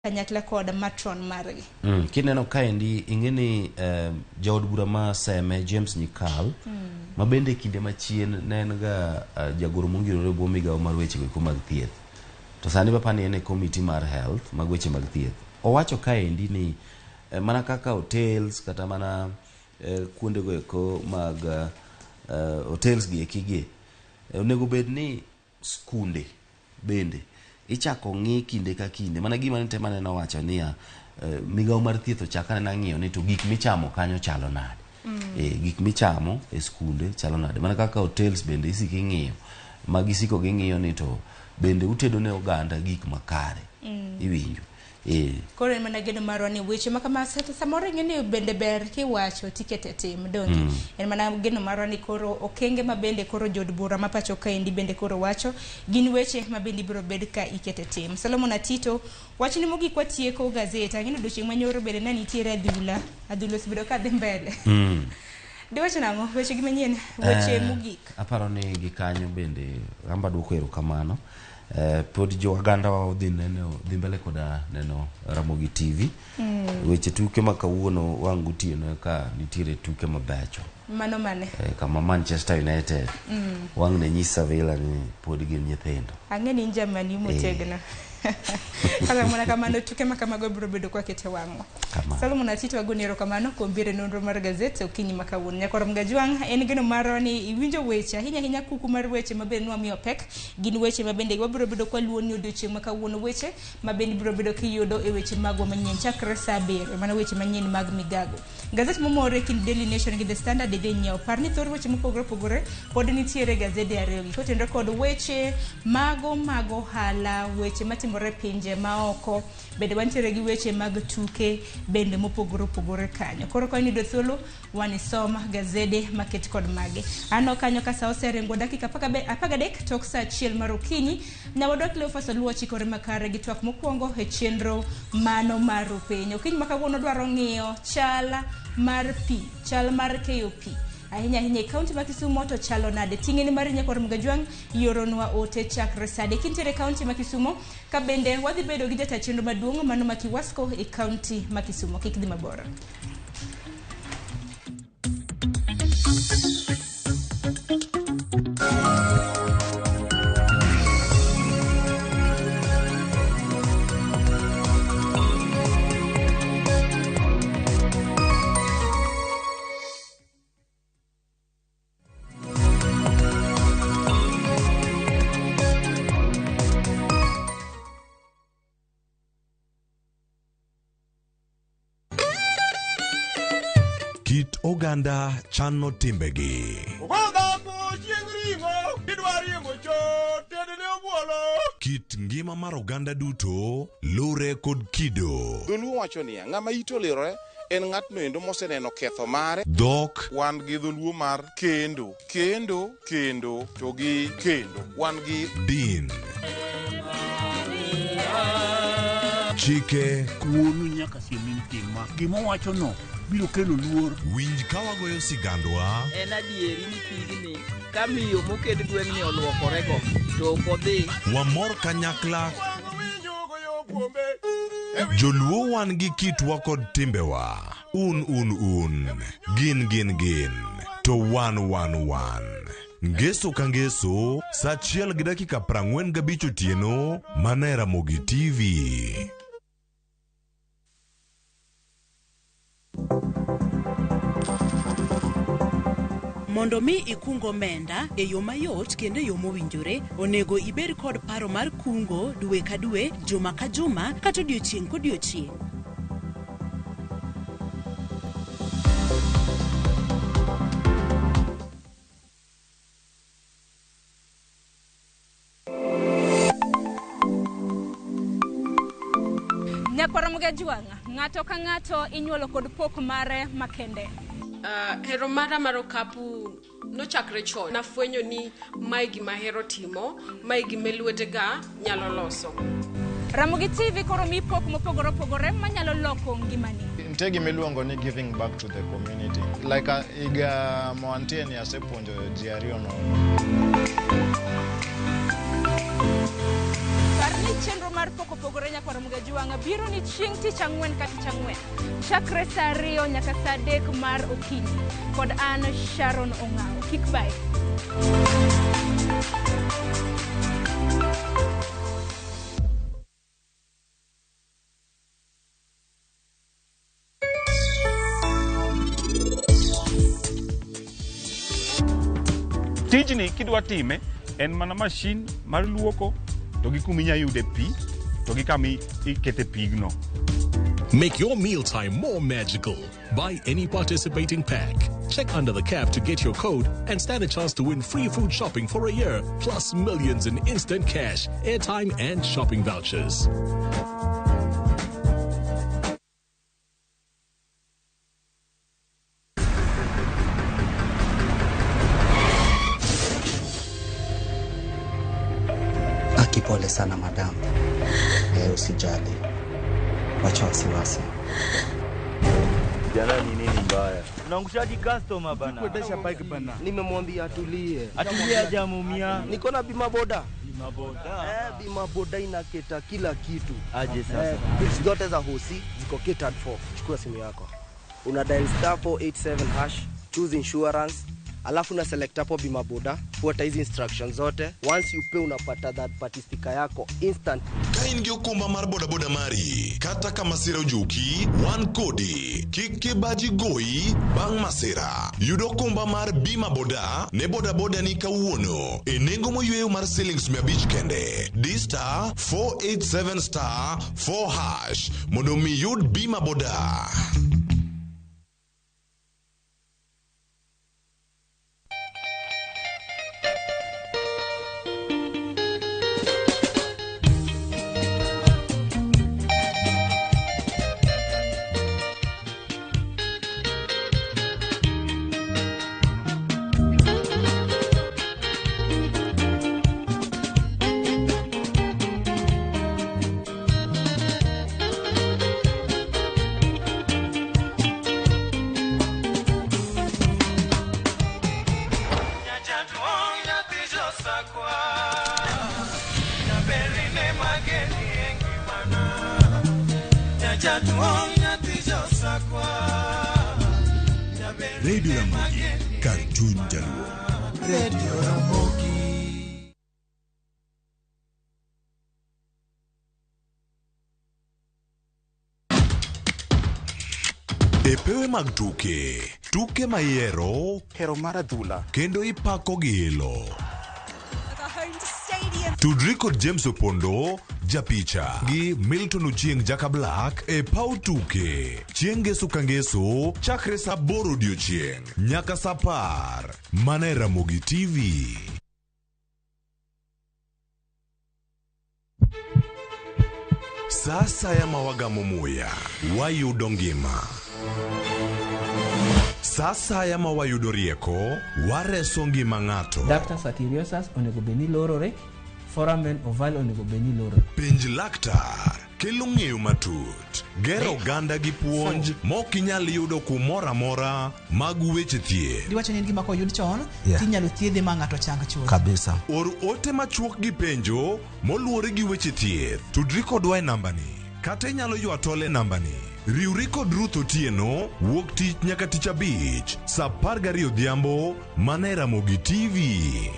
Kanyakla kod matron margi. Kineno kaendi ing'e ni jaod bura ma Seme James Nyikal ma bende kinde machien ne en ga jagoro mongirore e bwo migawo mar weche goeko mag thieth to sani bapani en e komiti mar health mag weche mag thieth owacho kaendi ni mana kaka hotels kata mana kuonde goeko mag hotels gi eki gi onego bed ni skunde bende ichako ng'i kinde ka kinde mana gima nite maneno wacho niya migawo mar thieth ochak anena ng'iyo ni to gik michamo kanyo chalo nade. Gik michamo e skunde chalo nade mana kaka hotels bende isiko ing'iyo ma gisiko ging'iyo ni to bende utedo ne oganda gik makare. Iwinjo. Koro en mana geno marwa ni weche ma kama samoro ing'e ni bende ber kiwacho tikete tim donge. En mana geno marwa ni koro okenge ma bende koro jood bura ma pacho kaendi bende koro wacho gin weche ma bende ibiro bed ka ikete tim. Solomon Atito wachni mogik watieko gazet ang'e ni odiochieng' manyoro bende ne nitiere adhula adhula osebedo ka dhi mbele. Diwacho nang'o weche gi manyien weche mogik. Aparo ni gi kanyo bende amba duoko erokamano. Pod jo oganda wa odhi neno dhi mbele koda neno Ramogi TV. Weche tuke ma kawuono wang' gotieno ka nitiere tuke mabecho. Mano mane? Kama Manchester United wang' ne nyis Sevilla ni pod gin nyithindo. Ang'e ni in jamani motegno. Kata mana kamano tuke ma kamago biro bedo kwa kete wang'wa. Solomon Atito agoni erokamano kuom biro e nonro mar gazet okinyi ma kawuono. Nyakwar Mgajwang' en geno marwa ni iwinjo weche ahinya ahinya kuku mar weche ma bende nwamiyo pek gin weche ma bende wabiro bedo kwaluwo ni odiochieng' ma kawuono weche ma bende ibiro bedo kiyudo e weche magwa manyien chakre saa 7 mana weche manyien mag migago. Gazet momore e kind Daily Nation gi The Standard idhi nyiewo. Par ni thor weche mopogore opogore pod nitiere gazede ariyo gi kotenore kod weche mago mag ohala, weche matimore e pinje maoko, bende wantiere gi weche mag tuke bende mopogore opogore kanyo. Koro ka iniyudo thuolo wanisom gazede maket kod magi. Ano kanyo ka sa oseringo dakika 13 tok saa 1 mar okinyi. Nyawadwa Cleophas Oluo chikore makare gi twak mokwongo e chenro mano mar rupiny. Okinyi ma kawuono dwaro ng'iyo chal mar pi, chal mar keyo pi. Ahinya ahinya e kaunti ma Kisumo to chalo nade? Ting'eni mar Nyakwar Mgajwang' yoronwa ote chakre sani. Kintiere e kaunti ma Kisumo ka bende wadhi bedo gi jata chenro maduong' mano ma Kiwasco e kaunti ma Kisumo. Kik dhi mabor. Kit oganda chano timbegi. Kit ngima mar oganda duto lure kod kido. Dholuo wacho niya, ng'ama ite olirore en ng'atno endo moseneno ketho mare. Dhok. Wan gi dholuo mar kendo, kendo, kendo, to gi kendo. Wan gi din. Chike. Wuonu nyaka siem ni tima. Gima owachono biro kelo luor. Winj ka wagoyo sigandwa. En adieri ni pigni ka miyo mokend gweng'ni oluokorego to ok odhi. Wamor kanyakla. Joluo wan gi kitwa kod timbewa. Un un un. Gin gin gin. To wan wan wan. Ngeso ka ngeso, saa 1:45 otieno, mana e Ramogi TV. Mondo mi ikung omenda e yo mayot kendo e yo mowinjore, onego ibed kod paro mar kungo dwe ka dwe, juma ka juma, kata odiochieng' kodiochieng'. Nyakwar Mgajwang', ng'ato ka ng'ato inyuolo kod pok mare makende. Hero mara mar okapu nochakre chon. Nafwenyo ni mae gima ahero timo, mae gima lwetega nyalo loso. Ramogi TV koro mi pok mopogore opogore manyalo loko ngimani. Nitie gima iluongo ni giving back to the community. Like higa mwantie ni asepuonjo ji ariyo nono. Par ni Chenro mar Pok Opogore Nyakwar Ramogi Ajwang' biro ni chieng' tich ang'wen ka tich ang'wen chakre saa 2 nyaka saa 3 mar okinyi kod an Sharon Ong'awo. Kik bae. Tijni kidwa time en mana mashin mar luoko to gi kuma inya yude pi to gi kama ikete pigno. Make your mealtime more magical. Buy any participating pack. Check under the cap to get your code and stand a chance to win free food shopping for a year, plus millions in instant cash, airtime, and shopping vouchers. Aki, pole sana madam. Usijali, wacha wasiwasi. Jana ni nini mbaya? Unaangushaji customer bana. Kuendesha bike bana. Nimemwambia atulie. Atulie hajamuumia. Niko na bima boda. Bima boda. Bima boda inaketa kila kitu. Aje sasa. Bills zote za hosi ziko catered for. Chukua simu yako. Una dial star 487 hash, choose insurance, alafu na select hapo bima boda, fuata hizi instructions zote. Once you pay unapata third party sticker yako instant. Ka in gi okumba mar bodaboda mari, kata ka masira ojuki, wan kodi. Kik kibaji goyi bang' masira. Yud okumba mar bima boda ne bodaboda ni kawuono e nengo moyweyo mar silings 500 kende. Di star 487 star 4 hash mondo mi yud bima boda. Radio Ramogi, kar chuny Jaluo. Radio Ramogi. E pewe mag tuke, tuke mayiero, hero mar adhula, kendo ipako gi ilo. Tudri kod James Opondo, japicha, gi Milton Ochieng' Jaka Black e paw tuke. Chieng' ngeso ka ngeso, chakre saa 8 odiochieng' nyaka saa 10. Mana e Ramogi TV. Sa asaya ma wagamo muya, wayudo ngima. Sa asaya ma wayudo rieko, wareso ngima ng'ato. Ductus arteriosus onego bed ni lorore, foramen ovale onego bed ni lorore. Penj laktar kelo ng'eyo matut, gero oganda gi puonj mok inyal yudo kumoro amora mag weche thieth. Diwacho ni en gima koyud chon, tinyalo thiedhe ma ng'ato chang chuth. Kabisa. Or ote machuok gi penjo moluwore gi weche thieth. Tudri kodwa e nambani kata inyalo ywa tol e nambani. Riwri kod Ruth Otieno wuok tich nyaka tich abich saa 12 odhiambo mana e Ramogi TV.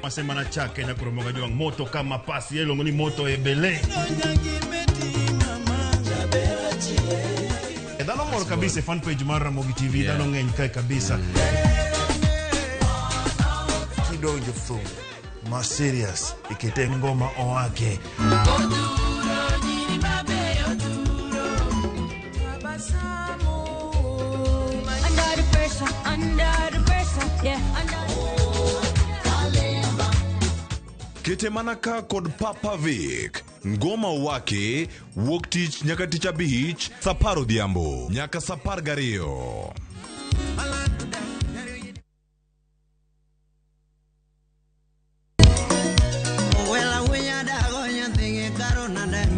Masema na chake na kuromoga juang moto kama pasi yelongo ni moto ebele. Dhano mor kabisa fan page mar Ramogi TV, dhano ng'eny kae kabisa. Kidonjo thum ma serious ikete ngoma owake. Under the pressure, under the pressure, yeah, under. Kete mana ka kod Papa Vic. Ngoma wake wuok tich nyaka tich abich saa 10 odhiambo nyaka saa 12.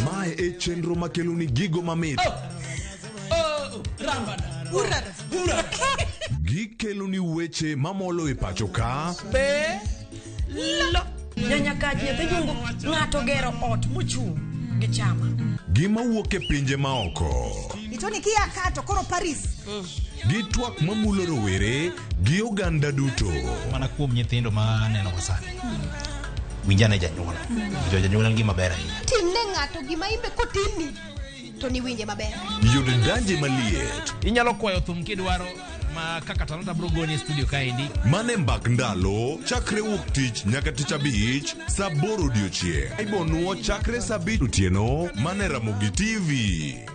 Mae e chenro makelo ni gigo mamit. Oh, oh, rambana, hurra, hurra. Gikelo ni weche mamolo e pacho ka. Be lo nyanyakach nyathi jungu ng'ato gero ot mochung' gi chama. Gima wuok e pinje maoko. Itoni kia kato koro Paris. Gi twak mamulo rowere gi oganda duto. Mana kuom nyithindo ma aneno go sani. Winjane janyuol. Jo janyuol en gima ber ahinya. Timne ng'ato gima imbe kotimni to niwinje maber. Yud danje maliet. Inyalo kwayo thum kidwaro ma kaka talanta bro goni e studio kaendi. Mane mbak ndalo chakre wuok tich nyaka tich abich saa aboro odiochieng'. Ibonuo chakre saa abich otieno mane Ramogi TV.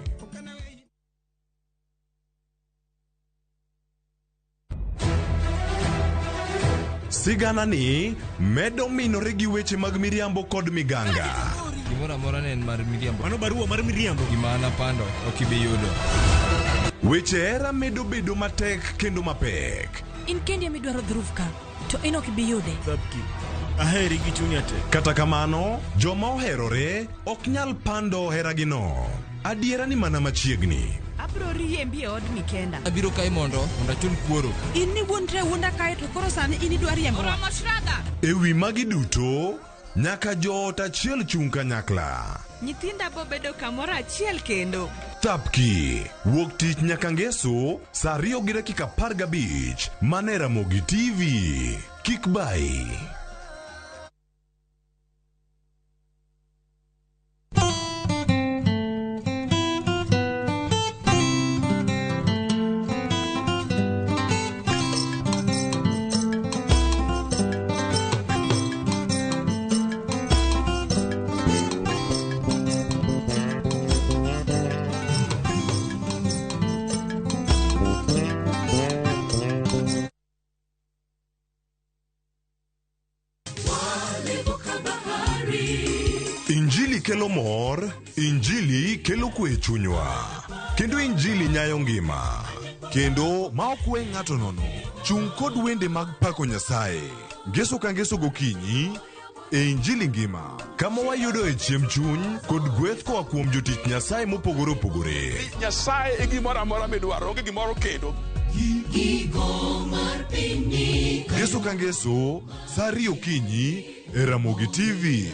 Sigana ni medo minore gi weche mag miriambo kod miganga. Gimoro amora ne en mar miriambo. Mano barua mar miriambo. Gima an apando ok ibi yudo. Weche hera medo bedo matek kendo mapek. In kendi ema idwaro dhuruf ka, to in ok ibi yude. Aheri gi chunya te. Kata kamano, joma oherore ok nyal pando heragino. Adiera ni mana machiegni. Abro riembi e odni kenda. Abiro kae mondo achul kuoro. In ni wuondre wuonda kae to koro sani in idwa riembowa. Oromo Shraga. E wi magi duto, nyaka joot achiel chung' kanyakla. Nyithinda bo bedo kamoro achiel kendo. Thapki, wuok tich nyaka ngeso, saa 2:15, mane Ramogi TV. Kik bai. Injili kelo mor, Injili kelo kwe e chunywa. Kendo Injili nyayo ngima. Kendo ma ok we ng'ato nono. Chung' kod wende mag pako Nyasaye. Ngeso ka ngeso gokinyi e Injili ngima. Kama wayudo e chiemb chuny kod gweth koa kuom jotich Nyasaye mopogore opogore. Nyasaye e gimoro amora midwaro, onge gimoro kendo. Ngeso ka ngeso, saa 2 okinyi e Ramogi TV.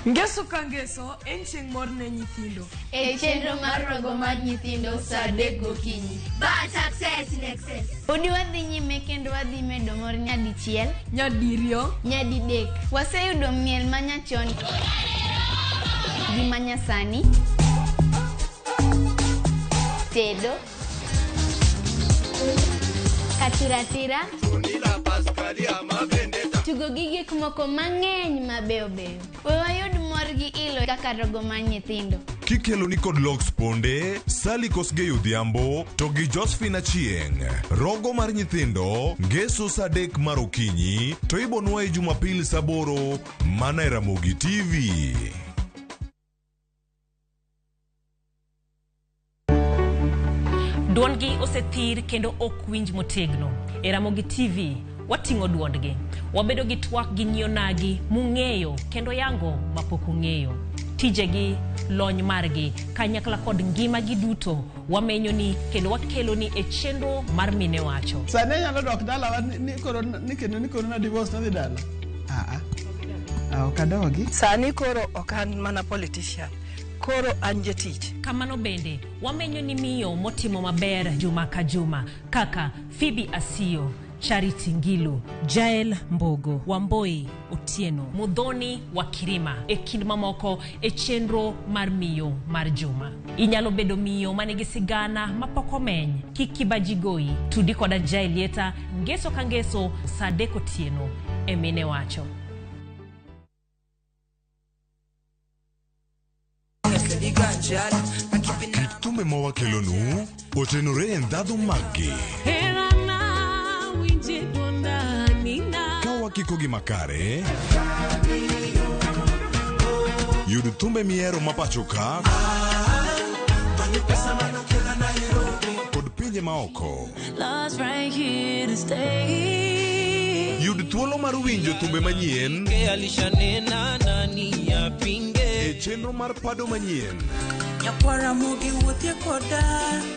Ngeso ka ngeso en chieng' mor ne nyithindo. E chenro mar rogo mar nyithindo saa 3 gokinyi. Bad success in excess. Podi wadhi nyime kendo wadhi medo mor nyadichiel, nyadiriyo, nyadidek. Waseyudo miel manyachon gi manyasani, tedo, katiratira, tugo gi gik moko mang'eny mabeyo beyo. We wayud mor gi ilo kaka rogo mar nyithindo. Kikelo ni kod Lox Ponde, Sally Kosgei Odhiambo to gi Josephine Achieng'. Rogo mar nyithindo, ngeso saa 3 mar okinyi to ibonwa e Jumapil saa 8 mana e Ramogi TV. Duondgi osethir kendo ok winj motegno. E Ramogi TV wating'o duondgi. Wabedo gi twak gi nyionagi mung'eyo kendo yango mapok ung'eyo. Tijegi, lony margi, kanyakla kod ngimagi duto wamenyo ni kendo wakelo ni e chenro mar Mine Wacho. Sani anyalo dok dalawa ni koro ni kendo ni koro na divorce nadhi dala. Ok adogi. Sani koro ok an mana politician. Koro an jatich. Kamano bende wamenyo ni miyo motimo maber juma ka juma kaka Phoebe Asiyo, Charity Ngilu, Jael Mbogo, Wamboi Otieno, Mudhoni wa Kirima e kind mamoko e chenro mar miyo mar juma. Inyalo bedo miyo manigi sigana mapok omeny. Kik kibaji goyi, tudi koda Jael Yeta ngeso ka ngeso saa 3 otieno e Mine Wacho. Kit thumbe ma wakelonu otenore e ndhadhu maggi. Ka wakiko gi makare, yud thumbe mihero ma pacho ka kod pinje maoko. Yud thuolo mar winjo thumbe manyien Alishanena nani yapinge e chenro mar pado manyien Nyakwara mogi wuothie koda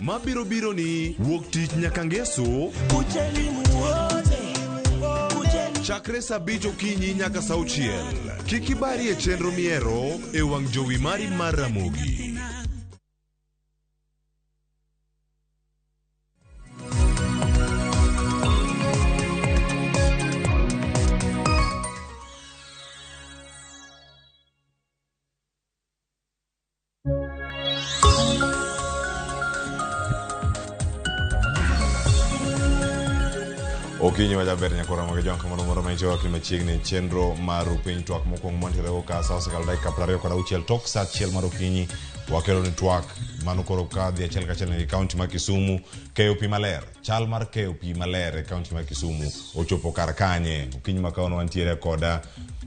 mabiro biro ni wuok tich nyaka ngeso Kucheli muone chakre saa abich okinyi nyaka saa auchiel. Kik ibari e chenro miero e wang' jowi mari mar Ramogi. Okinyi majaber nyakora mag jwang' kamoro moro mantie wakni machiegni chenro mar piny twak mokwongo mantiere go ka sa osekalo dakika 26 tok sa achiel mar okinyi wakelo ni twak mano koro kadhi achiel kachiel e kaunti ma Kisumu keyo pi maler chal mar keyo pi maler e kaunti ma Kisumu ochopo kar kanye okinyi ma kawuono wantiere koda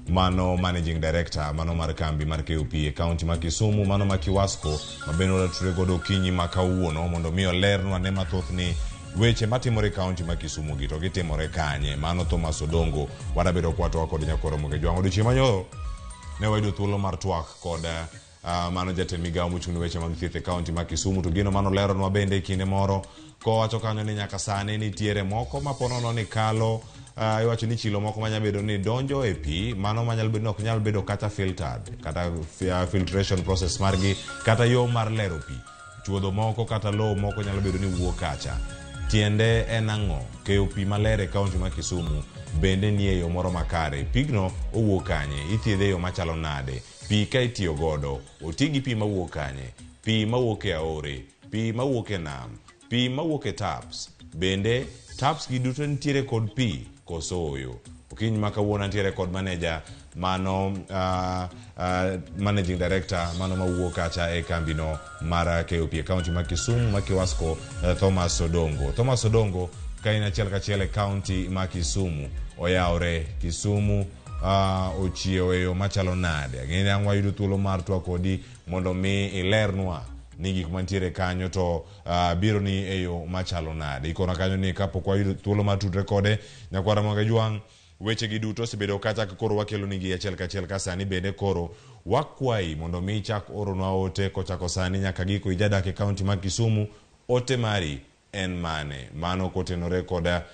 mano managing director mano mar kambi mar keyo pi e kaunti ma Kisumu mano ma Kiwasco ma bende watudore godo okinyi ma kawuono mondo mi olernwa ne mathoth ni weche matimore e kaunti ma Kisumu gi to gitimore kanye mano Thomas Odongo wadabedo kwatwa kod nyakoro Mogejwang' odiochieng' manyoro ne wayudo thuolo mar twak kod mano jatend migawo mochung' ne weche mag thieth e kaunti ma Kisumu to gino mano leronwa bende e kinde moro kowacho kanyo ni nyaka sani nitiere moko ma ponono ni kalo iwacho ni chilo moko manyalo bedo ni donjo e pi mano manyalo bedo ni ok nyal bedo kata filtered kata filtration process margi kata yo mar lero pi chuodho moko kata lowo moko nyalo bedo ni wuok kacha tiende en ang'o keyo pi maler e kaunti ma Kisumu bende nie yo moro makare pigno owuok kanye ithiedhe e yo machalo nade pi ka itiyo godo oti gi pi mawuok kanye pi mawuok e aore pi mawuok e nam pi mawuok e taps bende taps gi duto nitiere kod pi koso oyo okinyi ma kawuono antiere kod manager mano managing director mano mawuok kacha e kambino mar keyo pi e kaunti ma Kisumu ma Kiwasco Thomas Odongo. Thomas Odongo ka in achiel kachiel e kaunti ma Kisumu oyawre Kisumu ochiewo e yo machalo nade ang'e ni ang' wayudo thuolo mar twak kodi mondo mi ilernwa ni gik mantiere kanyo to biro ni e yo machalo nade ikona kanyo ni kapok wayudo thuolo mar tudre kode nyakwara Mogejwang' weche gi duto osebedo kacha koro wakelo nigi achiel kachiel ka sani bende koro wakwayi mondo mi ichak oronwa ote kochako sani nyaka giko ijadak e kaunti ma Kisumu ote mari en mane mano kotenore koda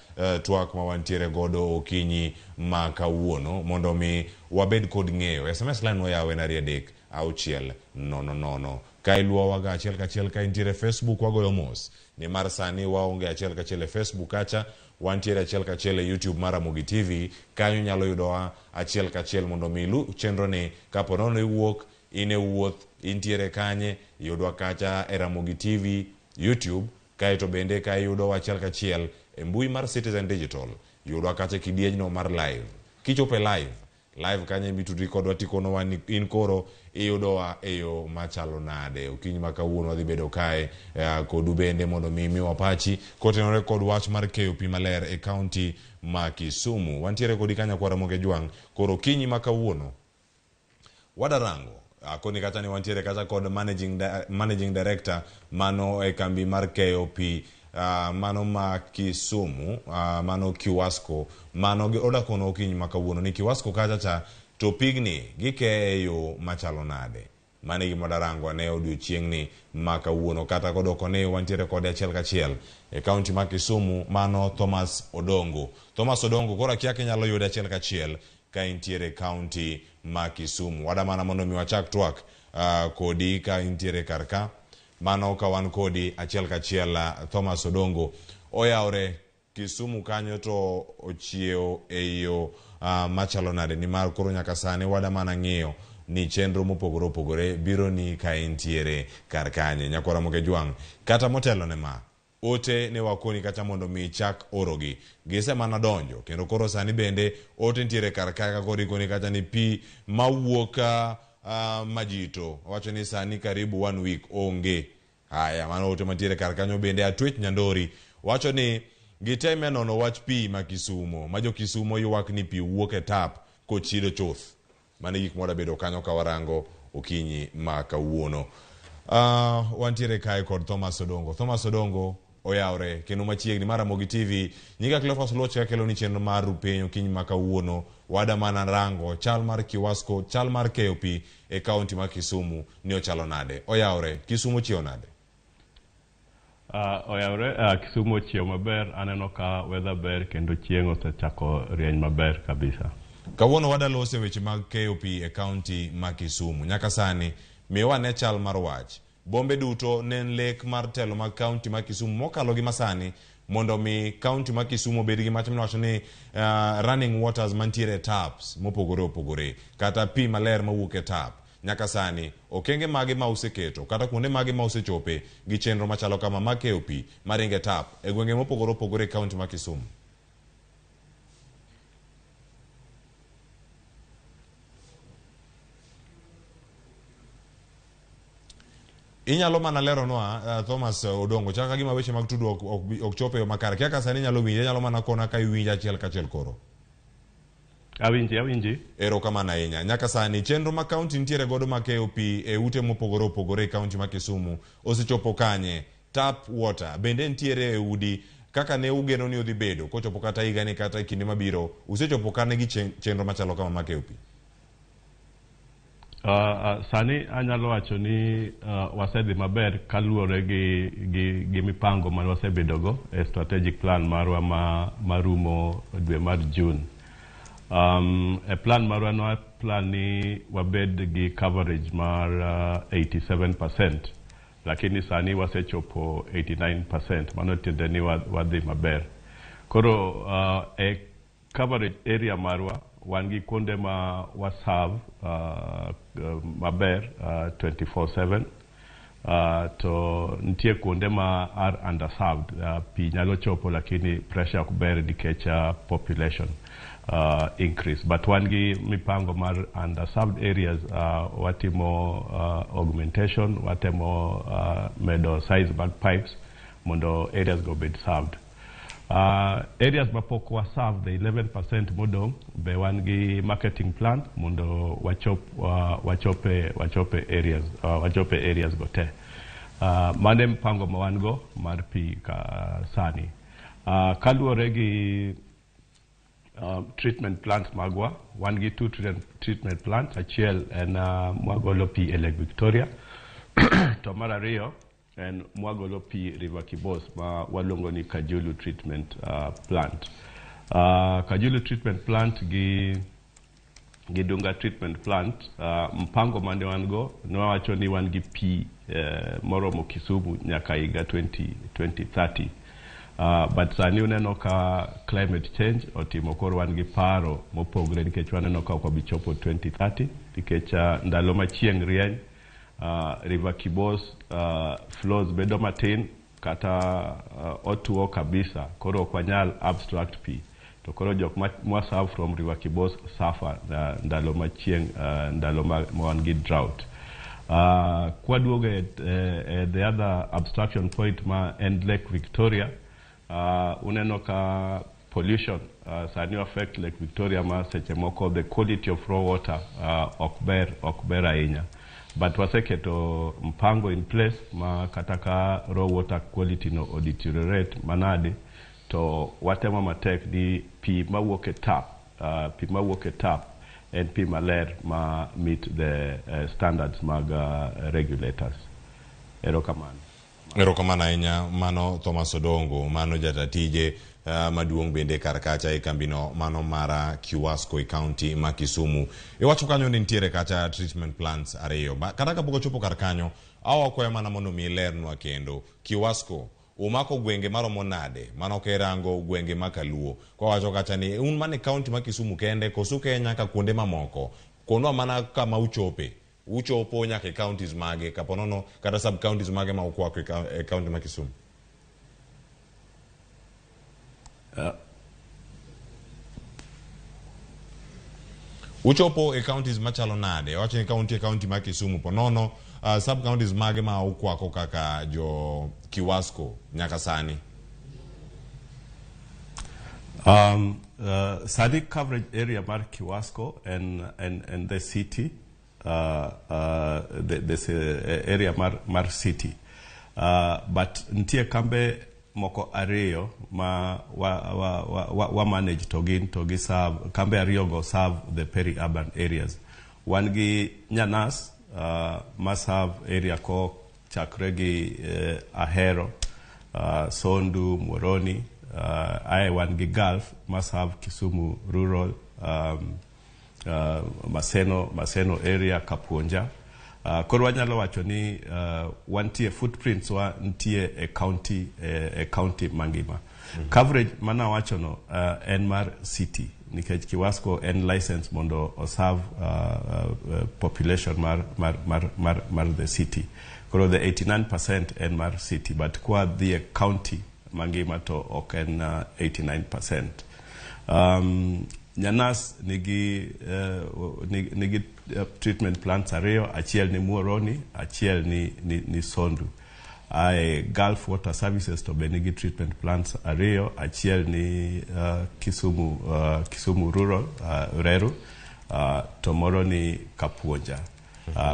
twak ma wantiere godo okinyi ma kawuono mondo mi wabed kod ng'eyo SMS line moyaw en 2 3 6 0 0 ka iluwowa achiel kachiel ka intiere Facebook wagoyo mos nimar sani waonge achiel kachiel e Facebook kacha wantiere achiel kachiel e YouTube mar Ramogi TV kanyo nyalo yudowa achiel kachiel mondo mi ilu chenro ni kapo nono iwuok in e wuoth intiere kanye yudwa kacha e Ramogi TV YouTube kaeto bende ka iyudowa achiel kachiel e mbui mar Citizen Digital yudwa kacha e kidienyno mar live kichopo e live live kanyo emitudri kodwa tikonowa ni in koro iyudowa e yo machalo nade okinyi ma kawuono wadhi bedo kae kodu bende mondo mi miwa pachi kotenore kod wach mar keyo pi maler e kaunti ma Kisumu wantiere kodi ka nyakwara Mogejwang' koro okinyi ma kawuono wadarango akoni kacha ni wantiere kacha kod managing director mano e kambi mar keyo pi mano ma Kisumu mano Kiwasco mano odakono okinyi ma kawuono ni Kiwasco kacha cha to pigni gikeye e yo machalo nade mano e gima wadarango ane odiochieng'ni ma kawuono kata kodoko ni wantiere kode achiel kachiel e kaunti ma Kisumu mano Thomas Odongo. Thomas Odongo koro akia kinyalo yude achiel kachiel ka intiere kaunti ma Kisumu wada mana mondo mi wachak twak kodi ka intiere kar ka mano ka wan kodi achiel kachiel Thomas Odongo oyawre Kisumu kanyo to ochiewo e yo machalo nade nimar koro nyaka sani wada mana ng'iyo ni chenro mopogore opogore biro ni ka intiere kar kanye nyakwara Mogejwang' kata motelo ne ma ote ne wakoni kata mondo mi chak orogi gisemana donjo kendo koro sani bende ote nitiere kar ka koro ikoni kata ni pi mawuok Majito wacho ni sani karibu 1 week onge haya mano ote mantiere kar kanyo bende Atwech Nyandori wacho ni giteme nono wach pi ma Kisumo ma jo Kisumo ywak ni pi wuok e tap kochido chuth mano e gik mwadabedo kanyo ka warango okinyi ma kawuono. Wantiere kae kod Thomas Odongo. Thomas Odongo Oyawre kendo machiegni mar Ramogi TV. Nyinga Cleophas Oluoch kakelo ni chenro mar Rupiny okinyi ma kawuono. Wada mana rango chal mar Kiwasco, chal mar keyo pi e kaunti ma Kisumu ni ochalo nade. Oyawre, Kisumu chiewo nade? Oyawre, Kisumu ochiewo maber, aneno ka weather ber kendo chieng' osechako rieny maber kabisa. Kawuono wadalose weche mag keyo pi e kaunti ma Kisumu. Nyaka sani, miwa ne chal mar wach. Bombe duto ne en lek mar telo mag kaunti ma Kisumu mokalo gi masani mondo mi kaunti ma Kisumu obed gi mach miwacho ni running waters mantiere e taps mopogore opogore kata pi maler mawuok e tap. Nyaka sani, okenge mage ma useketo kata kuonde mage ma usechope gi chenro machalo kama mag keyo pi maringo e tap e gwenge mopogore opogore e kaunti ma Kisumu? Inyalo mana leronwa Thomas Odongo chaka ka gima weche mag tudruok ok chopo e yo makare. Kaka sani inyalo winje, inyalo mana kona ka iwinja achiel kachiel koro. Awinji, awinji. Erokamano ahinya. Nyaka sani chenro ma kaunti nitiere godo mag keyo pi e ute mopogore opogore e kaunti ma Kisumu osechopo kanye? Tap water bende nitiere e udi kaka ne ugeno ni odhi bedo kochopo kata higani kata e kinde mabiro? Usechopo kanye gi chenro machalo kama mag keyo pi? Sani anyalo wacho ni wasedhi maber kaluwore gi mipango mane wasebedogo e strategic plan marwa marumo dwe mar June. E plan marwa ne plan ni wabed gi coverage mar 87%, lakini sani wasechopo 89%, mano tiende ni wadhi maber. Koro e coverage area marwa wan gi kuonde ma waserve maber 24/7, to nitie kuonde ma are underserved. Pi nyalo chopo lakini pressure ok ber nikech population increase, but wan gi mipango mar underserved areas. Watimo augmentation, watemo medo size mag pipes mondo areas go bed served. Areas mapok wa serve, the 11% modong', be wan gi marketing plan mondo wachop wachope areas wachope areas go te. Mano e mpango ma wan go mar pi ka sani. Kaluwore gi treatment plants magwa, wan gi 2 treatment plants. Achiel en mwagolo pi e Lake Victoria, to mar ariyo en mwagolo pi River Kibos ma waluongo ni Kajulu treatment plant. Kajulu treatment plant gi Dunga treatment plant, mpango mane wan go ne wawacho ni wan gi pi moromo Kisumu nyaka higa 2030. But sani uneno ka climate change otimo, koro wan gi paro mopogre nikech waneno ka ok wabi chopo 2030 nikech ndalo ma chieng' rieny, River Kibos flows bedo matin kata otuo kabisa, koro ok wanyal abstract pi, to koro jok ma serve from River Kibos suffer ndalo ma chieng', ndalo ma wan gi drought. Kwaduogo e the other abstraction point ma en Lake Victoria, uneno ka pollution sani affect Lake Victoria ma seche moko the quality of raw water ok ber ahinya, but waseketo mpango in place ma kata ka raw water quality no odeteriorate manade, to watemo matek ni pi mawuok e tap, pi mawuok e tap en pi maler ma meet the standards mag regulators. Erokamano. Erokamano ahinya. Mano Thomas Odongo, mano jatatije maduong' bende kar kacha e kambino mano mara Kiwasco e kaunti ma Kisumu. Iwacho kanyo ni nitiere kacha treatment plants 2. Kata kapok ochopo kar kanyo, awakwayo mana mondo mi ilernwa kendo. Kiwasco umako gwenge maromo nade? Mano kirango gwenge ma Kaluo. Kwawacho kacha ni un mana e kaunti ma Kisumu kende koso ke nyaka kuonde mamoko? Konwa mana kama uchope. Uchopo nyaka e counties mage kaponono kata sub counties mage ma ukwako e kaunti ma Kisumu? Uchopo e counties machalo nade? Wacho ni county e county ma Kisumu ponono sub counties mage ma ukwako kaka jo Kiwasco nyaka sani? Sani coverage area mar Kiwasco and the city, this area mar city, but nitie kambe moko ariyo ma wa manage to gin to gi serve kambe ariyo go serve the peri-urban areas. Wan gi Nyanas ma serve area ko chakre gi Ahero, Sondu, Muhoroni, ae wan gi Gulf ma serve Kisumu rural, Maseno area, Kapuonja. Koro wanyalo wacho ni wantie footprints wa nitie e county mangima. Coverage manawacho no en mar city nikech Kiwasco en license mondo oserve population mar the city. Koro the 89% en mar city, but kwa dhi e county mangima to ok en 89%. Nyanas nigi treatment plants ariyo, achiel ni Muhoroni, achiel ni Sondu. Ae Gulf Water Services to be nigi treatment plants ariyo, achiel ni Kisumu Rural, Reru, to moro ni Kapuonja.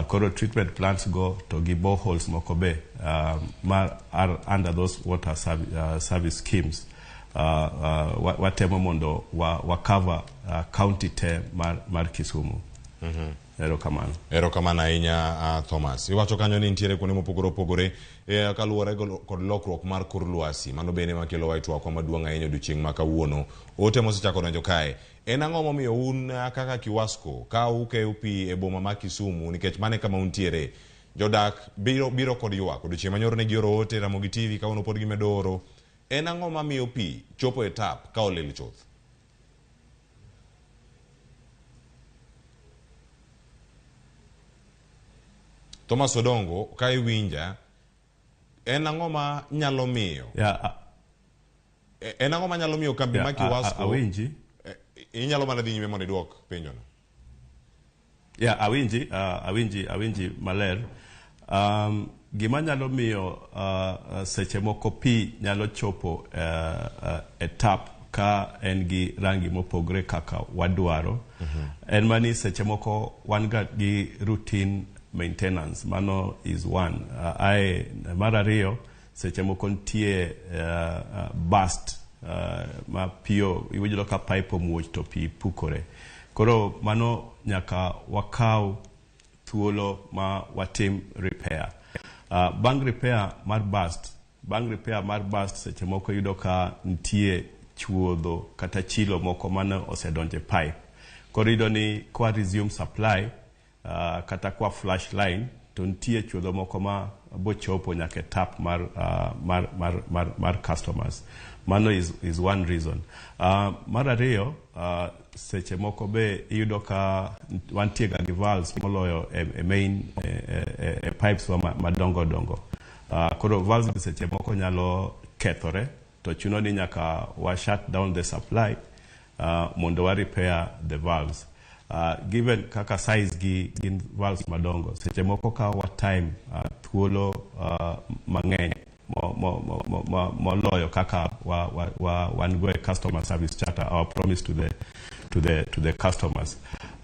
Koro treatment plants go to gi boreholes moko be ma are under those water service schemes. Watemo mondo wa cover county te mar Kisumu. Erokamano. Erokamano ahinya, Thomas. Iwacho kanyo ni nitiere kuonde mopogore opogore kaluwore kod lokruok mar kor lwasi. Mano bende makelo e twakwa maduong' ahinya odiochieng' ma kawuono. Ote mosechako donjo kae. En ang'o momiyo un kaka Kiwasco ka ukeyo pi e boma ma Kisumu nikech mano e kama untiere? Jodak biro kod ywak. Odiochieng' manyoro ne gioro ote Ramogi TV, kawuono pod gimedo oro. En ang'o mamiyo pi chopo e tap ka olil chuth? Thomas Odongo, ka iwinja, en ang'o ma nyalo miyo en ang'o ma nyalo miyo kambi ma Kiwasco Awinji. Inyalo mana dhi nyime mondo iduok penjono. Yeah, awinji maler. Gima nyalo miyo seche moko pi nyalo chopo e tap ka en gi rangi mopogre kaka wadwaro en mani seche moko wan ga gi routine maintenance, mano is one. Ae mar ariyo, seche moko nitie burst ma piyo iwinjo ka pipe omuoch to pi pukore. Koro mano nyaka wakaw thuolo ma watim repair. Bang' repair mar burst, seche moko yudo ka nitie chuodho kata chilo moko mane osedonjo e pipe. Koro iyudo ni kwa resume supply kata kwa flush line to nitie chuodho moko ma bochopo nyaka e tap mar customers. Mano is one reason. Mar ariyo, seche moko be iyudo ka wantie ga gi valves moloyo e main e pipes wa madongo dongo. Koro valves gi seche moko nyalo kethore to chuno ni nyaka wa shut down the supply mondo wa repair the valves. Given kaka size gi gin valves madongo, seche moko kawa time, thuolo mang'eny moloyo kaka wa wan go e customer service charter, our promise to the customers.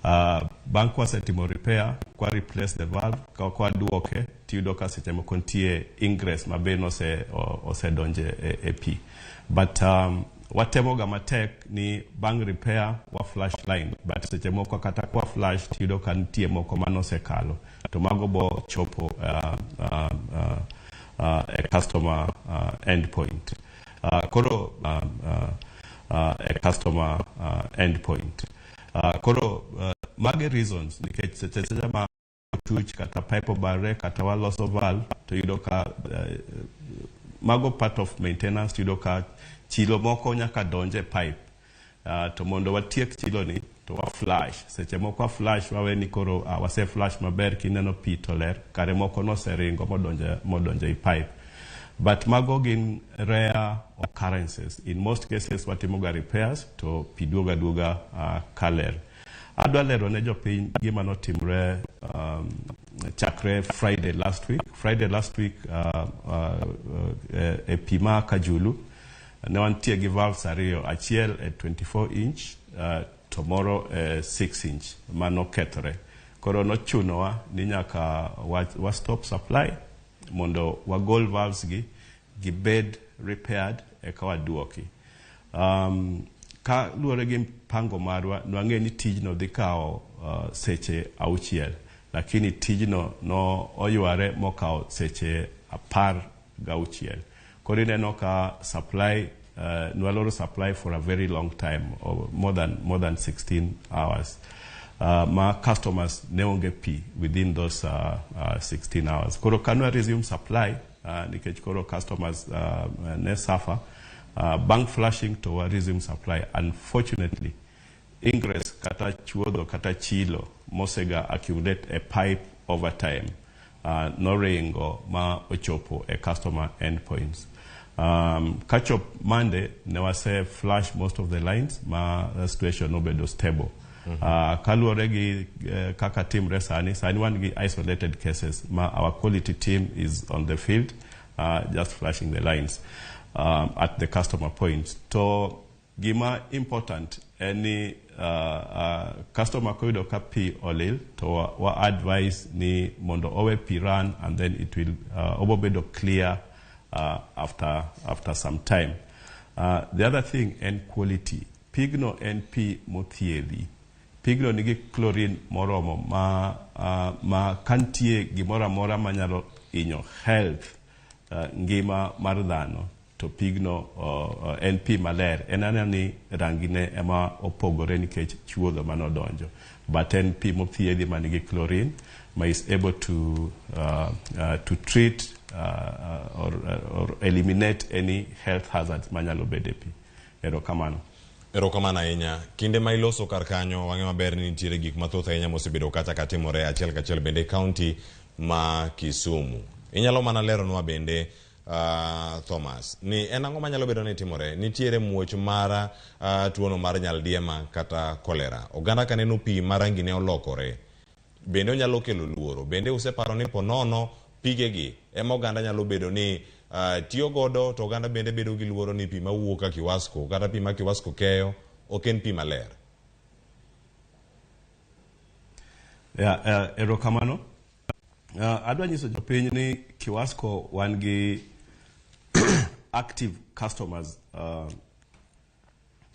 Bang' kwasetimo repair, kwa replace the valve, ka kwa duoke, tiyudo ka seche moko nitie ingress ma be osedonje e pi. But watemoga matek ni bang' repair wa flush line, but seche moko kata kwa flush tiyudo ka nitie moko manosekalo to mago bo chopo e customer endpoint. Koro e customer endpoint. Koro mage reasons nikech seche ma otuch kata pipe obarre kata waloso valve to yudo ka mago part of maintenance, tiyudo ka chilo moko nyaka donj e pipe. To mondo watiek chilo ni to wa flush. Seche moko wa flush, wawe ni koro wase flush maber, kineno pi to ler, kare moko noseringo modonjo e pipe. But mago gin rare occurrences. In most cases watimoga repairs to pi duoga duoga kaler. Adwa lero ne jopiny gima notimre chakre Friday last week. Friday last week e pi ma Kajulu ne wantie gi valves ariyo, achiel e 24 inch to moro e 6 inch manokethore. Koro nochunowa ni nyaka wa stop supply mondo wagol valves gi gibed repaired eka waduoki. Ka luwore gi mpango marwa, nwang'e ni tijno dhi kawo seche 6, lakini tijno no oyware mokawo seche 16. Koro ineno ka supply nwaloro supply for a very long time, or more than 16 hours. Ma customers ne onge pi within those 16 hours. Koro ka nwa resume supply, nikech koro customers ne suffer, bang' flushing to wa resume supply. Unfortunately, ingress kata chuodho kata chilo mosega accumulate e pipe over time noringo ma ochopo e customer endpoints. Kachop Monday, ne wase flush most of the lines ma situation nobedo stable. Kaluwore gi kaka timre sani, sani wan gi isolated cases ma our quality team is on the field just flushing the lines at the customer points. To gima important en ni customer koyudo ka pi olil to wa advise ni mondo owe pi run and then it will obobedo clear after some time. The other thing en quality. Pigno en pi mothiedhi. Pigno nigi chlorine moromo ma kantie gimoro amora manyalo hinyo health, ngima mar dhano, to pigno en pi maler. En anena ni rangine ema opogore nikech chuodho manodonjo, but en pi mothiedhi manigi chlorine ma is able to treat or eliminate any health hazards manyalo bedo e pi. Erokamano. Erokamano ahinya. Kinde ma iloso kar kanyo, wang'e maber ni nitiere gik mathoth ahinya mosebedo kacha katimore achiel kachiel bende e kaunti ma Kisumu. Inyalo mana leronwa bende, Thomas, ni en ang'o manyalo bedo ni timore? Nitiere muoch mar tuono mar nyaldiema kata kolera. Oganda ka neno pi ma rangi ne olokore, bende onyalo kelo luoro. Bende useparo ni ponono pigegi ema oganda nyalo bedo ni tiyo godo, to oganda bende bedo gi luoro ni pi mawuok ka Kiwasco kata pi ma Kiwasco keyo ok en pi maler. Yeah, erokamano. Adwa nyiso jopiny ni Kiwasco wan gi active customers,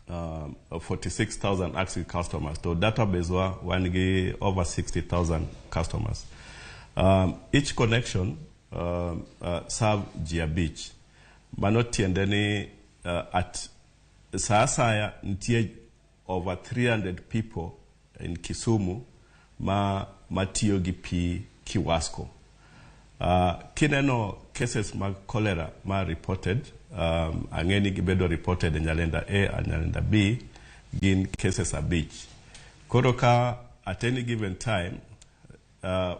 46,000 active customers. To database wa wan gi over 60,000 customers. Each connection serve ji 5. Mano tiende ni at sa asaya nitie over 300 people in Kisumu ma matiyo gi pi Kiwasco. Kineno cases mag cholera ma reported, ang'e ni gibedo reported e Nyalenda A and Nyalenda B, gin cases 5. Koro ka at any given time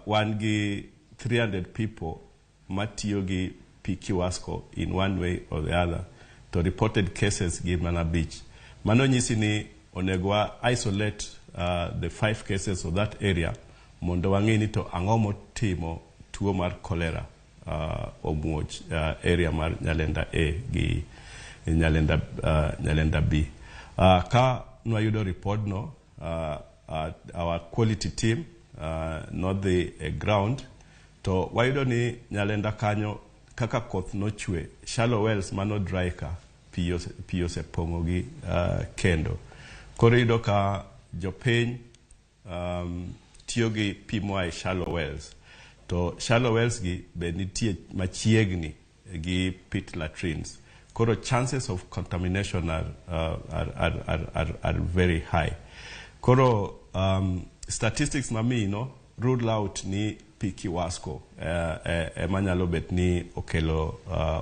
wan gi 300 people matiyo gi pi Kiwasco in one way or the other, to reported cases gin mana 5. Mano nyisi ni onego wa isolate the five cases of that area mondo wang'e ni to ang'o motimo tuo mar cholera omuoch area mar Nyalenda A gi Nyalenda B. Ka nwayudo report no, our quality team nodhi e ground to wayudo ni Nyalenda kanyo kaka koth nochwe, shallow wells mano dry ka pi osepong'o gi kendo. Koro iyudo ka jopiny tiyo gi pi moa e shallow wells, to shallow wells gi be nitie machiegni gi pit latrines. Koro chances of contamination are very high. Koro statistics mamiyi no rule out ni pi Kiwasco ema nyalo bet ni okelo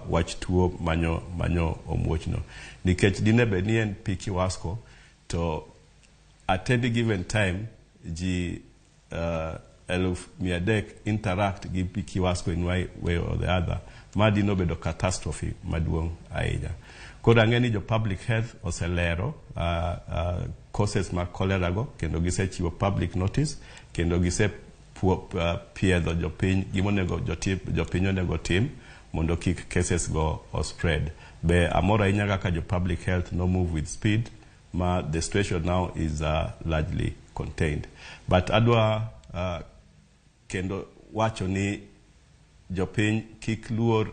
wach tuo manyo omuochno. Nikech dine bed ni en pi Kiwasco, to at any given time ji 300,000 interact gi pi Kiwasco in one way or the other, ma dino bedo catastrophe maduong' ahinya. Koro ang'e ni jo public health oselero causes mag cholera go, kendo gisechiwo public notice, kendo gise piedho jopiny gimonego jopiny onego tim mondo kik cases go o spread. Be amor ahinya kaka jo public health no move with speed ma the situation now is largely contained. But adwa kendo wacho ni jopiny kik luor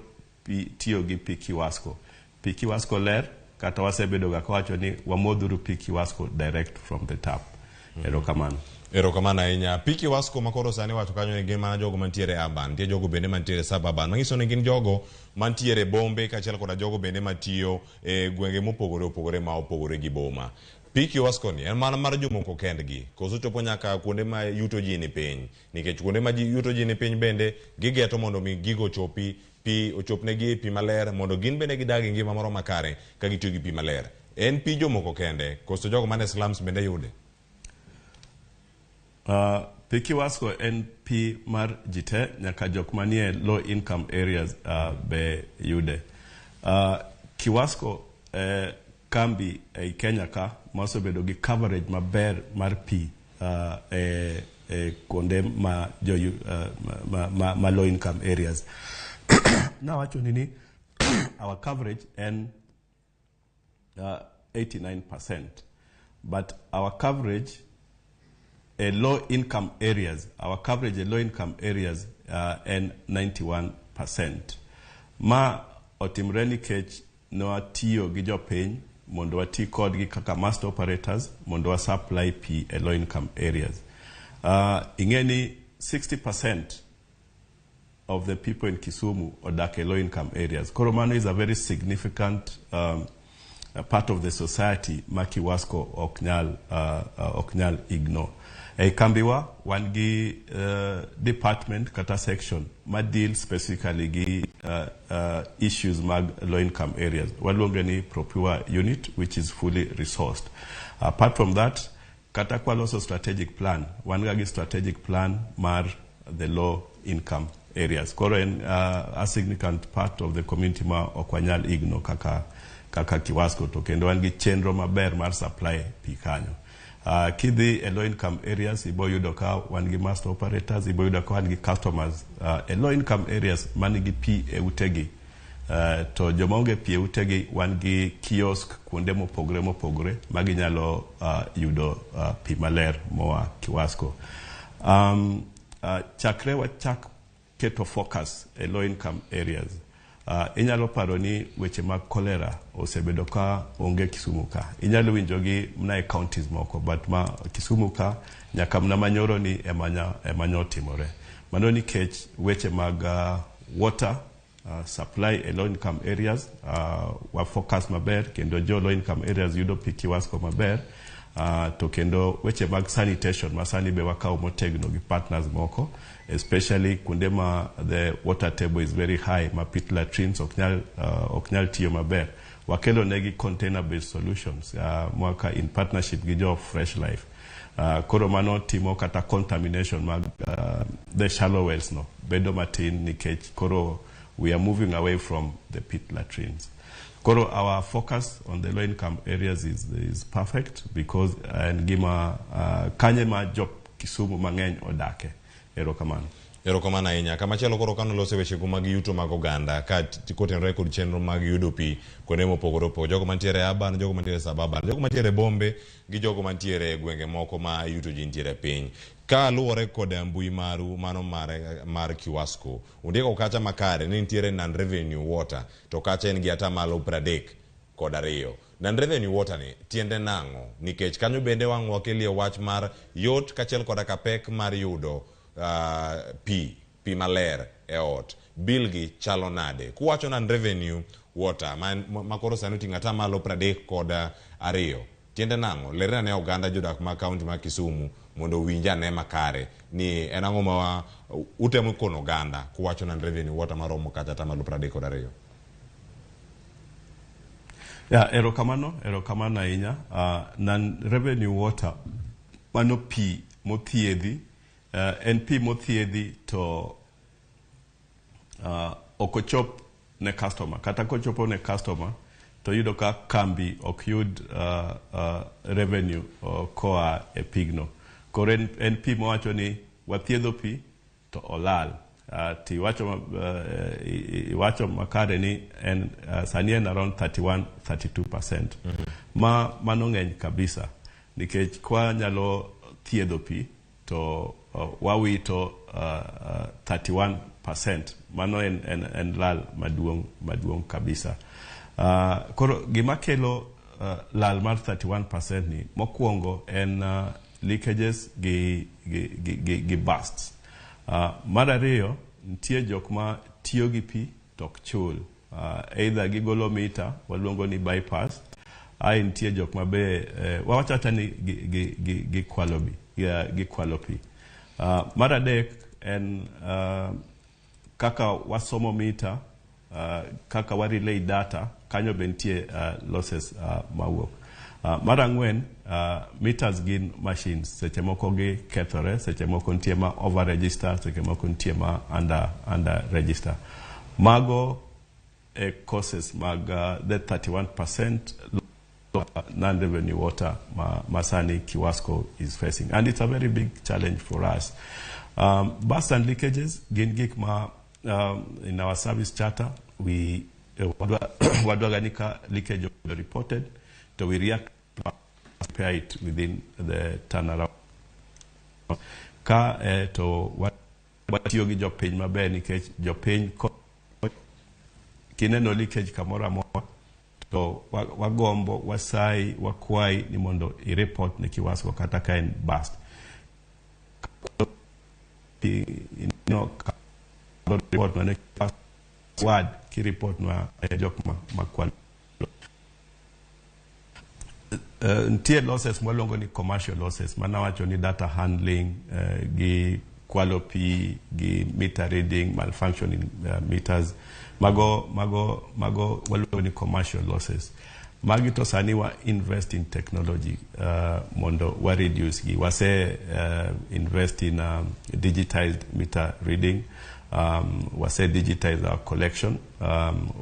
pi, tiyo gi pi Kiwasco. Pi Kiwasco ler kata wasebedo ga kawacho ni wamodhuru pi Kiwasco direct from the tap. Erokamano. Erokamano ahinya. Pi Kiwasco ma koro sani wacho kanyo ni gin mana jogo mantiere urban, nitie jogo bende mantiere suburban. Manyiso ni gin jogo mantiere bombe kaachiel koda jogo bende matiyo e gwenge mopogore opogore ma opogore gi boma. Pi Kiwasco ni en mana mar jomoko kendgi koso chopo nyaka kuonde ma yuto ji ni piny? Nikech kuonde ma ji yuto ji ni piny bende gigeto mondo mi gigo ochopi, pi ochopnegi e pi maler mondo gin bende gidag e ngima moro makare ka gitiyo gi pi maler. En pi jomoko kende koso jogo man e slums bende yude? Pi Kiwasco en pi mar ji te nyaka jok manie low income areas be yude. Kiwasco kambi ei Kenya ka ma osebedo gi coverage maber mar pi e kuonde ma jo ma low income areas. Nawacho ni our coverage en 89%, but our coverage e low income areas, our coverage e low income areas en 91%. Ma otimre nikech ne watiyo gi jopiny mondo wati kodgi kaka master operators mondo wa supply pi e low income areas. Ing'e ni 60% of the people in Kisumu odak e low income areas. Koro mano is a very significant part of the society ma Kiwasco ok nyal ignore. E kambiwa wan gi department kata section ma deal specifically gi issues mag low income areas. Waluonge ni Propure unit, which is fully resourced. Apart from that, kata kwaloso strategic plan, wan ga gi strategic plan mar the low income areas. Koro en a significant part of the community ma ok wanyal ignore kaka Kiwasco, to kendo wan gi chenro maber mar supply pi kanyo. Kidhi e low income areas, ibo yudo ka wan gi master operators, ibo yudo ka wan gi customers e low income areas manigi pi e utegi. To joma onge pi e utegi, wan gi kiosk kuonde mopogore mopogore ma ginyalo yudo pi maler moa Kiwasco. Chakre wachak keto focus e low income areas, inyalo paro ni weche mag cholera osebedo ka onge Kisumu ka. Inyalo winjo gi mana e counties moko, but ma Kisumu ka nyaka mana manyoro ni ema nyotimore. Mano nikech weche mag water supply e low income areas wa focus maber, kendo jo low income areas yudo pi Kiwasco maber. To kendo weche mag sanitation ma sani be wakawo motegno gi partners moko, especially kuonde ma the water table is very high, ma pit latrines ok nyal tiyo maber, wakelo negi container based solutions mwaka in partnership gi jo Fresh Life. Koro mano timo kata contamination mag the shallow wells no bedo matin, nikech koro we are moving away from the pit latrines. Koro our focus on the low income areas is perfect because en gima kanye ma jo Kisumu mang'eny odake. Erokamano. Erokamano ahinya. Kamachielo koro kanolose wechego mag yuto mag oganda ka kotenore kod chenro mag yudo pi kuonde mopogore opogore, jogo mantiere urban, jogo mantiere suburban, jogo mantiere bombe gi jogo mantiere e gwenge moko ma yuto ji nitiere piny. Ka luwore kod mbui maru mano mar Kiwasco, undiko kacha makare ni nitiere non revenue water, to kacha en gi 32%. Non revenue water ni tiende nang'o? Nikech kanyo bende wang' wakelie wach mar yot kaachiel koda ka pek mar yudo pi maler e ot. Bill gi chalo nade? Kuwacho non revenue water ma koro sani oting'o 32%. Tiende nang'o? Lerna ne oganda jodak ma kaunti ma Kisumu mondo owinj ane makare ni en ang'o ma utemo kono oganda kuwacho non revenue water maromo kata 32%. Ya, erokamano, erokamano ahinya. Non revenue water, mano pi mothiedhi, en pi mothiedhi to ok ochop ne customer. Kata kochopo ne customer, to yudo ka kambi ok yud revenue koa e pigno. Koro en pi mowacho ni wathiedho pi to olal. Ti iwacho makare ni en sani en around 31 32%. Ma mano ng'eny kabisa nikech kwa nyalo thiedho pi to wawito 31%, mano en lal maduong' maduong' kabisa. Koro gima kelo lal mar 31% ni mokwongo en leakages gi bursts. Mar ariyo, nitie jok ma tiyo gi pi to ok chul. Either gigolo mita, waluongo ni bypass. Ae nitie jok ma be wawacho awacha ni gikwalo bi, gikwalo pi. Mar adek en kaka wasomo mita, kaka wa relay data, kanyo be nitie losses mawuok. Mar ang'wen, meters gin machines, seche moko gikethore, seche moko nitie ma over register, seche moko nitie ma under register. Mago e causes mag the 31% non-revenue water ma sani Kiwasco is facing, and it's a very big challenge for us. Bursts and leakages gin gik ma in our service charter we wadwaga ni ka leakage reported to we react, repair it within the turnaround. Ka to watiyo gi jopiny maber, nikech jopiny kineno leakage kamoro amora to wagombo, wasayi, wakwayi ni mondo i report ne Kiwasco kata ka en burst. No, report ne ward ki report nwa jok ma kwalo. Nitie losses mwaluongo ni commercial losses, manawacho ni data handling, gi kwalo pi, gi meter reading, malfunctioning meters. Mago waluongo ni commercial losses. Magi to sani wa invest in technology mondo wa reduce gi. Wase invest in digitized meter reading. Wase digitize our collection.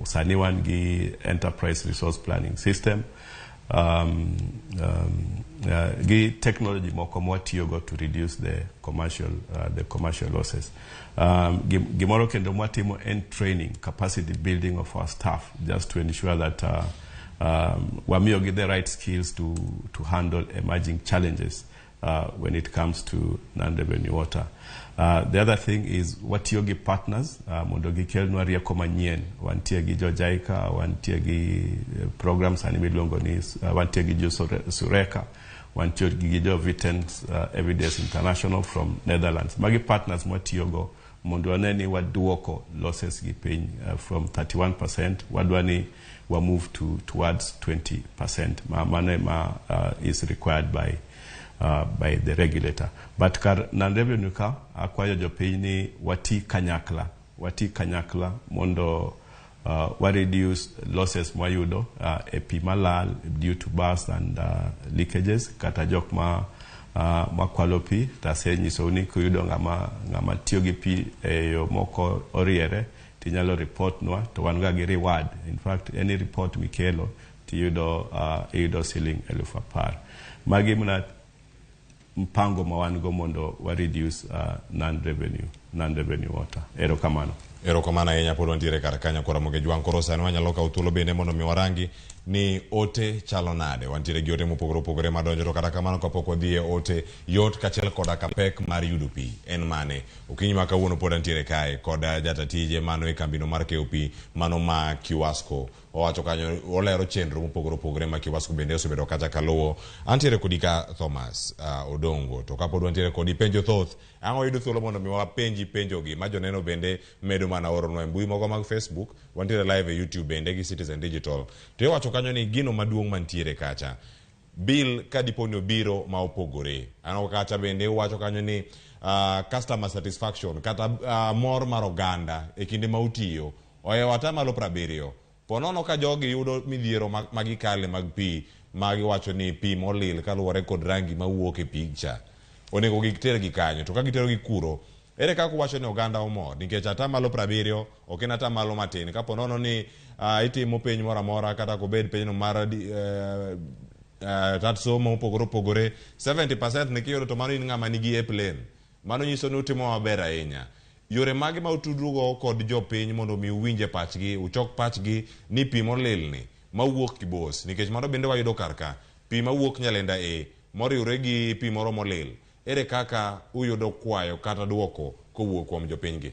Sani wan gi enterprise resource planning system. Gi technology moko mwatiyogo to reduce the commercial losses. Gimoro kendo mwatimo en training, capacity building of our staff, just to ensure that wamiyogi the right skills to handle emerging challenges when it comes to non-revenue water. The other thing is watiyo gi partners mondo gikelnwa rieko manyien. Wantie gi jo JICA, wantie gi program sani miluongo ni wantie gi jo Sureka, wantie gi jo Vitens Evidence International from Netherlands. Magi partners mwatiyogo mondo wane ni waduoko losses gi piny from 31%, wadwa ni wa move to towards 20%. Mano ema is required by the regulator. But kar non-revenue ka, akwayo jopiny ni wati kanyakla mondo wa reduce losses mwayudo e pi malal due to burst and leakages, kata jok ma makwalo pi. Tasenyisou ni kiyudo ng'ama tiyo gi pi e yo moko oriere, tinyalo report nwa to wan ga gi reward. In fact, any report mikelo tiyudo iyudo siling 10,000. Magi mana mpango ma wan go mondo wa reduce non revenue water. Erokamano. Erokamano ahinya. Pod wantiere kar kanyo koro Ramogi Jwang'. Koro sani wanyalo kawo thuolo bende mondo mi warangi ni ote chalo nade. Wantiere gi ote mopogore opogore madonjo, to kata kamano kapok wadhi e ote, yot kaachiel koda ka pek mar yudo pi en mane? Okinyi ma kawuono pod antiere kae kod jata tije mano e kambino mar keyo pi mano ma Kiwasco. Owacho kanyo, olero chenro mopogore opogore ma Kiwasco bende osebedo kacha kaluwo. Antiere kodi ka Thomas Odongo, to kapod wantiere kodi, penjo thoth ang' wayudo thuolo mondo mi wapenji penjogi ma joneno bende medo mana oronwa e mbui moko mag Facebook. Wantiere live e YouTube bende gi Citizen Digital. To iwacho kanyo ni gino maduong' mantiere kacha, bill ka dipo ni obiro ma opogore aneno kacha, bende uwacho kanyo ni customer satisfaction kata mor mar oganda e kinde ma utiyo ohewo 70%. Ponono ka jogi yudo midhiero ma gikale mag pi, ma giwacho ni pi molil kaluwore kod rangi mawuok e picha, onego gitergi kanyo, to ka giterogi kuro, ere kaka uwacho ni oganda omor? Nikech 70% ok en atamalo matin. Kapo nono ni itimo penj moro amora, kata kobed penjno mar tat somo mopogore opogore, 70% ni kiyudo to mano in ng'ama nigi airplane, mano nyiso ni utimo maber ahinya. Yore mage ma utudrugo kod jopiny mondo mi uwinje pachgi, uchok pachgi ni pi molilni mawuok Kibos, nikech mano bende wayudo kar ka pi mawuok Nyalenda e moriwre gi pi moro molil, ere kaka uyudo kwayo kata duoko kowuok kuom jopiny gi?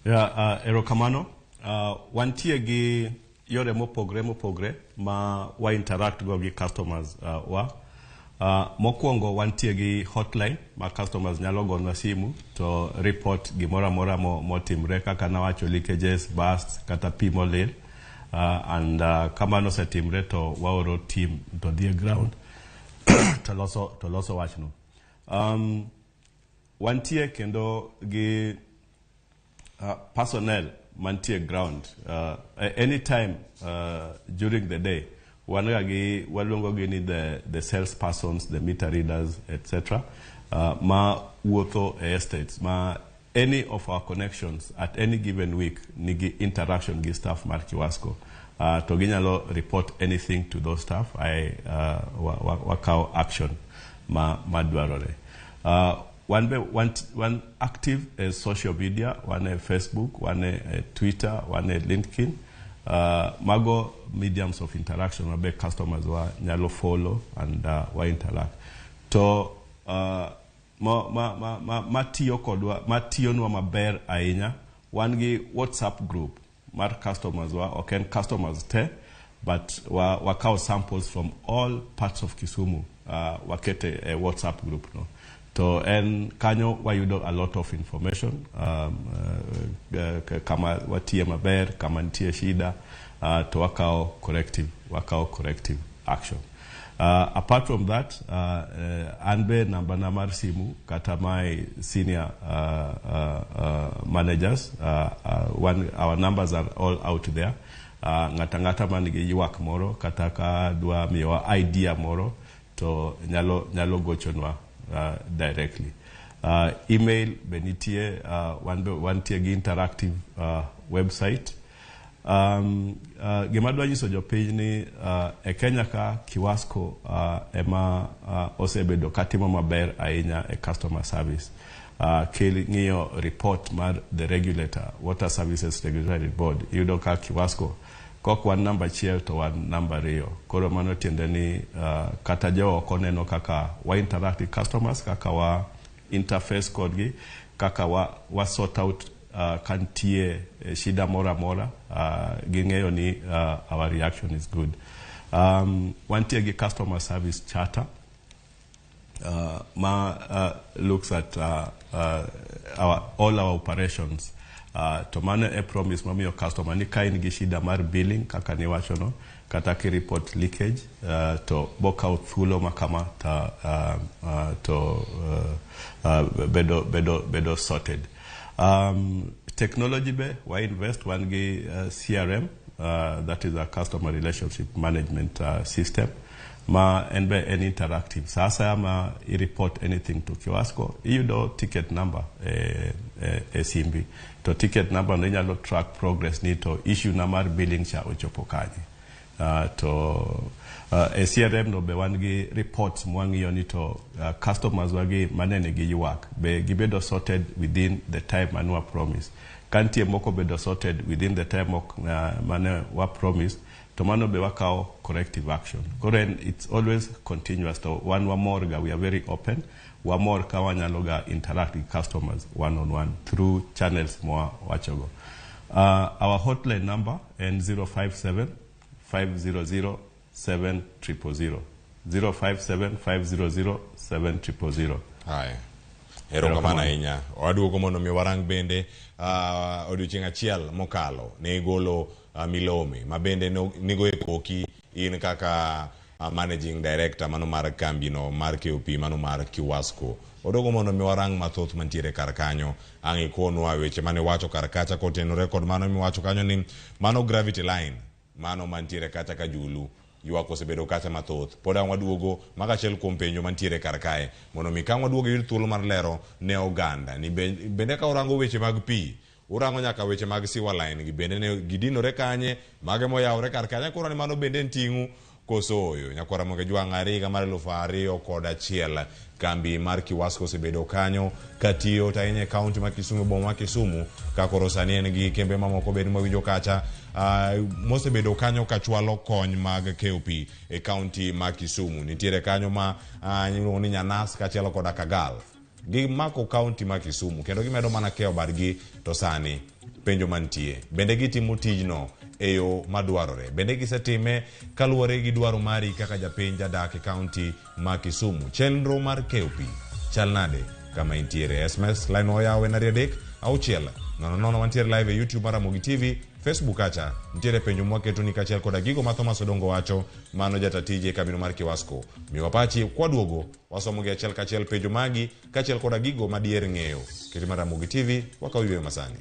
Yeah, erokamano. Wantie gi yore mopogre mopogre ma wa interact go gi customers wa. Mokwongo wantie gi hotline ma customers nyalo gonwa simu to report gimoro amora motimre kaka nawacho, leakages, bursts kata pi molil, and kamano osetimre to waoro team to dhi e ground to loso wachno. Wantie kendo gi personnel mantie ground anytime during the day. Wan ga gi waluongo gi ni the sales persons, the meter readers, etc., ma wuotho e estates ma any of our connections at any given week nigi interaction gi staff mar Kiwasco, to ginyalo report anything to those staff. Wakawo action ma madwarore. Wan be wan active e social media, wan e Facebook, wan e Twitter, wan e LinkedIn. Mago mediums of interaction mabe customers wa nyalo follow and wa interact to ma tiyo kodwa, ma tiyonwa maber ahinya. Wan gi WhatsApp group mar customers wa. Ok en customers te, but wakawo samples from all parts of Kisumu, wakete e WhatsApp group no, to en kanyo wayudo a lot of information, kama watiye maber, kama nitie shida, to wakawo corrective action. Apart from that, an be namba na mar simu kata my senior managers, our numbers are all out there. Ng'ata ng'ata man gi ywak moro kata ka dwa miyowa idea moro to nyalo gochonwa directly. Email be nitie, wan be wantie gi interactive website. Gima dwa nyiso jopiny ni e Kenya ka Kiwasco ema osebedo katimo maber ahinya e customer service. King'iyo report mar the regulator, Water Services Regulatory Board, iyudo ka Kiwasco kok wan namba achiel to wan namba ariyo. Koro mano tiende ni kata jo oko neno kaka wa interact gi customers, kaka wa interface kodgi, kaka wa sort out ka nitie shida moro amora, ging'eyo ni our reaction is good. Wantie gi customer service charter ma looks at all our operations, to mano e promise mamiyo customer ni ka in gi shida mar billing kaka niwachono kata ki report leakage, to bokawo thuolo ma kama to bedo sorted. Technology be wa invest, wan gi CRM, that is a customer relationship management system ma en be en interactive. Sa asaya ma i report anything to Kiwasco, iyudo ticket number e simbi, to ticket number no inyalo track progress ni to issue na mar billing cha ochopo kanye. To e CRM no be wan gi reports mwang'iyo ni to customers wagi manene gi ywak be gibedo sorted within the time mane wa promise. Ka nitie moko bedo sorted within the time ok, mane wa promise, to mano be wakawo corrective action. Koro en it's always continuous. To wan wamor ga, we are very open, wamor ka wanyalo ga interact with customers one on one through channels mwa wachogo. Our hotline number en 057 500 7000, 057 500 7000. Haya. Erokamano ahinya. Waduogo mondo mi warang bende odiochieng' achiel mokalo ne igolo milome ma bende nigo e koki in kaka managing director mano mar kambino mar KOP mano mar Kiwasco. Waduogo mondo mi warang mathoth mantiere kar kanyo. Ang' ikonwa weche mane iwacho kar kacha kotenore kod mano miwacho kanyo ni mano gravity line mano mantiere kacha ka Julu ywak osebedo kacha mathoth. Pod ang' waduogo mago achiel kuom penjo mantiere kar kae mondo mi ka ang' waduogo iyud thuolo mar lero ne oganda ni bende ka urango weche mag pi, urango nyaka weche mag sewer line gi bende ne gidinore kanye, mage moyawore kar kanyo koro ni mano bende en ting'u koso oyo. Nyakwara Moge Jwang' ari higa mar 2001 kambi mar Kiwasco osebedo kanyo katiyo to ahinya e kaunti ma Kisumu, boma ma Kisumu, ka koro sani en gi kembe mamoko bende mawinjo kacha mosebedo kanyo kachwalo kony mag keyo pi e kaunti ma Kisumu. Nitiere kanyo ma iluongo ni Nyanas kaachiel koda Kagal. Gimako kaunti ma Kisumu kendo gimedo mana keyo badgi to sani Penjo mantie, bende gitimo tijno e yo madwarore? Bende gisetime kaluwore gi dwaro mari kaka japiny jadak e kaunti ma Kisumu? Chenro mar keyo pi chal nade kama intiere? SMS line oyaw en 23 6 0 0. Wantiere live e YouTube mar Ramogi TV, Facebook kacha nitiere penjo mwaketoni kaachiel koda gigo ma Thomas Odongo wacho, mano jata tije e kambino mar Kiwasco. Miwa pachi kwaduogo wasomo gi achiel kachiel penjo magi kaachiel koda gigo ma diher ng'eyo. Keti mar Ramogi TV wakaw yweyo masani.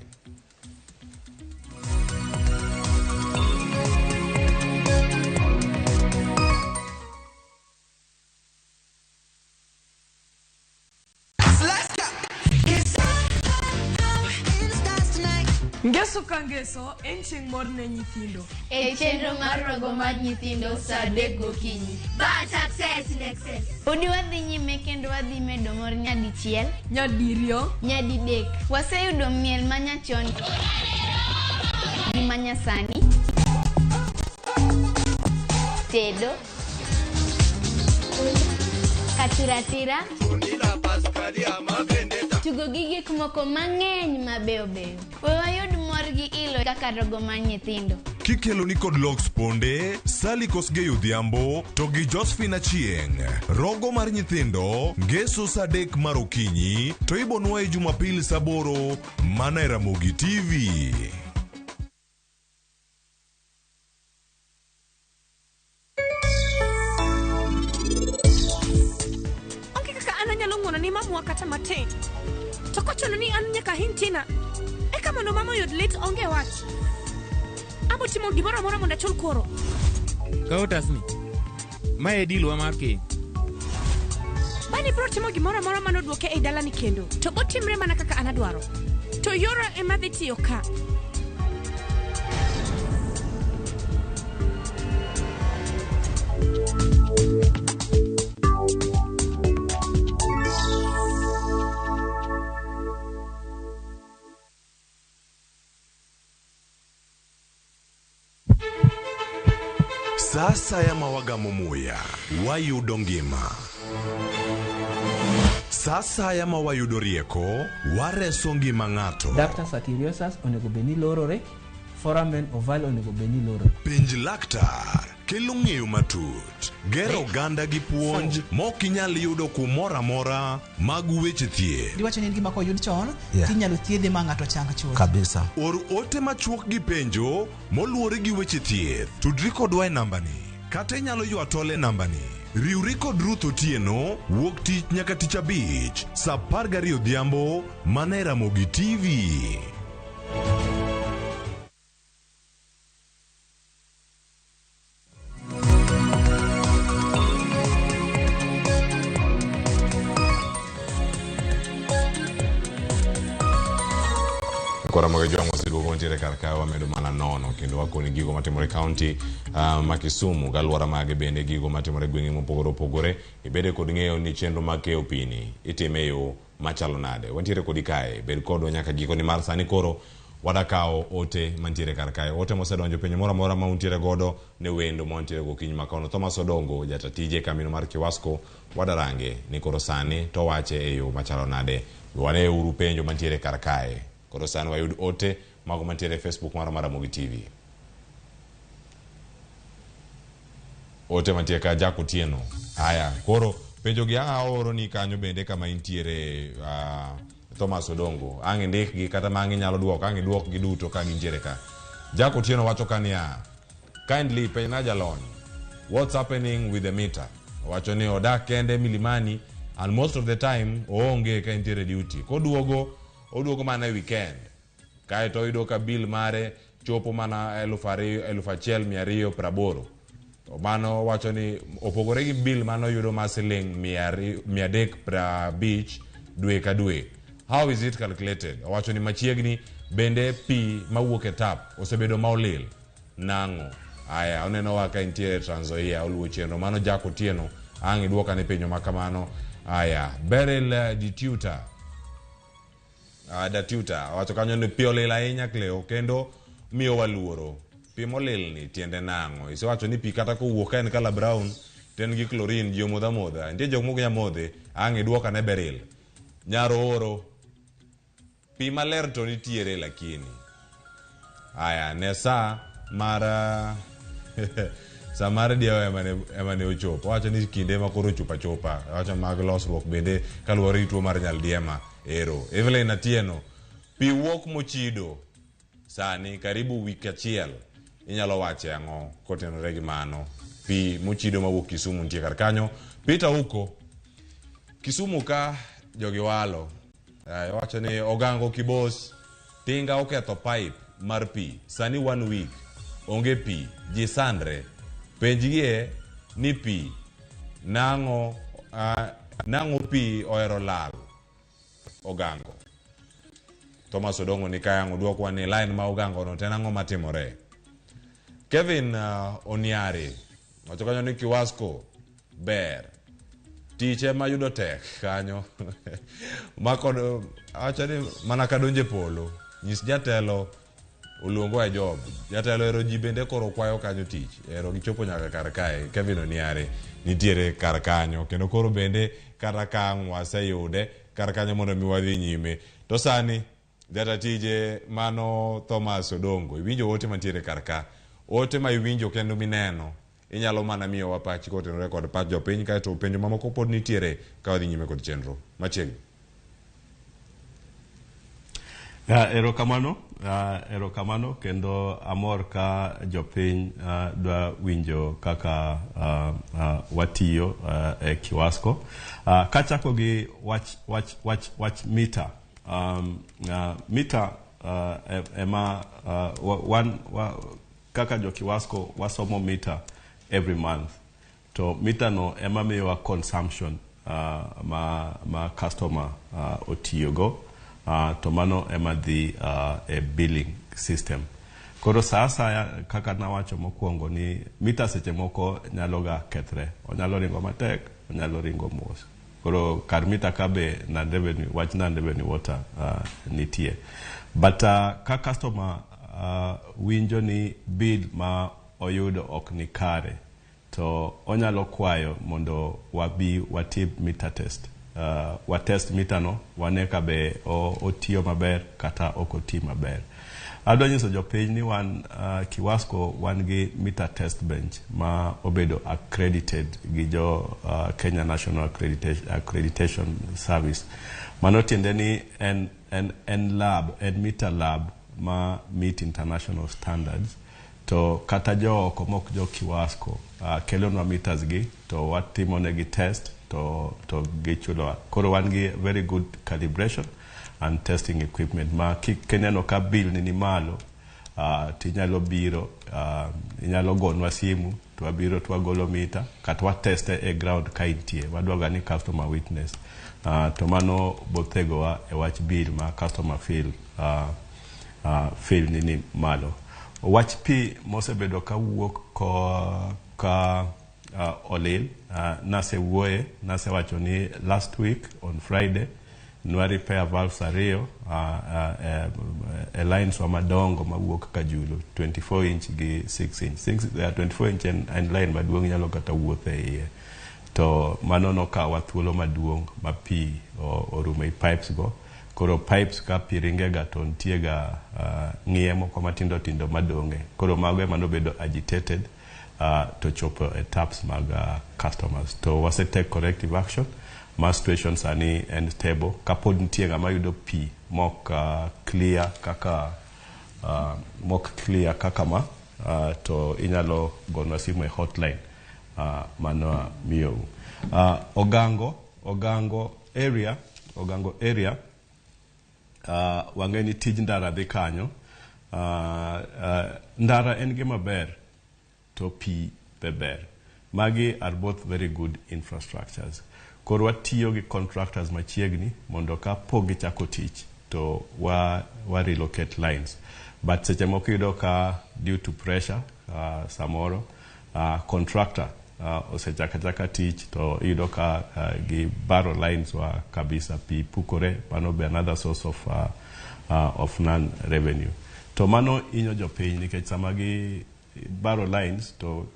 Ngeso ka ngeso en chieng' mor ne nyithindo. E chenro mar rogo mar nyithindo saa 3 gokinyi. Bad success in excess. Podi wadhi nyime kendo wadhi medo mor nyadichiel, nyadiriyo, nyadidek. Waseyudo miel manyachon gi manyasani, tedo, katiratira, tugo gi gik moko mang'eny mabeyo beyo. We wayud mor gi ilo kaka rogo mar nyithindo. Kikelo ni kod Lox Ponde, Sally Kosgei Odhiambo to gi Josephine Achieng'. Rogo mar nyithindo, ngeso saa 3 mar okinyi to ibonwaye Jumapil saa 8 mana e Ramogi TV. Onge kaka an anyalo ng'uono ni mamwa kata matin. To kochuno ni an nyaka ahiny Tina, eka mondo mama oyud lit onge wach. Abo timo gimoro amora mondo achul kuoro. Kaw otasni. Mae e deal wa mar keny. Bani biro timo gimoro amora manoduoke ei dalani kendo, to botimre mana kaka an adwaro. To yora ema dhi tiyo ka. Sa asaya ma wagamo muya, wayudo ngima. Sa asaya ma wayudo rieko, wareso ngima ng'ato. Ductus arteriosus onego bed ni lorore, foramen ovale onego bed ni lorore. Penj laktar kelo ng'eyo matut, gero oganda gi puonj mok inyal yudo kumoro amora mag weche thieth. Diwacho ni en gima koyud chon, Yeah. tinyalo thiedhe ma ng'ato chang chuth. Kabisa. Or ote machuok gi penjo moluwore gi weche thieth. Tudri kodwa e nambani kata inyalo ywa tol e nambani. Riwri kod Ruth Otieno wuok tich nyaka tich abich saa 12 odhiambo mana e Ramogi TV. Kora mag jwang' waseduogo wantiere kar ka wamedo mana nono kendo wakoni gigo matimore e kaunti ma Kisumu gi alwora mage bende gigo matimore e gwenge mopogore opogore. Ibede kod ng'eyo ni chenro mag keyo pi ni itime e yo machalo nade. Wantiere kodi kae, bed kodwa nyaka giko nimar sani koro wadakawo ote mantiere kar kae. Ote mosedonjo penjo moro amora ma untiere godo ne wendo ma wantiere gokinyi ma kono. Thomas Odongo, jata tije e kambino mar Kiwasco, wadarange ni koro sani to wache e yo machalo nade. Wane uru penjo mantiere kar kae. Koro sani wayud ote mago mantiere e Facebook marwa mar Ramogi TV. Ote mantie ka Jack Otieno. Haya, koro penjo gi ang' aoro ni kanyo bende kama intiere Thomas Odongo. Ang' indikgi kata ma ang' inyalo duoko, ang' iduokgi duto ka gintiere ka. Jack Otieno wacho ka niya, kindly penjna jalony, what's happening with the meter? Owacho ni odak kende Milimani and most of the time oonge ka entiere duty. Koduogo, oduogo mana e weekend. Kaeto oyudo ka bill mare chopo mana 2000, 1280. To mano wacho ni opogore gi bill mano yudo mar siling 350 dwe ka dwe. How is it calculated? Owacho ni machiegni bende pi mawuok e tap osebedo ma olil. Nang'o? Aya, oneno wa ka entiere Trans Nzoia oluwo chenro. Mano Jack Otieno, ang' iduoka ne penjo ma kamano. Aya, Beryl Dituta. Datuta owacho kanyo ni pi olil ahinya Cleo kendo miyowa luoro. Pi molil ni tiende nang'o? Isewacho ni pi kata kowuok ka en color brown to en gi chlorine ji omodho amodha. Nitie jok mok nyal modhe, ang' iduoka ne Beryl. Nyar Ooro, pi maler to nitiere lakini. Aya, ne sa mar sa mar diewo ema ne ochopo. Owacho ni kinde ma koro ochopo achopa. Owacho mag losruok bende kaluwore gi tuo mar nyaldiema ero. Evelyn Atieno, pi wuok mochido sani karibu wik achiel. Inyalo wache ang'o kotenore gi mano? Pi mochido mawuok Kisumu nitie kar kanyo. Peter Uko, Kisumu ka jogi walo. Owacho ni Ogango Kibos, Tinga oketho pipe mar pi. Sani 1 week, onge pi, ji sandre. Penjgie ni pi, nang'o pi ohero lal Ogango. Thomas Odongo ni kae ang' odwokwa ni line ma Ogango no to en ang'o matimore. Kevin Oniare wacho kanyo ni Kiwasco ber. Tich ema yudo tek kanyo. Mako awacho ni mana kadonje polo. Nyis jatelo oluongo e job. Jatelo ero ji bende koro kwayo kanyo tich. Ero gichopo nyaka kar kae. Kevin Oniare nitiere kar kanyo. Kendo koro bende kata ka ang' waseyude kar kanyo mondo mi wadhi nyime. To sani jatatije mano Thomas Odongo, iwinjo ote mantiere kar ka. Ote ma iwinjo kendo mineno. Inyalo mana miyowa pachi kotenore kod pach jopiny, kaeto penjo mamoko pod nitiere ka wadhi nyime kod chenro. Machiegni. Erokamano, erokamano kendo amor ka jopiny dwa winjo kaka watiyo e Kiwasco. Kachako gi wach mita. Mita ema kaka jo Kiwasco wasomo mita every month. To mita no ema miyowa consumption ma customer otiyogo. To mano ema dhi e billing system. Koro sa asaya kaka nawacho mokwongo ni mita seche moko nyalo ga kethre. Onyalo ringo matek, onyalo ringo mos. Koro kar mita ka be non-revenue, wach non-revenue water nitie. But ka customer winjo ni bill ma oyudo ok ni kare, to onyalo kwayo mondo wabi watim meter test. Watest mita no, wane ka be otiyo maber kata ok oti maber. Adwa nyiso jopiny ni wan Kiwasco wan gi meter test bench ma obedo accredited gi jo Kenya National Accreditation Service. Mano tiende ni en lab, en meter lab ma meet international standards. To kata jo oko mok jo Kiwasco kelonwa meters gi to watimo negi test to gichulowa. Koro wan gi very good calibration and testing equipment ma kineno ka bill ni malo tinyalo biro, inyalo gonwa simu to wabiro to wagolo mita kata wateste e ground ka intie. Wadwaga ni customer witness. To mano bothegowa e wach bill ma customer feel ni malo. Wach pi mosebedo ka wuok ka olil, nasewuoye, nasewacho ni last week on Friday nwa repair valves ariyo e lines wa madongo mawuok Kajulu 24 inch gi 6 inch. 24 inch en line maduong' inyalo kata wuotho e iye. To mano nokawa thuolo maduong' ma pi orumo e pipes go. Koro pipes ka pi ringega to nitie ga ng'iye moko matindo tindo madong'e. Koro mago ema nobedo agitated to chopo e taps mag customers. To wase take corrective action. Ma situation sani en stable. Kapod nitie ng'ama yudo pi mok clear kaka ma to inyalo gonwa simu e hotline mano miyou. Ogango area wang'e ni tij ndara dhi kanyo. Ndara en gima ber to pi be ber. Magi are both very good infrastructures. Koro watiyo gi contractors machiegni mondo ka pok gichako tich to wa relocate lines. But seche moko iyudo ka due to pressure samoro contractor osechako achaka tich to iyudo ka gi baro lines wa kabisa, pi pukore. Mano be another source of non revenue. To mano inyo jopiny nikech sama gi baro lines to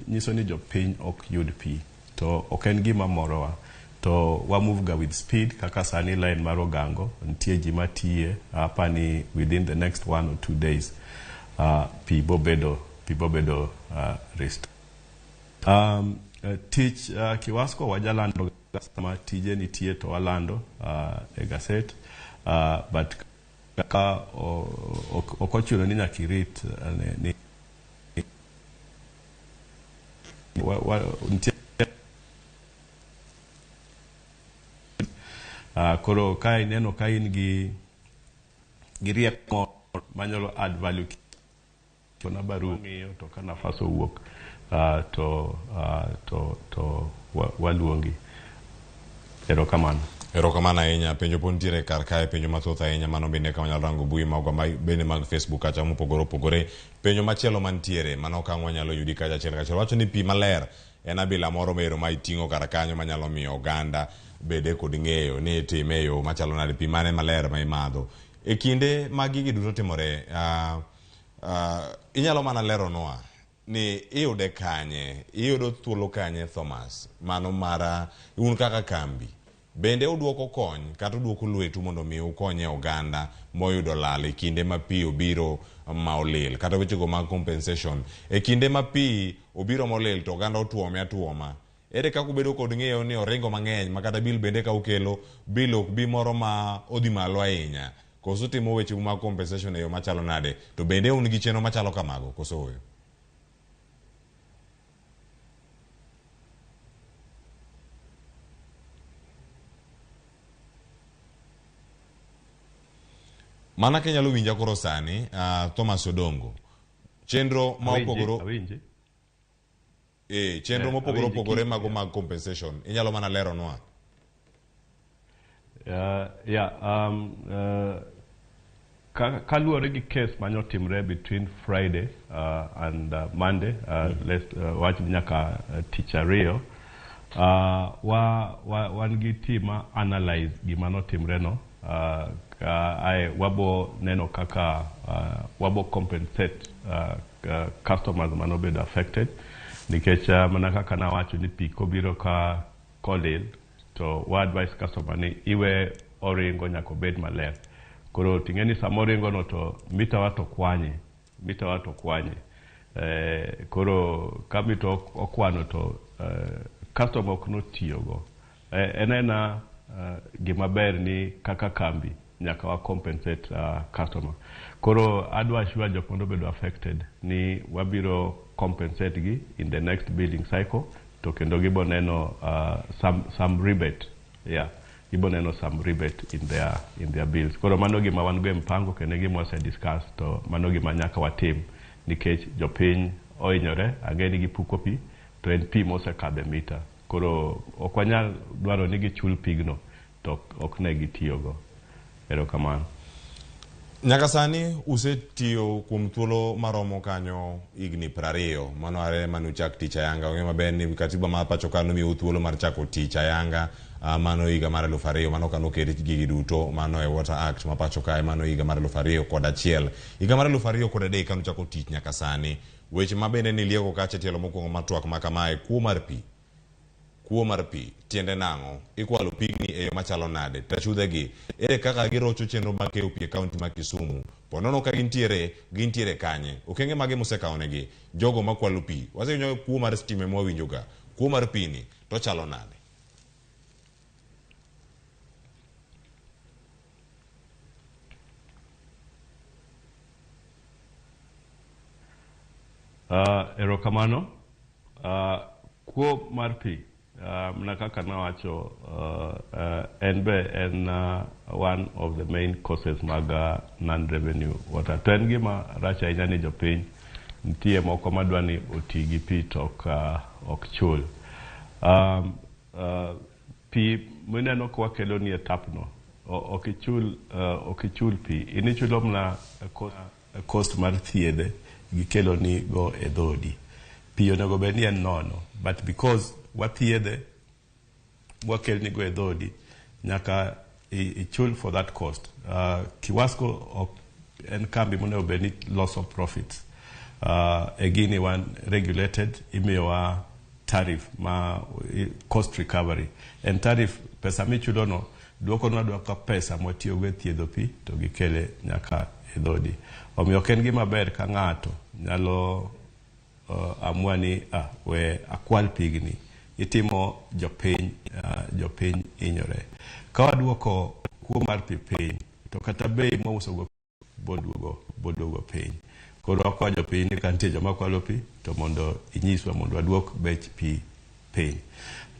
nyiso ni jopiny ok yud pi. To ok en gima morowa. To wa move ga with speed kaka sani line mar Ogango nitie ji matiye apani within the next 1 or 2 days pi bobedo rest. Tich Kiwasco wajalando sama tije nitie to walando e gaset, but ka ok ochuno ni nyaka irit ni nitie koro ka ineno ka in gi rieko manyalo add value na barua ng'iyo to ka nafas owuok to waluongi. Erokamano. Erokamano ahinya. Penjo pod nitiere kar kae, penjo mathoth ahinya mano bende ka wanyalo rango mbui magwa bende mag Facebook kacha mopogore opogore. Penjo machielo mantiere mano ka wanyalo yudi kacha achiel kachiel wacho ni pi maler en abila moro mero ma iting'o kar kanyo manyalo miyo oganda bede kod ng'eyo ni itime e yo machalo nade, pi mane maler ma imadho. E kinde ma gigi duto timore, inyalo mana leronwa ni iyude kanye, iyudo thuolo kanye Thomas, mano mara un kaka kambi bende uduoko kony kata uduoko lwetu mondo mi ukonye oganda moyudo lal e kinde ma pi obiro ma olil, kata wechego mag compensation e kinde ma pi obiro molil to oganda otuome atuoma. Ere kaka ubedo kod ng'eyo ni oringo mang'eny ma kata bill bende ka ukelo bill ok bi moro ma odhi malo ahinya, koso timo weche mag compensation e yo machalo nade, to bende un gi chenro machalo kamago koso ooyo? Mana kinyalo winja koro sani, Thomas Odongo, chenro ma opogore chenro mopogore opogore mago mag compensation inyalo mana leronwa? Kaluwore gi case manotimre between Friday and Monday, let's wach nyaka tich ariyo, wan gi team ma analyze gima notimre no. Wabo neno kaka wabo compensate customers manobedo affected, nikech mana kaka nawacho ni pi kobiro ka kolil to wa advise customer ni iwe oringo nyaka obed maler. Koro ting'e ni sama oringo no to mita wa to kwanye, koro ka mita okwano to customer ok notiyogo. En ena gima ber ni kaka kambi nyaka wa compensate customer. Koro adwa assure jok mondo bedo affected ni wabiro compensate gi in the next billing cycle, to kendo gibo neno some rebate. Yeah, gibo neno some rebate in their bills. Koro mano gima wan go e mpango kendo gima wase discuss, to mano gima nyaka watim nikech jopiny ohinyore, ang'e ni gipuko pi to en pi mosekadho e mita. Koro ok wanyal dwaro ni gichul pigno to ok ne gitiyogo. Erokamano. Nyaka sani usetiyo kuom thuolo maromo kanyo higni 20, mano are manuchak tich ayanga. Ong'e maber ni katiba mar pacho ka nomiyou thuolo mar chako tich ayanga, mano higa mar 2000, mano kanoket gigi duto, mano e Water Act ma pacho kae, mano higa mar 2001. Higa mar 2003 kanuchako tich nyaka sani, weche ma bende nilieko kacha tielo mokwongo mar twak ma kamae, kuo mar pi. Kuo mar pi tiende nang'o? Ikwalo pigni e yo machalo nade? Tachudhegi ere kaka girocho chenro mag keyo pi e kaunti ma Kisumu? Po nono ka gintiere kanye? Okenge mage mosekawonegi jogo makwalo pi? Wasewinjo kuo mar stima mwawinjoga, kuo mar pi ni to chalo nade? Erokamano. Kuo mar pi mana kaka nawacho, en be en one of the main causes mag non-revenue water. To en gima rach ahinya ni jopiny nitie moko madwa ni oti gi pi to ok chul. Pi mineno ka wakelo ni e tap no, ok ichul pi, in ichulo mana cost mar thiedhe gikelo ni go e dhodi. Pi onego bed ni en nono, but because wathiedhe wakelni go e dhodi, nyaka ichul for that cost. Kiwasco en kambi monego bed ni loss of profits. E gini wan regulated, imiyowa tariff ma cost recovery. En tariff pesa michulo no duokonwa duoka pesa mwatiyogo e thiedho pi to gikele nyaka e dhodi. Omiyo ok en gima ber ka ng'ato nyalo amua ni we akwal pigni. Itimo jopiny, jopiny hinyore. Ka waduoko kuo mar pi piny, to kata bei mwausogo boduogo piny. Koro wakwayo jopiny ni ka nitie joma kwalo pi to mondo inyiswa mondo waduok bech pi piny.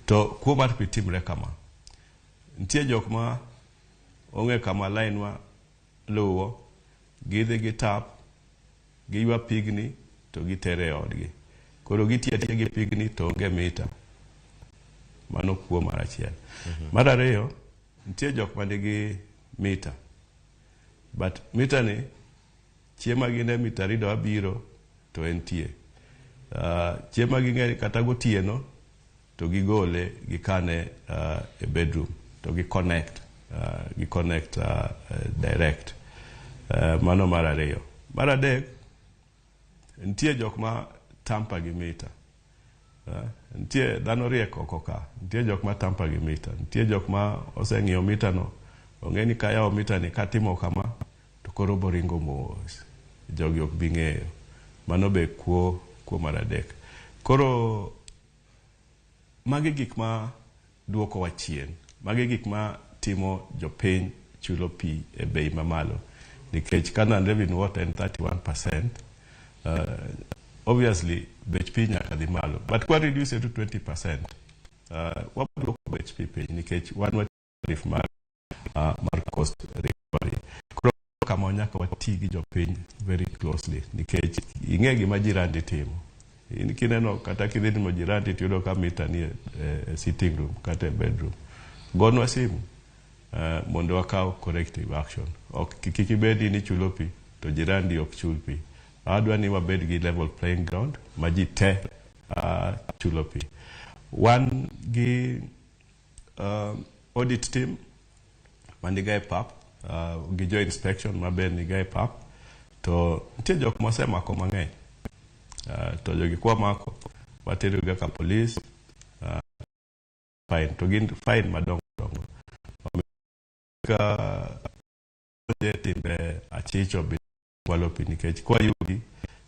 To kuo mar pi timre kama. Nitie jok ma ong'e kama line wa luwo, gidhi gi tap, giywa pigni to gitere e odgi. Koro gitiyo atiya gi pigni to onge mita. Mano kuo mar achiel. Mar ariyo, nitie jok ma nigi mita. But mita ni, chieng' ma gine mita reader abiro to entie. Chieng' ma ging'e kata gotieno to gigole gikane e bedroom to gi connect, gi connect direct. Mano mar ariyo. Mar adek, nitie jok ma tamper gi mita. Nitie dhano riek oko ka. Nitie jok ma tamper gi mita. Nitie jok ma oseng'iyo mita no. Ong'e ni kayawo mita ni katimo kama to koro boringo mos. Jogi ok bi ng'eyo. Mano be kuo mar adek. Koro magi gik ma duokowa chien. Magi gik ma timo jopiny chulo pi e bei mamalo. Nikech ka non-revenue water en 31%, obviously bech pi nyaka dhi malo. But kwa reduce it to 20%, waduoko bech pi piny nikech wan tariff mar cost recovery. Koro kama nyaka wati gi jopiny very closely nikech ing'e gima jirandi timo. In kineno kata kidhi limo jirandi tiyudo ka mita ni e sitting room kata e bedroom. Gonwa simu mondo wakaw corrective action. Ok kik ibedi ni ichulo pi to jirandi ok chul pi. Adwa ni wabed gi level playing ground ma ji te chulo pi. Wan gi audit team maniga e pap, gi jo inspection maber niga e pap, to nitie jok mosemako mang'eny. To jogi kwamako, watero ga ka police, fine, to gin fine madongo dongo. Ka timbe achicho bi kwalo pi nikech kwayudi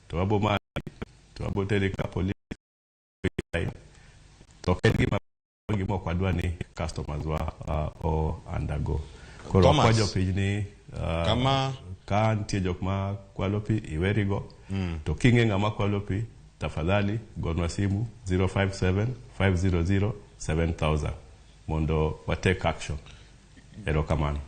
to wabo maki to wabo teri ka police to ok en gima ok wadwa ni customers wa o undergo. Koro wakwa jopiny ni ka nitie jok ma kwalo pi iwerigo, to king'e ng'ama kwalo pi tafadhali gonwa simu 057 500 7000 mondo wa take action. Erokamano.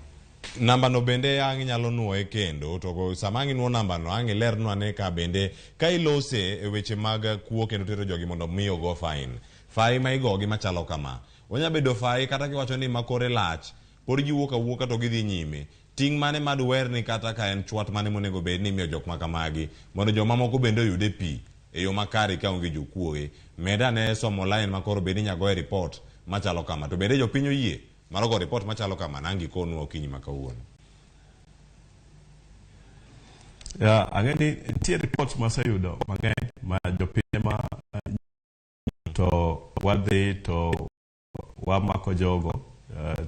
Namba no bende ang' inyalo nuoye kendo to sama ang' inuo namba no ang' ilernwa ane ka bende ka ilose e weche mag kuo kendo tero jogi mondo mi ogo fine. Fai ma igogi machalo kama. Onya bedo fai kata kiwacho ni ma kore lach pod giwuok awuoka to gidhi nyime. Ting' mane madwerni kata ka en chwat mane monego bed ni imiyo jok makamagi mondo joma moko bende oyude pi e yo makare ka onge jokuoge. Med ane somo line ma koro bende inya goye report machalo kama. To bende jopiny oyie mar go report machalo kama nang' gikonwa okinyi ma kawuono. Ang'e ni nitie reports maseyudo mang'eny ma jopiny ma to wadhi to wamako jogo,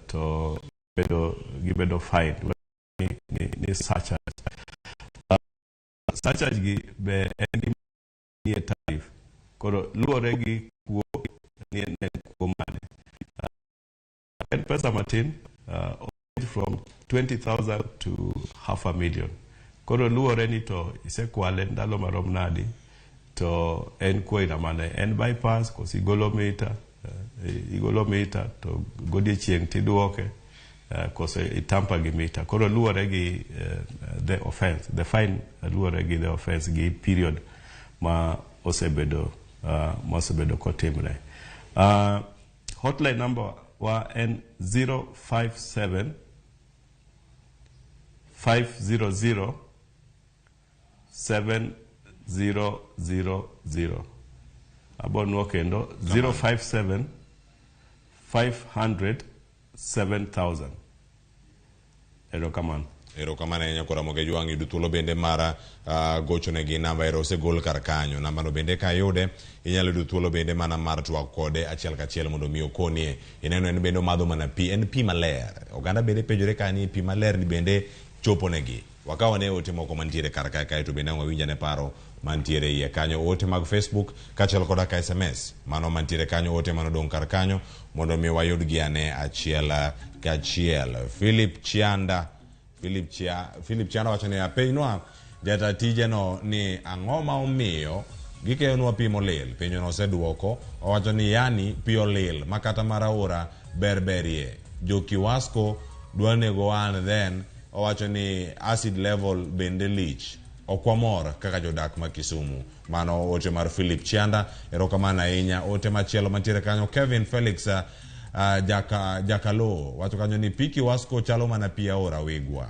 to gibedo fine ni surcharge. Surcharge gi be en gima nie tariff. Koro luwore gi kuo ni en kuo mane. En pesa matin, from 20,000 to 500,000. Koro luwore ni to isekwale ndalo marom nadi, to en kuo ina mane, en bypass koso igolo mita, igolo mita to godiechieng' tiduoke, koso itamper gi mita. Koro luwore gi the offense, the fine luwore gi the offense gi period ma osebedo kotimre. Hotline number wa en 057 500 7000. Abo nuo kendo 057 500 7000. Erokamano. Erokamano ahinya koro Ramogi Jwang' yudo thuolo bende mar gochonegi namba ero osegol kar kanyo. Namba no bende ka iyude inyalo yudo thuolo bende mana mar twak kode achiel kachiel mondo mi okonie. Ineno en bende omadho mana pi, en pi maler. Oganda bende penjore ka ni pi maler ni bende chopo negi. Wakaw ane ote moko mantiere kar kae kaeto bende ang' wawinj ane paro mantiere iye kanyo. Ote mag Facebook kaachiel koda ka SMS mano mantiere kanyo, ote manodong' kar kanyo mondo mi wayudgi ane achiel kachiel. Philip Chianda Philip, Chia, Philip Chianda wacho niya, penjnwa jata tijeno ni ang'o ma omiyo gikeyonwa pi molil. Penjono oseduoko, owacho ni yani pi olil ma kata mar aora ber berie. Jo Kiwasco dwa nego an then owacho ni acid level bende lich. Ok wamor kaka jodak ma Kisumu. Mano ote mar Philip Chianda. Erokamano ahinya. Ote machielo mantiere kanyo Kevin Felix Jaka, Jakalo wacho kanyo ni pi Kiwasco chalo mana pi aora Wigwa.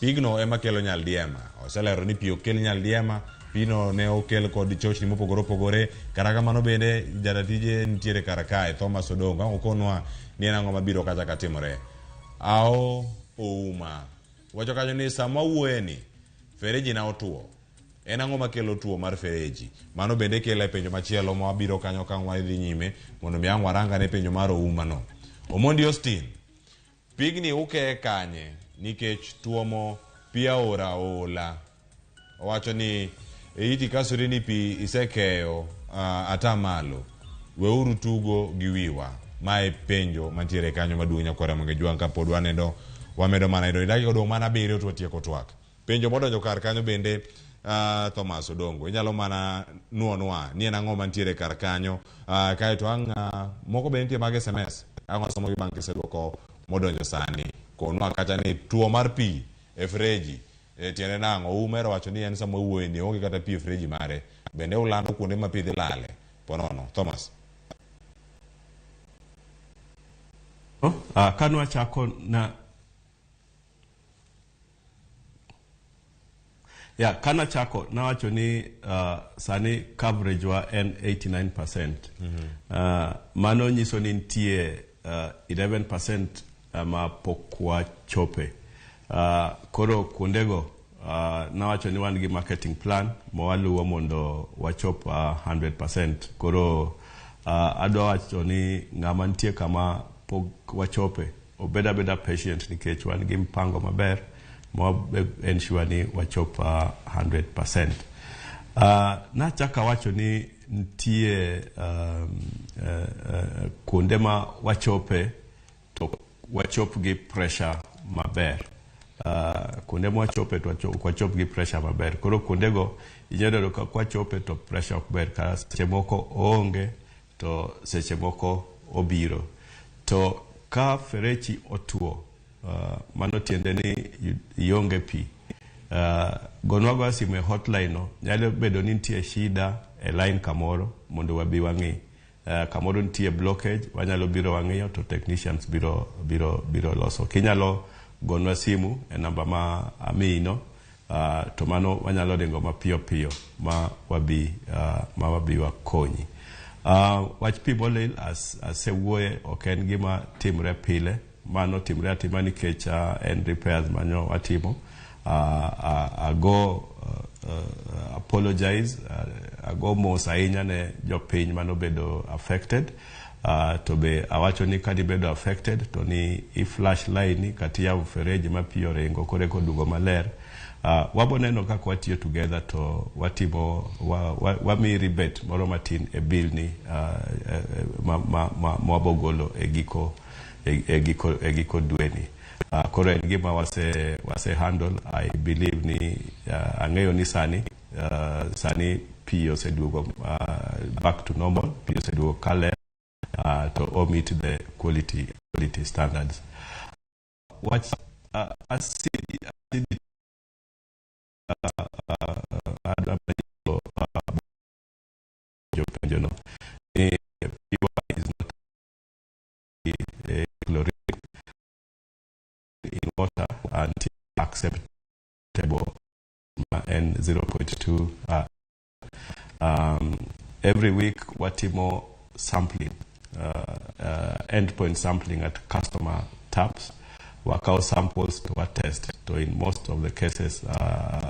Pigno ema kelo nyaldiema. Oselero ni pi ok kel nyaldiema, pino ne okel kod chochni mopogore opogore. Kata kamano bende jaratije nitiere kar kae Thomas Odongo ang' okonwa ni en ang'o mabiro kacha katimore. Ao Ouma wacho kanyo ni sama wuoyeni fereji na otuo. En ang'o makelo tuo mar fereji? Mano bende kelo e penjo machielo ma wabiro kanyo ka wadhi nyime mondo mi ang' warangane penjo mar Ouma no. Omondi Austin, pigni ukeye kanye nikech tuomo pi aora oola. Owacho ni iti kasori ni pi isekeyo ata malo. Weuru tugo gi wiwa. Mae penjo mantiere kanyo maduong' nyakwara Ramogi Jwang' kapod wanedo wamedo mana yudo dakika odong' mana abiriyo to watieko twak. Penjo modonjo kar kanyo bende Thomas Odongo inyalo mana nuonwa ni en ang'o mantiere kar kanyo kaeto ang' moko be nitie mag SMS ang' wasomogi bang' kiseduoko modonjo sani konwa kata ni tuo mar pi e freji e, tiende nang'o Umero wacho ni en sama wuoye ni onge kata pi e freji mare bende ulando kuonde ma pi dhi lale ponono Thomas Kanwachako na ya kanachako nawacho ni sani coverage wa en 89%. Mano nyiso ni nitie 11% ma pok wachope. Koro kuondego nawacho ni wan gi marketing plan ma waluwo mondo wachop 100%. Koro adwa wacho ni ng'ama nitie kama pok wachope obed abeda patient nikech wan gi mpango maber ma ensure ni wachop 100%. Nachako awacho ni nitie kuonde ma wachope to wachop gi pressure maber. Kuonde ma wachope to ok wachop gi pressure maber. Koro kuondego inyalo yudo ka kwachope to pressure ok ber ka seche moko oonge to seche moko obiro. To ka fereji otuo mano tiende ni ionge pi. Gonwa goya simu e hotline no nyalo bedo ni nitie shida e line kamoro mondo wabi wang'i. Kamoro nitie blockage wanyalo biro wang'iyo to technicians biro biro biro loso. Kinyalo gonwa simu e namba ma amiyi no to mano wanyalo ringo mapiyo piyo ma wabi ma wabi wakonyi. Wach pi molil asewuoye ok en gima timre pile mano timre atima nikech en repairs manyo watimo ago apologize ago mos ahinya ne jopiny manobedo affected to be awacho ni kadibedo affected to ni i flash line kata iyawo fereji ma pi oringo koro eka oduogo maler wabo neno kaka watiyo together to watimo wamiyi rebate moro matin e bill ni ma wabogolo e giko e giko e giko dweni. Koro en gima wase handle I believe ni ang'eyo ni sani sani pi oseduogo back to normal pi oseduogo kaler to o meet the quality standards. Wach acid adwa penjo no ni piwa is not chlorine in water until acceptable ma en 0.2 every week watimo sampling endpoint sampling at customer taps wakawo samples to watest to in most of the cases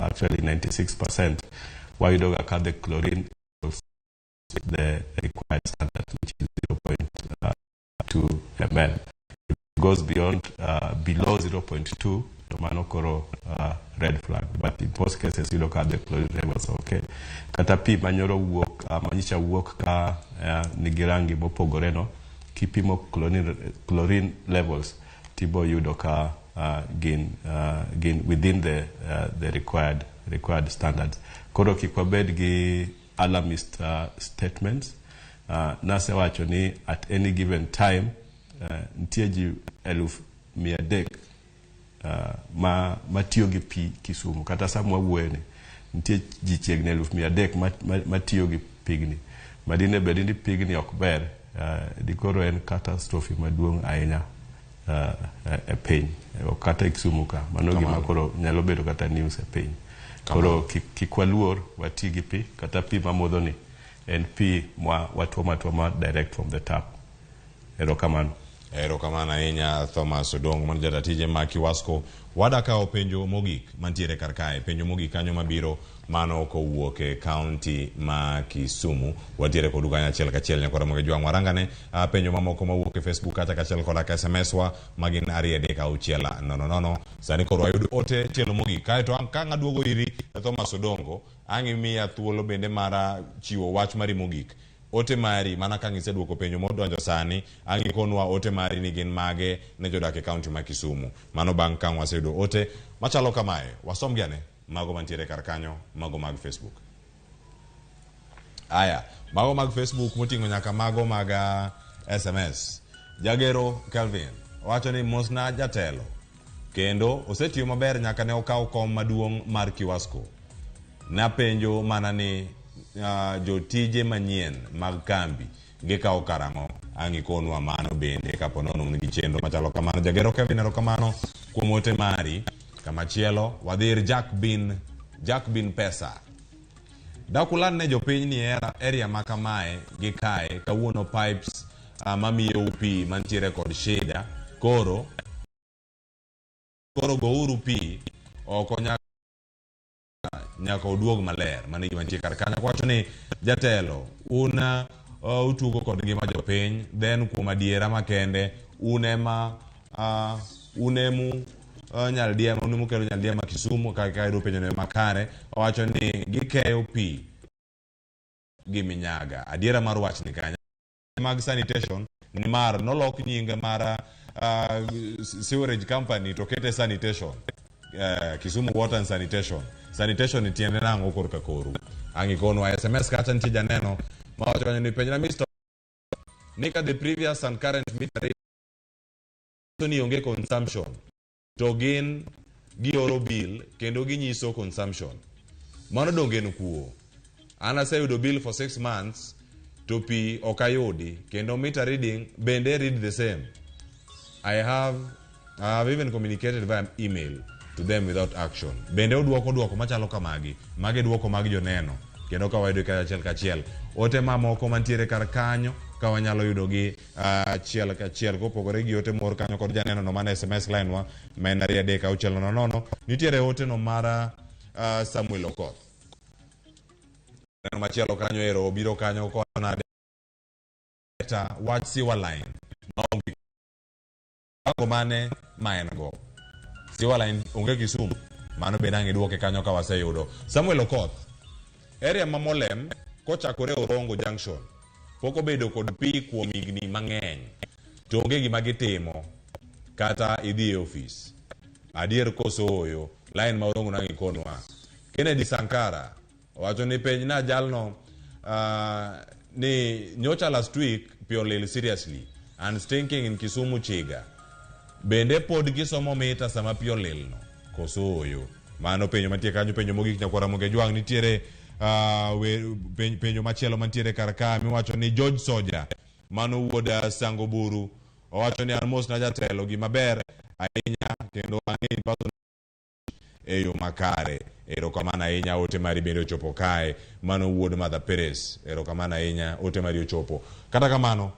actually 96% wayudoga ka the chlorine equals the required standard which is 0.2 ml. It goes beyond below 0.2 to mano koro red flag. But in most cases iyudo ka the chlorine levels are okay. Kata pi manyoro wuok manyicha wuok ka nigi rangi mopogore no, kipimo chlorine levels tibo yudo ka gin within the required standards. Koro kik wabed gi alarmist statements. Nasewacho ni at any given time nitie ji 300,000 matiyo gi pi Kisumu. Kata sama wawuoyo ni nitie ji chiegni 300,000 matiyo gi pigni. Madine bed ni pigni ok ber, dikoro en catastrophe maduong' ahinya e piny, ok kata e Kisumu ka. Mano gima koro nyalo bedo kata news e piny. Koro kik waluor, wati gi pi. Kata pi mamodho ni en pi mwa watuomo atuoma direct from the tap. Erokamano. Erokamano ahinya Thomas Odongo, mano jata tije ma Kiwasco. Wada kawo penjo mogik mantiere kar kae. Penjo mogik kanyo mabiro mano kowuok e kaunti ma Kisumu. Wantiere kodu kanyo achiel kachiel nyakora moge jwang' warangane penjo mamoko mawuok e Facebook kata kachiel koda ka SMS wa magin 2 3 6 0 0. Sani koro wayudo ote tielo mogik. Kaeto ka ang' aduogo iri Thomas Odongo, ang' imiya thuolo bende mar chiwo wach mari mogik. Ote mari mana ka ngiseduoko penjo modonjo sani, ang' ikonwa ote mari ni gin mage ne jodak e kaunti ma Kisumu. Mano bang' ka waseyudo ote machalo kamae. Wasom gi ane mago mantiere kar kanyo, mago mag Facebook. Aya, mago mag Facebook moting'o nyaka mago mag SMS. Jagero Kelvin wacho ni mosna jatelo kendo osetiyo maber nyaka ne okaw kom maduong' mar Kiwasco. Napenjo mana ni jotije manyien mag kambi gikawo karang'o? Ang' ikonwa mano bende kapo nono un gi chenro machalo kamano. Jagero Kevin, erokamano kuom ote mari. Kamachielo wadhi ir Jack Bin Pesa. Dakulan ne jopiny ni area ma kamae gi kae kawuono pipes mamiyou pi mantiere kod shida. Koro gouru pi oko nyaka oduog maler. Mano e gima nitie kar kanyo. Wacho ni jatelo un utugo kod ngima jopiny, then kuom adiera makende un ema unemu Nyaldiema, un emukelo Nyaldiema Kisumu ka yudo penjo no makare. Owacho ni gikeyo pi gi minyaga. Adiera mar wach ni kanya mag sanitation nimar nolok nying mar sewerage company to kete sanitation. Kisumu Water and Sanitation. Sanitation tiende nang'o korka koru? Ang' ikonwa SMS kacha nitie janeno mawacho kanyo ni penjna Mr. Nika the previous and current meter rate ni onge consumption to gin gioro bill kendo ginyiso consumption. Mano donge en kuo? An aseyudo bill for 6 months to pi ok ayudi kendo meter reading bende read the same. I have even communicated via email to them without action. Bende oduoko duoko machalo kamagi. Magi duoko mag joneno. Kendo ka wayudo ka achiel kachiel. Ote mamoko mantiere kar kanyo ka wanyalo yudogi achiel kachiel kopogore gi ote mor kanyo kod janeno no mana SMS line wa ma en 2 3 6 0 0. Nitiere ote no mar Samuel Okoth. Neno machielo kanyo ero obiro kanyo kowacho nade wach sewer line maonge mipango mane ma en go. Sewer line onge Kisumu. Mano bende ang' iduoke kanyo ka waseyudo. Samuel Okoth, area ma Molem kochakore Orongo Junction pok obedo kod pi kuom higni mang'eny to onge gima gitimo kata idhi e ofis. Adier koso ooyo, line ma Orongo nang' ikonwa. Kennedy Sankara owacho ni penjna jalno ni nyocha last week pi olil seriously and stinking in Kisumu Chiga. Bende pod gisomo mita sama pi olil no koso ooyo? Mano penjo mantie kanyo. Penjo mogik nyakwara Moge Jwang' nitiere penjo machielo mantiere kar ka miwacho ni George Soja mano wuod Sango Buru owacho ni an mos na jatelo gima ber ahinya kendo ang'e person e yo makare. Erokamano ahinya, ote mari bende ochopo kae. Mano wuod Mother Perez. Erokamano ahinya, ote mari ochopo. Kata kamano,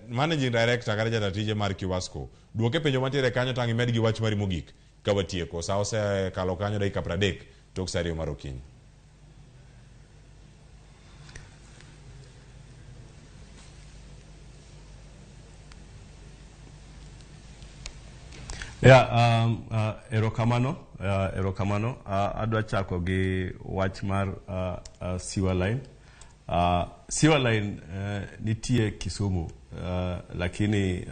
managing director kata jata tije mar Kiwasco, duoke penjo mantiere kanyo to ang' imed gi wach mari mogik ka watieko. Sa osekalo kanyo dakika 30 tok sa 2 mar okinyi. Yeah, erokamano, erokamano. Adwa chako gi wach mar sewer line. Sewer line nitie Kisumu, lakini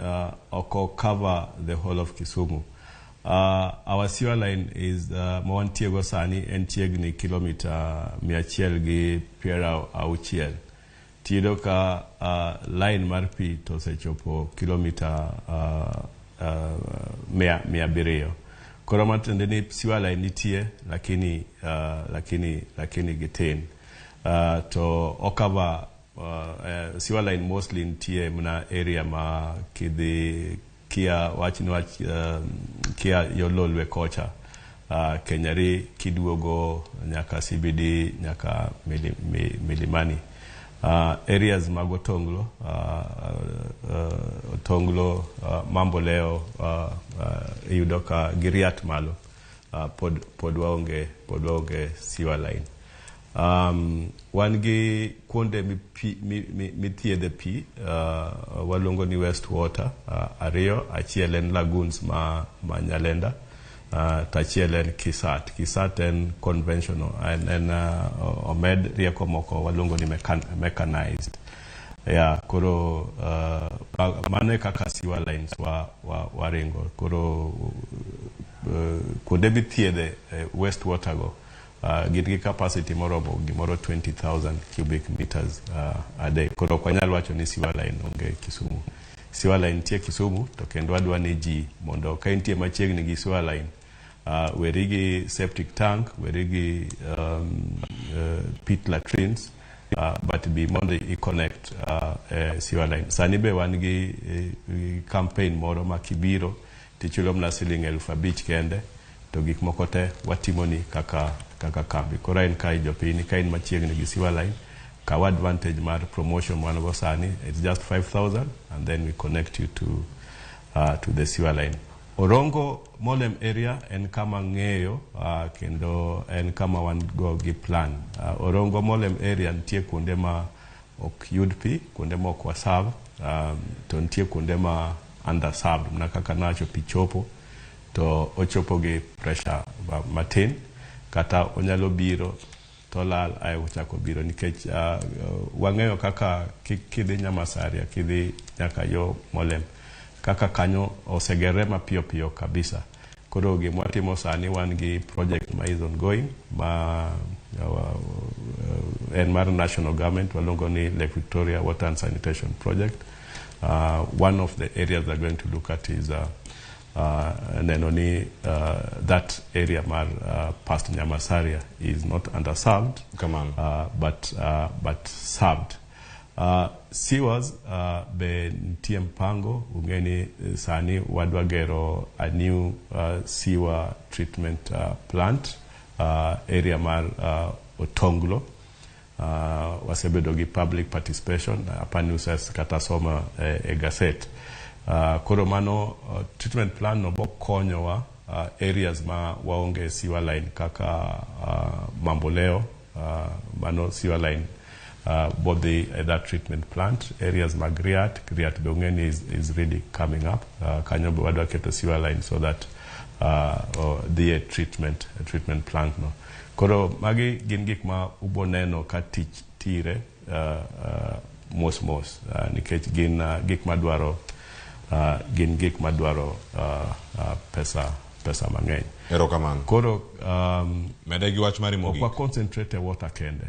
ok cover the whole of Kisumu. Our sewer line is ma wantiego sani en chiegni kilomita 160. Tiyudo ka line mar pi to osechopo kilomita 700. Koro matiende ni sewer line nitie, lakini gitin. To okava sewer line mostly nitie mana area ma kidhi kia wach ni wach kia yo Lolwe kocha, Kenyari kiduogo nyaka CBD nyaka Milimani. Areas mag Otonglo, Otonglo, Mamboleo, iyudo ka giriat malo, pod waonge sewer line. Wan gi kuonde mithiedhe pi, waluongo ni waste water ariyo. Achiel en lagoons ma Nyalenda, to achiel en Kisat. Kisat en conventional, en omed rieko moko waluongo ni mechanized. Yeah, koro mano e kaka sewer lines wa waringo. Koro kuonde mithiedhe waste water go gin gi capacity moromo gimoro 20,000 cubic meters a day. Koro ok wanyal wacho ni sewer line onge Kisumu. Sewer line nitie Kisumu, to kendo wadwa ni ji mondo ka intie machiegni gi sewer line, weri gi septic tank, weri gi pit latrines, but bi mondo i connect sewer line. Sani be wan gi campaign moro ma kibiro tichulo mana siling 5,000 kende, to gik moko te watimoni kaka kambi. Koro en ka jopiny ka in machiegni gi sewer line, kaw advantage mar promotion wan go sani. It's just 5000 and then we connect you to the sewer line. Orongo Molem area en kama ng'eyo, kendo en kama wan go gi plan. Orongo Molem area nitie kuonde ma ok yud pi, kuonde ma ok waserve, to nitie kuonde ma underserved. Mana kaka nawacho, pi chopo to ochopo gi pressure matin, kata onyalo biro to lal ae ochako biro, nikech wang'eyo kaka kidhi Nyamasaria, kidhi nyaka yo Molem, kaka kanyo osegere mapiyo piyo kabisa. Koro gima watimo sani, wan gi project ma is ongoing, ma en mar national government, waluongo ni Lake Victoria Water and Sanitation Project. One of the areas they're going to look at is neno ni that area mar past Nyamasaria is not underserved, but served. Sewers be nitie mpango. Ung'e ni sani wadwa gero a new sewer treatment plant area mar Otonglo. Wasebedo gi public participation, apani uses kata soma e gazette. Koro mano treatment plan no bokonyowa areas ma waonge sewer line kaka Mamboleo, mano sewer line bodhi at that treatment plant. Areas mag Riat, Riat be ung'e ni is really coming up. Kanyo be wadwa keto sewer line so that dhi e treatment plant no. Koro magi gin gik ma ubo neno ka tich tire mos mos, nikech gin gik madwaro gin gik madwaro pesa mang'eny. Erokamano. Koro mede gi wach mari mogik. Ok wa concentrate e water kende.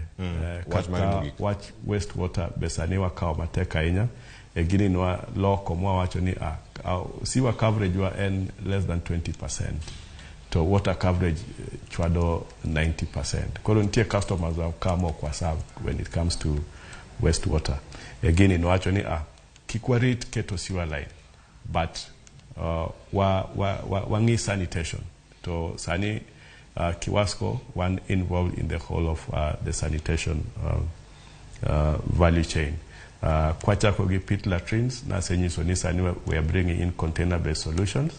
Wach mari kata mogik. Wach waste water be sani wakawo matek ahinya. E gini nwa loko mwawacho ni sewer coverage wa en less than 20%, to water coverage chwado 90%. Koro nitie customers wa ka mok waserve when it comes to waste water. E gini nwacho ni kik warit keto sewer line, but wang'i sanitation. To sani Kiwasco wan involved in the whole of the sanitation value chain. Kwachako gi pit latrines, nasenyiso ni sani we are bringing in container based solutions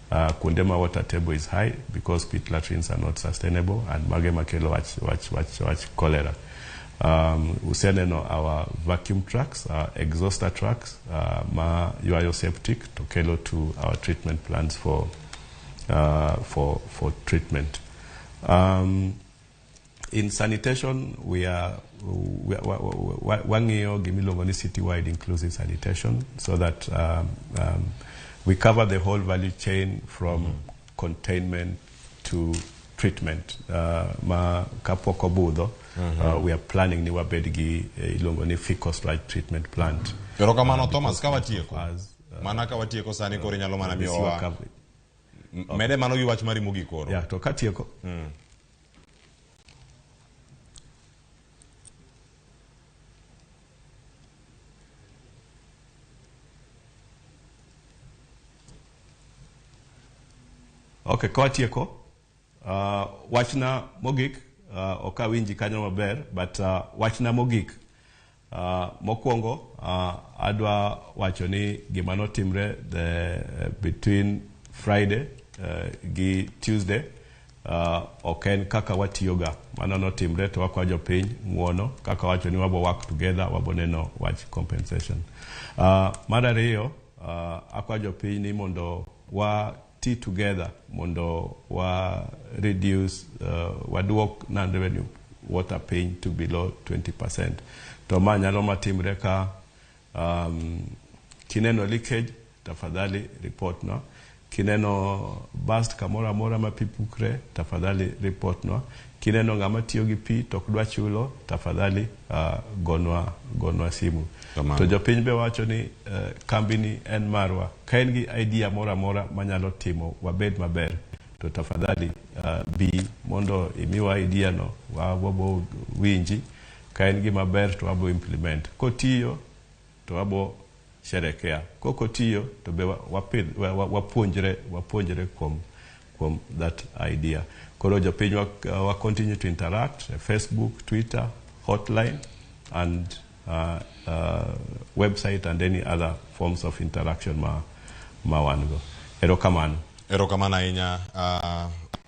kuonde ma water table is high, because pit latrines are not sustainable and mage makelo wach cholera. Useneno our vacuum trucks, our exhauster trucks, ma ywayo septic to kelo to our treatment plants for for treatment. In sanitation, we are wang'iyo gimiluongo ni citywide inclusive sanitation so that we cover the whole value chain from containment to treatment. Ma kapok obudho, we are planning ni wabed gi iluongo ni fecal sludge treatment plant. Erokamano Thomas, ka watieko. Mana ka watieko sani koro inyalo mana the sewer miyowa coverage. Mede mano gi wach mari mogik koro. Yeah, to katieko. Okay, kawatieko, wachna mogik, ok awinji kanyo maber, but wachna mogik, mokwongo, adwa wacho ni gima notimre between Friday gi Tuesday ok en kaka watiyoga. Mano notimre to wakwayo jopiny ng'uono kaka wacho ni wabo work together, wabo neno wach compensation. Mar ariyo, akwayo jopiny ni mondo wa ti together mondo wa reduce, waduok non-revenue water piny to below 20%. To ma nyalo matimre ka kineno leakage, tafadhali report no. Kineno burst kamoro amora ma pi pukre, tafadhali report no. Kineno ng'ama tiyo gi pi to ok dwa chulo, tafadhali gonwa simu. Kamano. To jopiny be wacho ni kambini en marwa. Ka en gi idea moro amora manyalo timo wabed maber, to tafadhali bi mondo imiwa idea no, wabo winji. Ka en gima ber to wabo implement. Kotiyo to wabo sherekea. Kokotiyo to be wapuonjre kuom that idea. Koro jopiny wa continue to interact, Facebook, Twitter, hotline and website and any other forms of interaction ma wan go. Erokamano. Erokamano ahinya,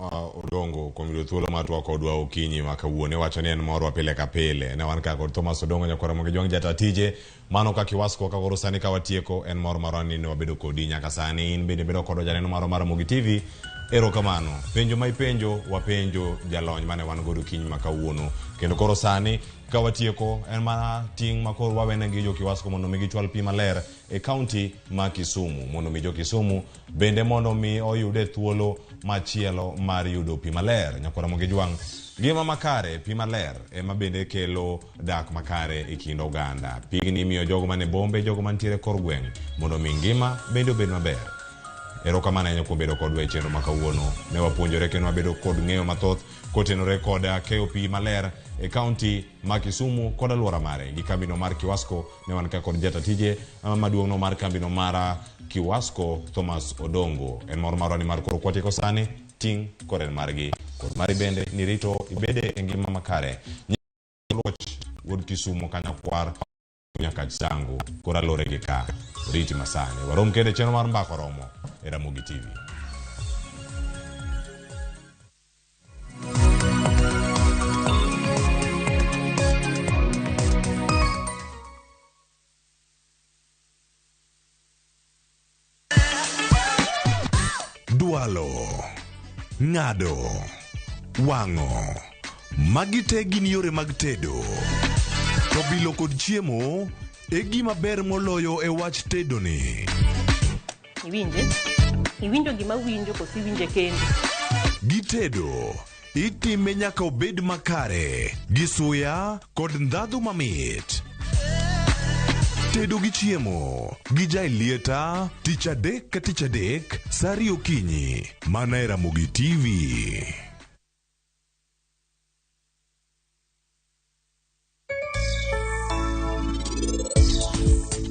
Odongo kuom yudo thuolo mar twak kodwa okinyi ma kawuono. Iwacho ni en morwa pile ka pile. Ne wan ka kod Thomas Odongo nyakwar Ramogi Jwang' jata tije. Mano ka Kiwasco ka koro sani ka watieko en mor marwa ni ne wabedo kodi nyaka sani. In bende ibedo kodwa janeno marwa mar Ramogi TV. Erokamano. Penjo ma ipenjo, wapenjo jalony mane wan godo okinyi ma kawuono. Kendo koro sani ka watieko en mana ting' ma koro wawene gi jo Kiwasco mondo mi gichwal pi maler e kaunti ma Kisumu, mondo mi jo Kisumu bende mondo mi oyude thuolo machielo mar yudo pi maler. Nyakwar Ramogi Jwang', ngima makare, pi maler ema bende kelo dak makare e kind oganda. Pigni imiyo jogo mane bombe, jogo mantiere kor gweng' mondo mi ngima bende obed maber. Erokamano ahinya kuom bedo kodwa e chenro ma kawuono. Ne wapuonjore kendo wabedo kod ng'eyo mathoth kotenore kod keyo pi maler e kaunti ma Kisumu kod alwora mare. Gi kambino mar Kiwasco ne wan ka kod jata tije maduong'no mar kambino mar Kiwasco, Thomas Odongo. En mor marwa ni mar koro kwatieko sani, ting' kod en margi. Kod mari bende ni rito ibede e ngima makare. Loch wuod Kisumu kanyakwar nyaka Changu koro alore gi ka oriti masani. Warom kendo e chenro mar Mbaka Oromo e Ramogi TV. Dwalo, ng'ado, wang'o. Magi te gin yore mag tedo. To bilo kod chiemo e gima ber moloyo e wach tedo ni. Iwinje? Iwinjo gima winjo koso iwinje kendi? Gitedo, itime nyaka obed makare, gi suya kod ndhadhu mamit. Tedo gi chiemo gi Jaelieta tich adek ka tich adek sa ariyo okinyi mana e Ramogi TV.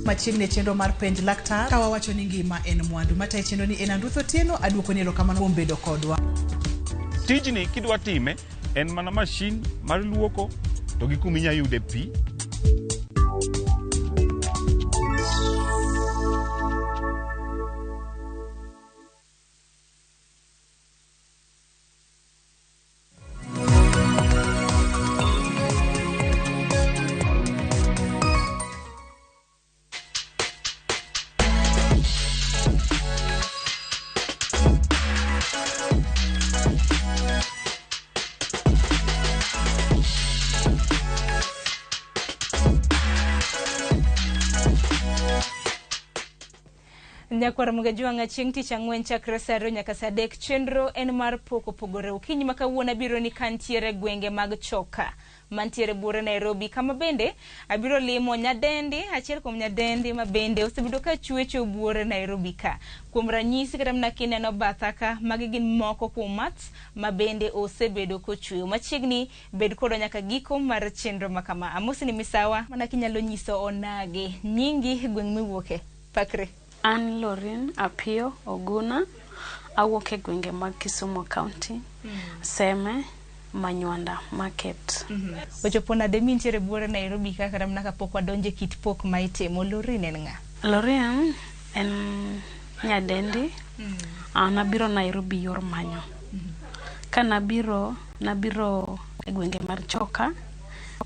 Machiegni e chenro mar penj laktar ka wawacho ni ngima en mwandu. Matayo chenro ni en Anruth Otieno, aduoko ni erokamano kuom bedo kodwa. Tijni kidwa time en mana mashin mar luoko to gi kuma inya yude pi. Nyakwar Mugajwang'a chieng' tich ang'wen chakre saa 2 nyaka saa 3 chenro en mar pok opogore. Okinyi ma kawuono abiro ni kantiere gwenge mag Choka mantiere buore Nairobi, kama bende abiro limo nyadendi, achiel kuom nyadendi ma bende osebedo ka chwecho buore Nairobi ka. Kuom ranyisi kata mana kineno batha ka, magi gin moko kuom mats ma bende osebedo kochweyo. Machiegni bed kodwa nyaka giko mar chenro ma kama. Amosi ni misawa, mana kinyalo nyiso onagi nyingi, gweng' miwuoke, pakre. An Lorin Apio Oguna, awuok e gwenge mag Kisumu County, Seme, Manywanda Market. Ochopo nade mintiere buore Nairobi ka kata mana kapok wadonjo e kit pok ma itimo, Lorin en ng'a? Lorin en nyadendi, an abiro Nairobi yor manyo. Ka nabiro, nabiro e gwenge mar Choka,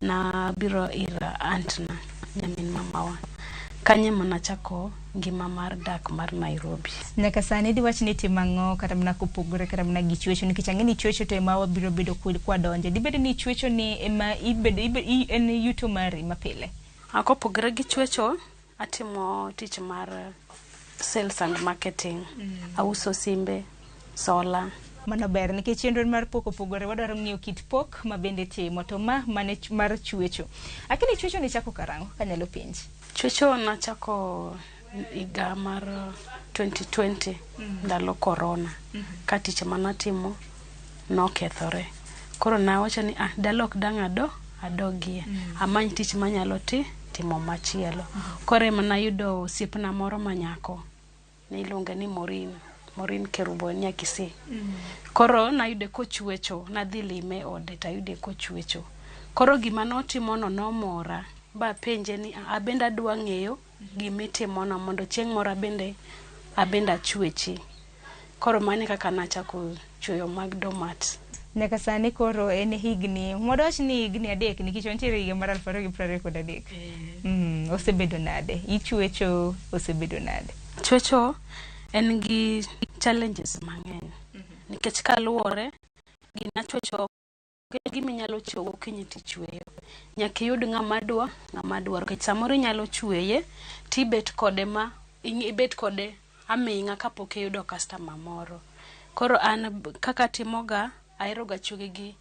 nabiro ir aunt na, nyamin mamawa. Kanyo ema nachako ngima mar dak mar Nairobi. Nyaka sani diwach ni itimo ang'o kata mana kopogore kata mana gi chwecho, nikech ang'e ni chwecho to ema wabiro bedo kwadonje. Dibed ni chwecho ni ema ibedo, en yuto mari mapile? Kopogore gi chwecho, atimo tich mar sales and marketing. Auso simbe, sola. Mano ber nikech chenro mar pok opogore, wadwaro ng'iyo kit pok ma bende timo, to ma mane mar chwecho. Akini chwecho ni chako karang'o kanyalo penji? Chwecho nachako higa mar 2020, ndalo corona, ka tich manatimo nokethore. Koro nawacho ni dalok dang' adogie, amany tich manyalo timo machielo. Koro ema nayudo osiepna moro manyako, niluonge ni Maureen Kerubo nya Kisii. Koro nayude kochwecho, nadhi lime ode tayude kochwecho. Koro gima notimono nomora, bapenje ni abende adwa ng'eyo gimitimono mondo chieng' moro abende achwechi. Koro mano e kaka nachako chweyo mag doormat. Nyaka sani koro en higni, wadwach ni higni 3 nikech wantiere higa mar 2023. Osebedo nade? Ichwecho osebedo nade? Chwecho en gi challenges mang'eny. Nikech kaluwore gima chwecho ok en gima inyalo chiewo gokinyi tichweyo. Nyaka iyud ng'ama dwaro. Nikech samoro inyalo chweye tibet kode ma ibet kode aming'a kapok iyudo customer moro. Koro an kaka atimoga, ahero ga chwegi gi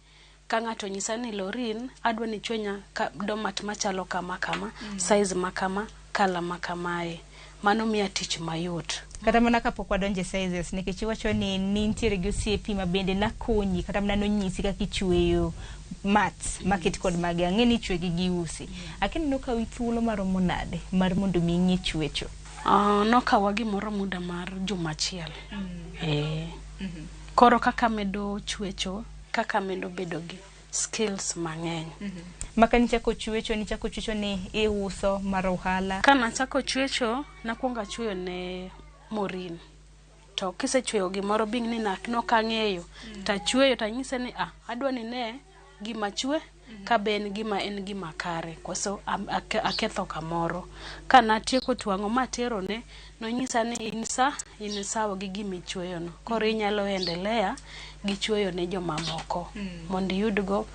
ka ng'ato onyisa ni Lorin, adwa ni ichwenya doormat machalo kama kama, size ma kama, colour ma kamae. Mano miya tich mayot. Kata mana kapok wadonjo e sizes, nikech iwacho ni nintiere gi osiepi ma bende nakonyi, kata mana nonyisi kaka ichweyo mats maket kod magi, ang'e ni ichwegi gi usi. Akini nokawi thuolo maromo nade mar mondo mi ing'e chwecho? Nokawa gimoro muda mar juma achiel. Koro kaka medo chwecho, kaka medo bedo gi skills mang'eny. Maka nichako chwecho, nichako chwecho ni iuso mar ohala? Ka nachako chwecho, nakwongo achweyo ne Maureen. To kisechweyo gimoro bing ni nok ang'eyo, tachweyo tanyise ni adwa ni ne gima chwe, ka be en gima en gima kare, koso aketho kamoro. Ka natieko twang'o materone, nonyisa ni in sawa gi gima ichweyono. Koro inyalo endelea gi chweyo ne jomamoko, mondo iyudgo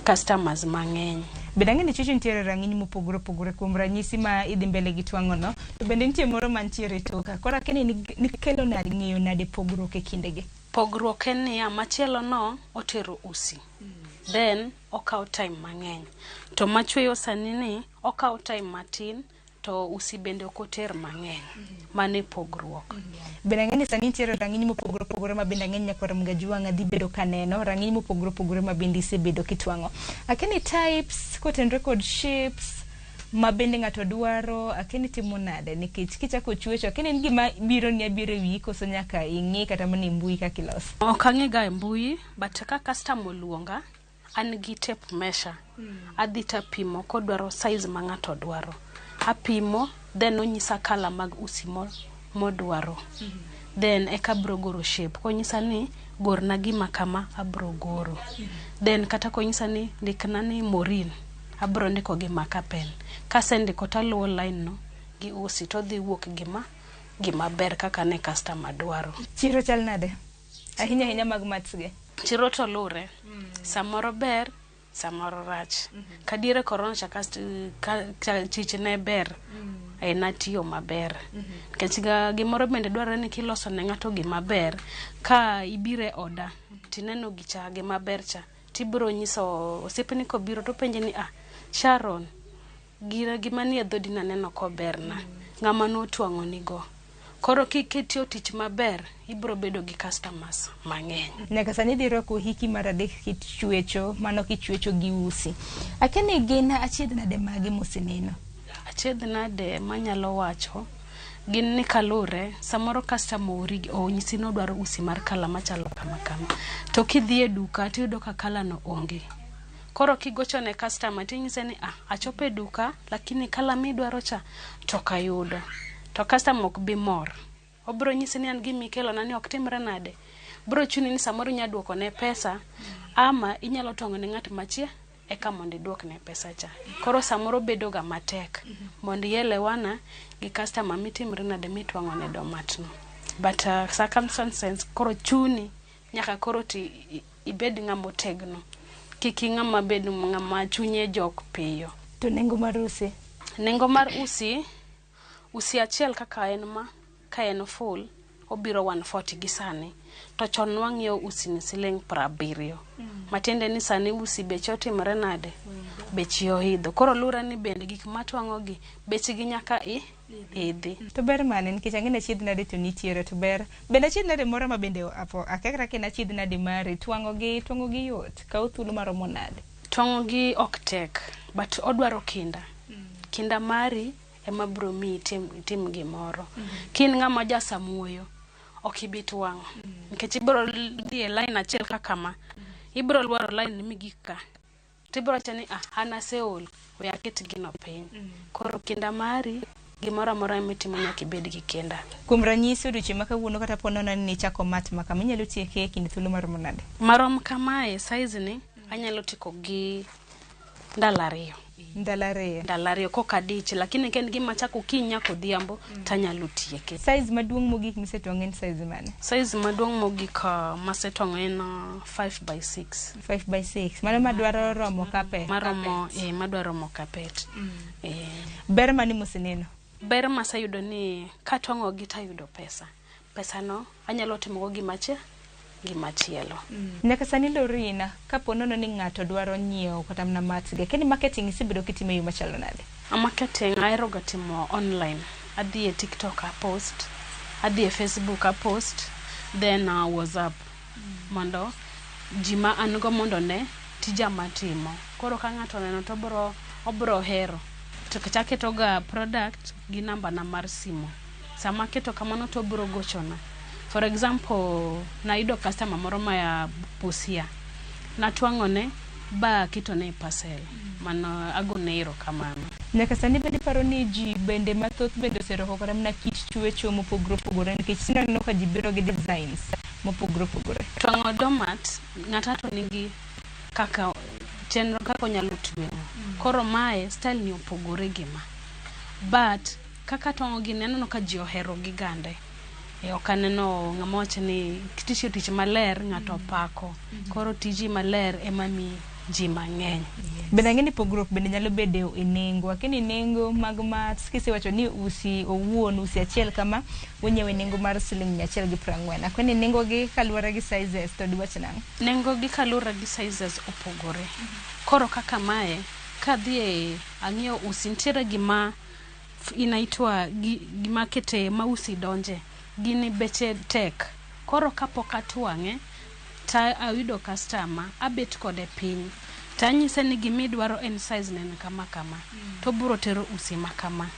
customers mang'eny. Bende ang'e ni chwecho nitiere rang'iny mopogore opogore, kuom ranyisi ma idhi mbele gi twang'o no, to bende nitie moro mantiere e toka. Koro akia ni nikelo nade, ng'eyo nade pogruok e kindegi? Pogruok en niya, machielo no otero usi. Then okawo time mang'eny. To machweyo sani ni okawo time matin, to usi bende ok oter mang'eny. Mano e pogruok. Bende ang'e ni sani nitiere rang'iny mopogore opogore ma bende ang'e ni nyakwar Mgajwang'a dhi bedo kaneno, rang'iny mopogore opogore ma bende isebedo kitwang'o. Akia ni types kotenore kod shapes ma bende ng'ato dwaro, akia ni timo nade nikech kichako chwecho, akia ni en gima biro ni abiro e wiyi koso nyaka ing'i kata mana e mbui kaka iloso. Ok ang'i ga e mbui, but ka customer oluonga, an gi tape measure. Adhi tapimo kodwaro size ma ng'ato dwaro. Apimo, then onyisa colour mag usi modwaro. Then eka abro goro shape. Konyisa ni gorna gima kama, abro goro. Then kata konyisa ni ndikna ni Maureen, abro ndiko gi marker pen. Kasendiko taluwo line no gi usi to dhi wuok gima ber kaka ne customer dwaro. Chiro chal nade? Ahinya ahinya mag mats gi. Chiro to lure. Samoro ber, samoro rach. Kadiere corona cha tich ne ber. E, natiyo maber. Nikech ga gimoro bende dwarore ni kiloso ne ng'ato gima ber, ka ibiro e oda tineno gicha gima ber cha, tibiro nyiso osiepni kobiro topenji ni ah, Sharon, gira gima nie dhodi naneno koberna. Ng'ama notwang'o nigo. Koro kitiyo tich maber, ibiro bedo gi customers mang'eny. Nyaka sani idhi rwako hiki mar adek kichwecho, mano kichwecho gi usi. Akia ni gin achiedh nade mage moseneno? Achiedh nade manyalo wacho gin ni kalure samoro customer oori onyisi ni odwaro usi mar kala machalo kama kama to kidhi e duka tiyudo ka kala no onge. Koro kigocho ne customer tinyise ni ah, achopo e duka lakini kala midwaro cha to ok ayudo. To customer ok bi mor. Obiro nyisi ni an gima ikelona ni ok timre nade. Biro chuni ni samoro inya duoko ne pesa ama inyalo tong'o ne ng'at machie eka mondo iduok ne pesa cha. Koro samoro bedo ga matek mondo ielewana gi customer mitimre nade mitwang'o ne domat no. But circumstances koro chuni nyaka koro ti ibed ng'ama otegno. Kik ing'ama bed ng'ama chunye jok piyo. To nengo mar usi? Nengo mar usi, usi achiel kaka en ma, ka en full, obiro 140 gi sani. To chon nwang'iewo usi ni siling 70. Matiende ni sani usi beche otimore nade? Beche oidho. Koro lure ni bende gik matwang'o gi, bechgi nyaka i idhi. To ber mane? Nikech ang'e ni achiedh nade to nitiere to ber. Bende achiedh nade moro ma bende apo akia kata ka en achiedh nade mari, twang'o gi twang'o gi yot, kawo thuolo maromo nade? Twang'o gi ok tek, but odwaro kinda. Kinda mari ema biro miyi itim, itim gimoro. Ka in ng'ama jasamuoyo, ok ibi twang'o. Nikech ibiro dhi e line achiel kaka ma, ibiro lwaro line migik ka. Tibiro wacho ni ah, an aseol, we aket gino piny. Koro kinda mari, gimoro amora mitimo nyaka ibed gi kinda. Kuom ranyisi odiochieng' ma kawuono kata po nono ni nichako mat ma kama, inyalo tieke e kind thuolo maromo nade? Marom kamae, size ni, anyalo tieko gi ndalo 2. Ndalo 2. Ndalo 2 kok adich, lakini ka en gima achako okinyi nyaka odhiambo, tanyalo tieke. Size maduong' mogik misetwang'o en size mane? Size maduong' mogik masetwang'o en 5 by 6. 5 by 6. Mano madwaro romo carpet. Maromo, madwaro romo carpet. Ber mane moseneno? Ber maseyudo ni katwang'o gi tayudo pesa. Pesa no anyalo timogo gimachielo. Nyaka sani Lorina, kapo nono ni ng'ato dwaro nyiewo kata mana mats gi, akia ni marketing isebedo kitimo e yo machalo nade? Marketing ahero ga timo online. Adhi e TikTok a post, adhi e Facebook a post, then WhatsApp. Mondo ji ma an go mondo one tija matimo. Koro ka ng'ato oneno to obro hero. To nikech aketo ga product gi namba na mar simu. Sama aketo kamano to obro gochona. For example, nayudo customer moro maya Busia. Natwang'one ba aketone e parcel. Mano agone erokamano. Nyaka sani bende iparo ni ji bende mathoth bende oserwako kata mana kit chwecho mopogore opogore nikech tinde aneno ka ji biro gi designs mopogore opogore. Twang'o domat, ng'ato to nigi kaka chenro kaka onyalo tweng'o. Koro mae style ni opogore gi ma. But kaka twang'o gini aneno ka ji ohero gi gande. Ok aneno ng'ama wacho ni kitiyo tich maler ng'ato pako. Koro tiji maler ema mi ji mang'eny. Bende ang'e ni pogruok bende nyalo bedo e nengo. Akia ni nengo mag mats kisewacho ni usi owuon usi achiel kama unyiewo e nengo mar siling 140. Akia ni nengo gi kaluwore gi sizes to diwach nang'o? Nengo gi kaluwore gi sizes opogore. Koro kaka mae, kadhi e ang'iewo usi, nitiere gima inaitwa gima kete ma usi donje. Gini beche tek. Koro kapok atwang'e, ta ayudo customer, abet kode piny. Tanyise ni gimidwaro en size ne en kama kama. To obiro tero usi ma kama.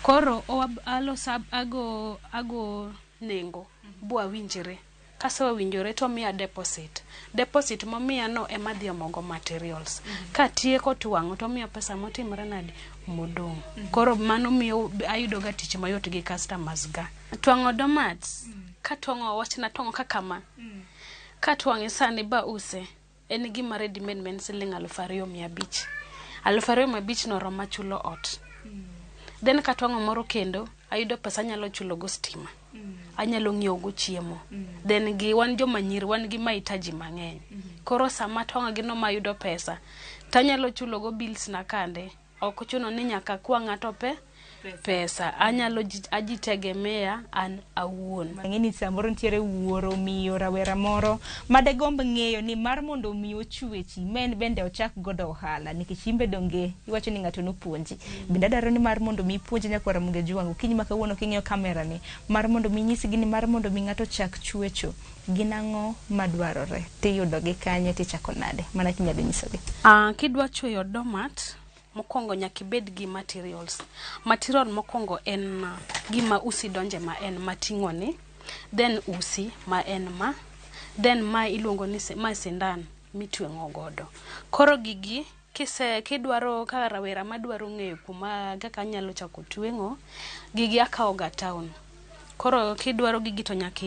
Koro aloso ago nengo bwawinjre. Kasewinjore to omiya deposit. Deposit momiya no ema adhi omo go materials. Katieko twang'o to omiya pesa motimre nade? Modong'. Koro mano miyo ayudo ga tich mayot gi customers ga. Twang'o domats, katwang'o wachna twang'o kaka ma. Katwang'e sani ba use, en gima ready made ma en siling 2,500. 2,500 no roma chulo ot. Then katwang'o moro kendo, ayudo pesa anyalo chulo go stima. Anyalo ng'iewo go chiemo. Then gi wan joma nyiri wan gi mahitaji mang'eny. Koro sama atwang'o gi no mayudo pesa, tanyalo chulo go bills na kande. Ok ochuno ni nyaka akwa ng'ato pesa. Anyalo ajitegemea an awuon. Ang'e ni samoro nitiere wuoro, miyo, rawera moro madegomb ng'eyo ni mar mondo mi ochwechi ma en bende ochak godo ohala nikech in be donge iwacho ni ng'ato nopuonji. Bende adwaro ni mar mondo mi ipuonj nyakwar Ramogi Ajwang' okinyi ma kawuono king'iyo kamera ni mar mondo mi inyisgi ni mar mondo mi ng'ato ochak chwecho gin ang'o madwarore tiyudogi kanye tichako nade mana kinyalo nyisogi. Kidwa chweyo doormat, mokwongo nyaka ibed gi materials. Material mokwongo en gima usi donje ma en mating'o ni, then usi ma en ma, then ma iluongo ni ma sindan mitweng'o godo. Koro gigi kise kidwaro ka rawera madwaro ng'eyo kuma kaka anyalo chako tweng'o, gigi akawo ga town. Koro kidwaro gigi to nyaka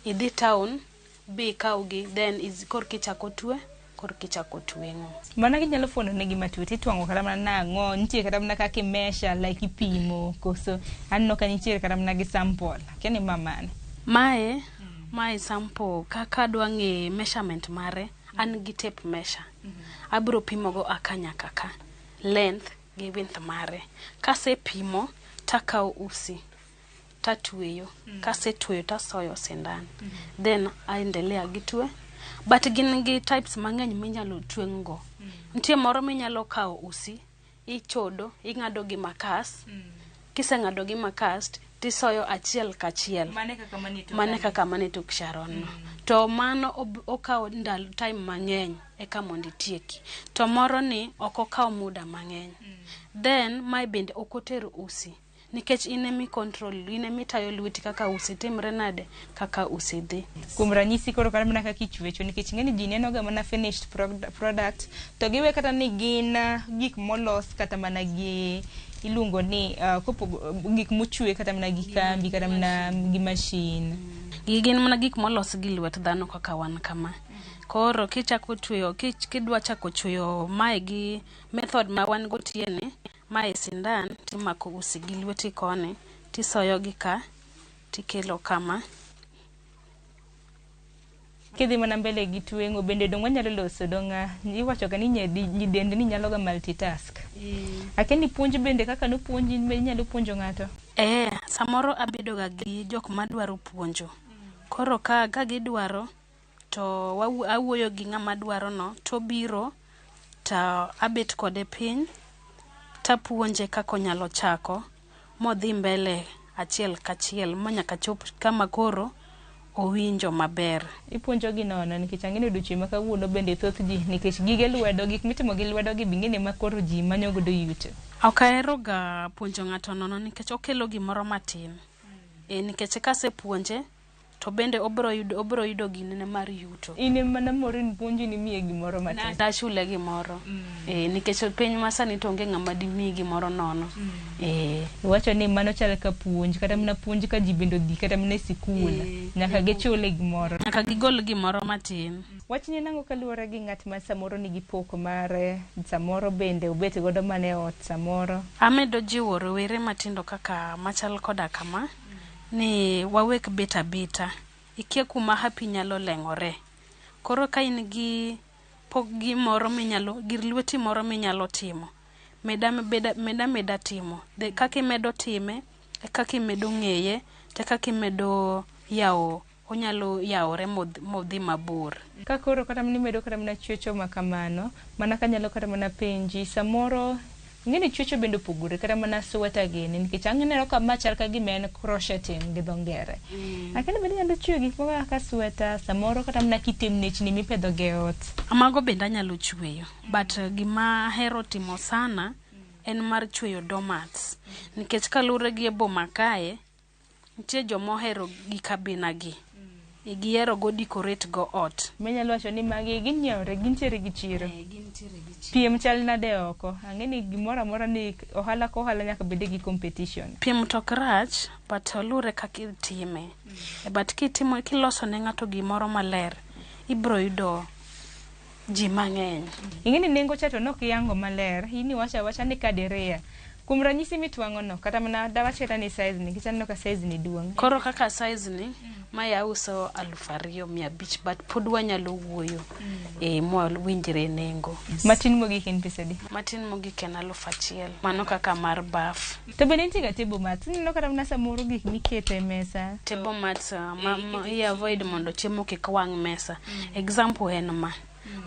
idhi town bi ikawgi then korka ichako twe korka ichako tweng'o. Mana ginyalo fuono negi matut itwang'o kata mana nang'o nitie kata mana kaka imesha like ipimo koso aneno ka nitiere kata mana gi sample akia ni ma mane. Mae sample kaka adwa ng'e measurement mare an gi tape measure. Abiro pimo go aka nyaka ka length gi width mare. Kasepimo takawo usi tatweyo. Kasetweyo tasoyo sindan. Then aendelea gi twe. But gin gi types mang'eny minyalo tweng' go. Nitie moro minyalo kawo usi, ichodo, ing'ado gi makas. Kiseng'ado gi makas, tisoyo achiel kachiel. Mane kaka mane tok Mane kaka mane tok Sharon no. To mano okawo ndalo time mang'eny eka mondo itieki. To moro ni ok okaw muda mang'eny. Then mae bende ok oter usi. Nikech in emi control, in emi tayo lweti kaka usi timre nade, kaka usi dhi. Kuom ranyisi koro kata mana kaka ichwecho nikech ing'e ni ji neno ga mana finished product to giwe kata ni gin gik molos kata mana gi iluongo ni gik mochwe kata mana gi kambi kata mana gi machine. Gigi gin mana gik molos gi lwet dhano kaka wan kama. Koro kichako tweyo, kidwa chako chweyo mae gi method ma wan go tieni, mae sindan timako usi gi lweti koni, tisoyo gi ka, tikelo kama. Kidhi mana mbele gi tweng'o bende dong wanyalo loso dong iwacho ga ni nyidend ni nyalo ga multitask. Akia ni puonj bende kaka nopuonji in be inyalo puonjo ng'ato. Samoro abedo ga gi jok madwaro puonjo. Koro ka gidwaro to awuoyo gi ng'ama dwaro no tobiro to abet kode piny tapuonje kaka onyalo chako modhi mbele achiel kachiel manyaka chop kama koro owinjo maber. Ipuonjo gi nono nikech ang'e ni odiochieng' ma kawuono bende thoth ji nikech gige lwedo gik mitimo gi lwedo gi be ing'e ni ma koro ji manyo godo yuto. Ok ahero ga puonjo ng'ato nono nikech okelo gimoro matin. Nikech kasepuonje to bende obiro yudo ginene mar yuto. In ema namoro ni puonji ni miye gimoro matin. Dachule gimoro. Nikech piny masani to onge ng'ama dimiyi gimoro nono. Iwacho ni mano chal ka puonj kata mana puonj ka ji bende odhi kata mana e sikul nyaka gichule gimoro. Nyaka gigol gimoro matin. Wachni nang'o kaluwore gi ng'at ma samoro nigi pok mare samoro bende obet godo mana e ot samoro. Amedo jiwo rowere matindo kaka machal koda kama ni wawek bet abeta. Ikia kuma hapi nyalo leng'ore. Koro ka in gi pok gimoro minyalo, gir lweti moro minyalo timo, meda meda timo. Kaka imedo time, e kaka imedo ng'eye, te kaka imedo yawo, onyalo yawore modhi mabor. Ka koro kata mana imedo kata mana chwecho ma kamano, mana kanyalo kata mana penji, samoro ing'e ni chwecho bende opogore kata mana sweta gini nikech aneno ka ma chal ka gima en crocheting gi dho ngere. Akia ni bende inyalo chweyo gik moko kaka sweta, samoro kata mana kitemnechni mipedho go e ot. Mago bende anyalo chweyo, but gima ahero timo sana en mar chweyo doormats. Nikech kaluwore gi e boma kae, nitie joma ohero gik abina gi. Gihero go decorate go ot. Minyalo wacho ni magi ginyiewre, gintiere gi chiro. Piem chal nade oko? Ang'e ni gimoro amora ni ohala ka ohala nyaka bede gi competition. Piem to ok rach, but luwre kaka itime. But kitimo kiloso ne ng'ato gimoro maler, ibiro yudo ji mang'eny. Ing'e ni nengo cha to nok iyango maler, in iwacho awacha ni kadiria. Kuom ranyisi mitwang'o no, kata mana dawach kata ni size ni, nikech aneno ka size ni duong'. Koro kaka size ni, mae auso 2500, but pod wanyalo wuoyo mwawinjre nengo. Matin mogik en pesa adi? Matin mogik en 1000. Mano kaka mar baf. To bende nitie ga table mats, ineno kata mana samoro gik miketo e mesa. Table mats ma i avoid mondo chiemo kik wang' mesa. Example en ma.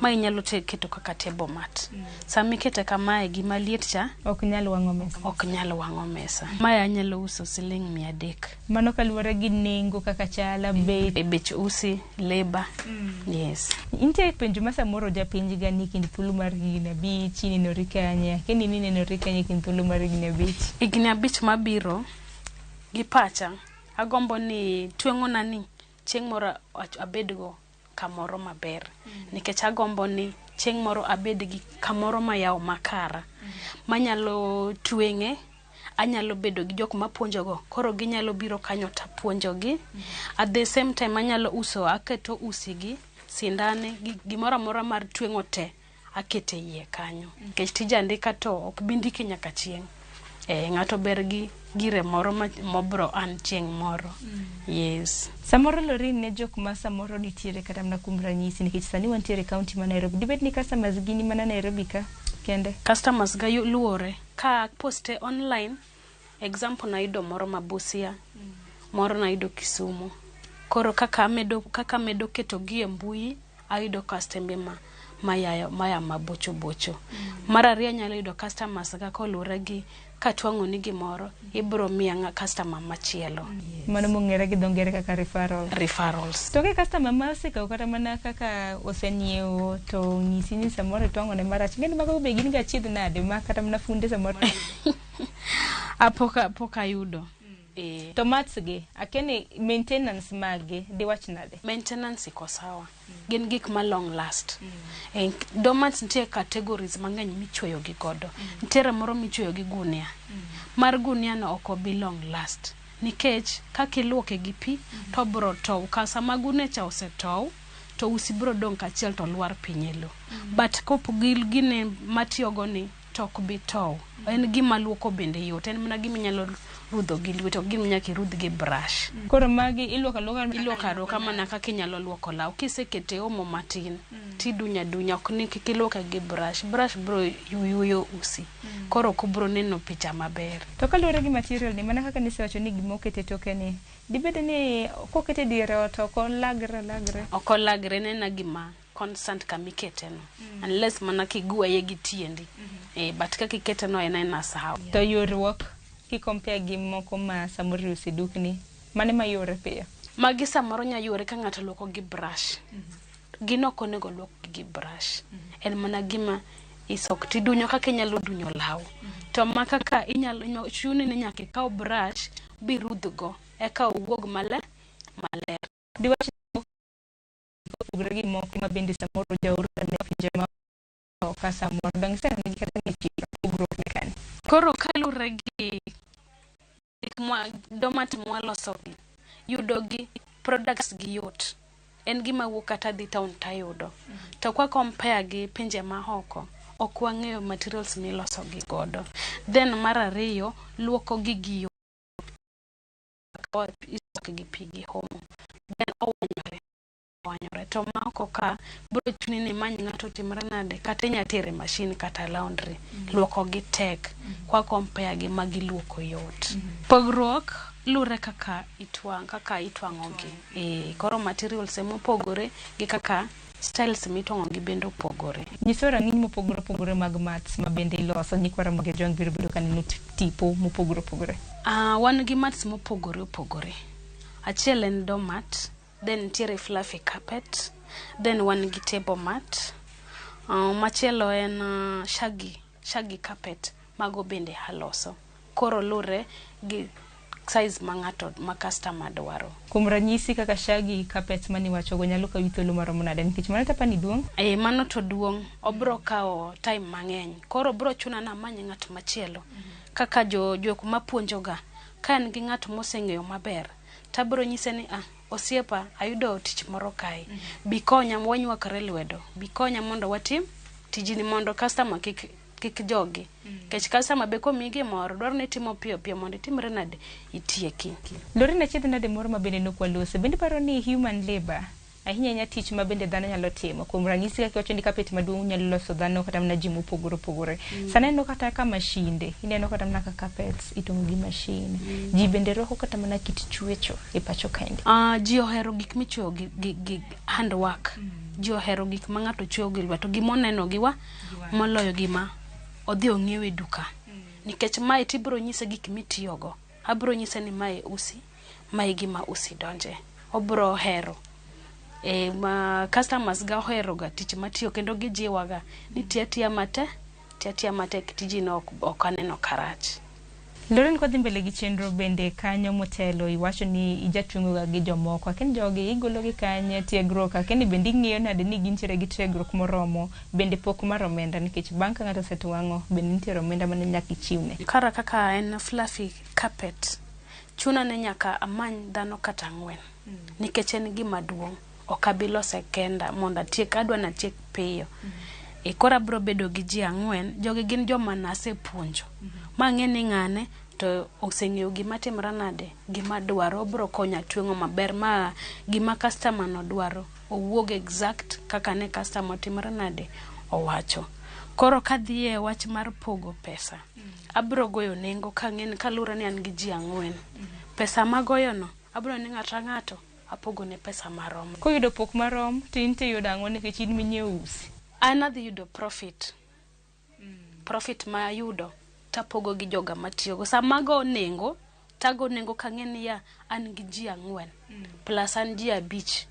Ma inyalo keto kaka table mat. Sama ikete kamae, gima liet cha ok nyal wang'o mesa. Ok nyal wang'o mesa. Mae anyalo uso siling 300. Mano kaluwore gi nengo kaka chala, bei. E bech usi, labor. Yes. Nitie penjo ma samoro japenj ga ni kind thuolo mar higni 5 inenori kanye, akia ni in inenori kanye kind thuolo mar higni 5. Higni 5 mabiro, gi pacha, agombo ni tweng'ona ni chieng' moro abedgo kamoro maber. Nikech agombo ni chieng' moro abed gi kamoro mayawo makara. Manyalo tweng'e, anyalo bedo gi jok mapuonjogo, koro ginyalo biro kanyo tapuonjogi. At the same time anyalo uso, aketo usi gi, sindane, gi gimoro amora mar tweng'o te, akete iye kanyo. Nikech tij andika to ok bi ndiki nyaka chieng'. Ng'ato ber gi gire moro mobro an chieng' moro. Yes. Samoro Lorraine ne jok ma samoro nitiere kata mana kuom ranyisi, nikech sani wantiere e county ma Nairobi. Dibed ni customers gini mana Nairobi ka kende? Customers ga luwore. Ka poste online, example nayudo moro ma Busia, moro nayudo Kisumu. Koro kaka amedo keto gi e mbui, ayudo customers maya mabocho bocho. Mar ariyo anyalo yudo customers ga koluwore gi katwang'o ni gimoro, ibro miya customer machielo. Mano mong'ere gi dho ngere kaka referral. Referrals. To onge customer ma osekawo kata mana kaka osenyiewo to ng'isi ni samoro itwang'o ne marach. Ng'eni mago be gin ga achiedh nade ma kata mana funde samoro. Pok ayudo. To mats gi, akia ni maintenance mage diwach nade? Maintenance iko sawa. Gin gik ma long last. Doormats nitie categories mang'eny michweyo gi godo. Nitiere moro michweyo gi gunia. Mar gunia no ok obi long last. Nikech kaka iluoke gi pi, to bro tow. Ka sama gunia cha osetow, to usi bro dong' kachiel to lwar piny e lowo. But kopo gi gine matiyogo ni, to ok bi tow. En gima luoko bende yot. En mana gima inyalo rudho gi lweti, ok gima nyaka irudh gi brush. Koro magi iluoko aluoka? Iluoko aluoka mana kaka inyalo luoko law. Kisekete omo matin, tidunya dunya, ok ni kik iluoke gi brush. Brush bro yuyo usi. Koro ok obro neno picha maber. To kaluwore gi material ni, mana kaka nisewacho ni gima okete toke ni, dibed ni kokete diere ot ok olagre lagre? Ok olagre, en ena gima constant kamikete no. Unless mana kigweye gi tiendi. But kaka ikete no en aena sawa. To ywaruok ki compare gi moko ma samoro iuso e dukni, mane mayore piyo? Magi samoro nya ywore ka ng'ato luoko gi brush. Gin ok onego luok gi brush. En mana gima isok tidunyo kaka inyalo dunyo law. To ma kaka inyalo chuni ni nyaka ikaw brush birudhgo eka owuog maler. Diwach opogore gi moko ma bende samoro jaoro ne pinje ma oko samoro dong' iseneno gi kata ng'ich pogruok ne kanye? Koro kaluwore gi gik mwa doormat mwaloso gi, yudo gi products gi yot. En gima wuok kata dhi town tayudo. To kwa compare gi pinje ma oko, ok wang'eyo materials miloso gi godo. Then mar ariyo, luoko gi gi yot. Isuoke gi pi gi omo. Then owanyore. To ma oko ka, bro chuni ni imany ng'ato otimre nade, kata inya tere machine kata laundry. Luoko gi tek. Kwa compare gi magi luoko yot. Pogruok luwre kaka kaka itwang'o gi. Koro materials emopogore gi kaka styles mitwang'o gi bende opogore. Nyiso rang'iny mopogore opogore mag mats ma bende iloso nyikwa Ramogi Ajwang' biro bedo ka neno tipo mopogore opogore. Wan gi mats mopogore opogore. Achiel en doormat, then nitiere fluffy carpet, then wan gi table mat. Machielo en shaggy carpet, mago bende aloso. Koro luwre gi size ma ng'ato ma customer dwaro. Kuom ranyisi kaka shaggy carpet maniwachogo nyalo kawi thuolo maromo nade nikech mano tapani duong'? Mano to duong', obro kawo time mang'eny. Koro bro chuna ni amany ng'at machielo. Kaka jok mapuonjoga, ka en gi ng'at moseng'eyo maber, tabro nyise ni osiepa, ayudo tich moro kae. Bi konya wanywakre lwedo. Bi konya mondo watim tijni mondo customer kik kik jogi. Nikech customer be komiyi gimoro dwaro ni itimo piyo piyo mondo itimre nade itieki. Lorraine achiedh nade moro ma bende nok walose. Bende iparo ni human labour ahinya ahinya tich ma bende dhano nyalo timo. Kuom ranyisi kaka iwacho ni kapet maduong' nyalo loso dhano kata mana ji mopogore opogore. Sani aneno kata ka mashinde, ineno kata mana ka carpets itong'o gi mashin. Ji bende rwako kata mana kit chwecho e pacho kaendi. Ji ohero gik michweyo gi handwork. Ji ohero gik ma ng'ato chweyo gi lweto, gima oneno gi wa moloyo gima odhi ong'iew e duka. Nikech mae tibiro nyise gik mitiyogo. Abiro nyise ni mae usi, mae gima usi donje. Obiro hero. Ma customers ga ohero ga tich matiyo kendo gijiwa ga ni ti atiya matek, ti atiya matek tijino ok aneno karach. Lorraine kodhi mbele gi chenro bende kanyo motelo iwacho ni ijatweng'o ga gi jomoko. Akia ni jogi igolo gi kanye tiegruok, akia ni bende ing'iyo nade ni gintiere gi tiegruok moromo, bende pok mar omenda nikech bang' ka ng'ato osetwang'o bende nitiere omenda mane nyaka ichiwne. Kara kaka en fluffy carpet, chuna ni nyaka amany dhano kata ang'wen. Nikech en gima duong'. Ok abi lose kenda mondo atiek, adwa ni atiek piyo. Koro abiro bedo gi ji ang'wen, jogi gin joma nasepuonjo. Ma ang'e ni ng'ane to oseng'eyo gima timre nade, gima dwaro, obiro konya tweng'o maber ma gima customer no dwaro owuog exact kaka ne customer otimre nade owacho. Koro kadhi e wach mar pogo pesa, abiro goyo nengo kang'e ni kaluwore ni an gi ji ang'wen. Pesa magoyo no, abiro ni ng'ato ng'ato apogo ne pesa marom. Koyudo pok marom, to in to iyudo ang'o nikech in minyiewo usi? An adhi yudo profit. Profit ma ayudo tapogo gi joga matiyogo. Sama ago nengo, tago nengo kang'e niya an gi ji ang'wen plus an ji abich.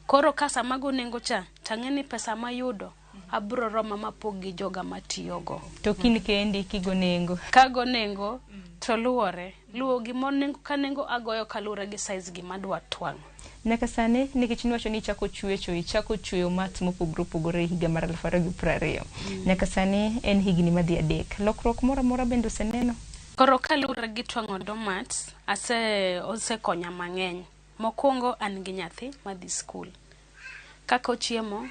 Koro ka sama ago nengo cha, tang'e ni pesa mayudo abiro roma mapog gi joga matiyogo. To kin kendi kigo nengo? Kago nengo to luwore. Luwo gima nengo ka nengo agoyo kaluwore gi size gima adwa twang'o. Nyaka sani nikech niwacho ni ichako chwecho, ichako chweyo mat mopogore opogore e higa mar 2020. Nyaka sani en higni madhi 3. Lokruok moro amora bende oseneno? Koro kaluwore gi twang'o doormats, osekonya mang'eny. Mokwongo an gi nyathi madhi skul. Kaka ochiemo,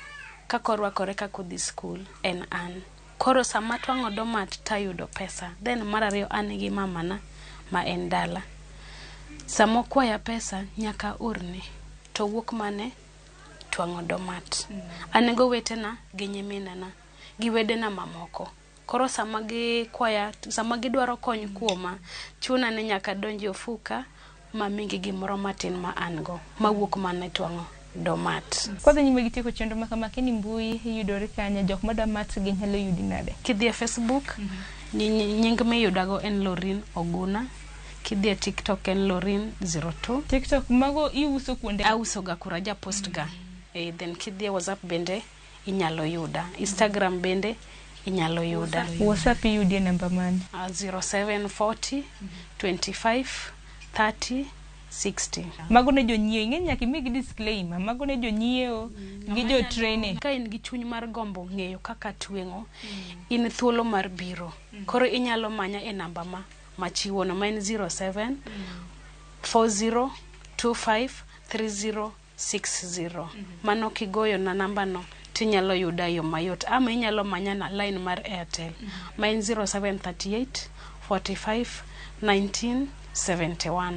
kaka orwakore, kaka odhi skul en an. Koro sama twang'o doormat tayudo pesa. Then mar ariyo an gi mamana ma en dala. Sama okwaya pesa nyaka aorne. To wuok mane twang'o doormat. An go owetena gi nyiminena gi wedena mamoko. Koro sama gikwaya, sama gidwaro kony kuoma, chuna ni nyaka adonj e ofuka mamigi gimoro matin ma an go mawuok mana e twang'o doormat. Kwadhi nyime gi tieko chenro ma kama, kini mbui yudore kanye, jok madwa mat gi nyalo yudi nade? Kidhi e Facebook, nying miyudago en Lorraine Oguna. Kidhi e TikTok en Lorraine 02. TikTok mago iuso kuonde? Auso ga kura, ja post ga. Then kidhi e WhatsApp bende inyalo yuda. Instagram bende inyalo yuda. WhatsApp iyudi e namba mane? 0740 25 30 60. Mago ne jonyiewo, ing'e nyaka imigi disclaimer. Mago ne jonyiewo gi jo training. Ka in gi chuny mar gombo ng'eyo kaka tweng'o, in thuolo mar biro. Koro inyalo manya e namba ma machiwo no ma en 07 40 25 30 60. Mano kigoyo na namba no tinyalo yuda e yo mayot. Ama inyalo manya na line mar Airtel ma en 0738 45 19 71.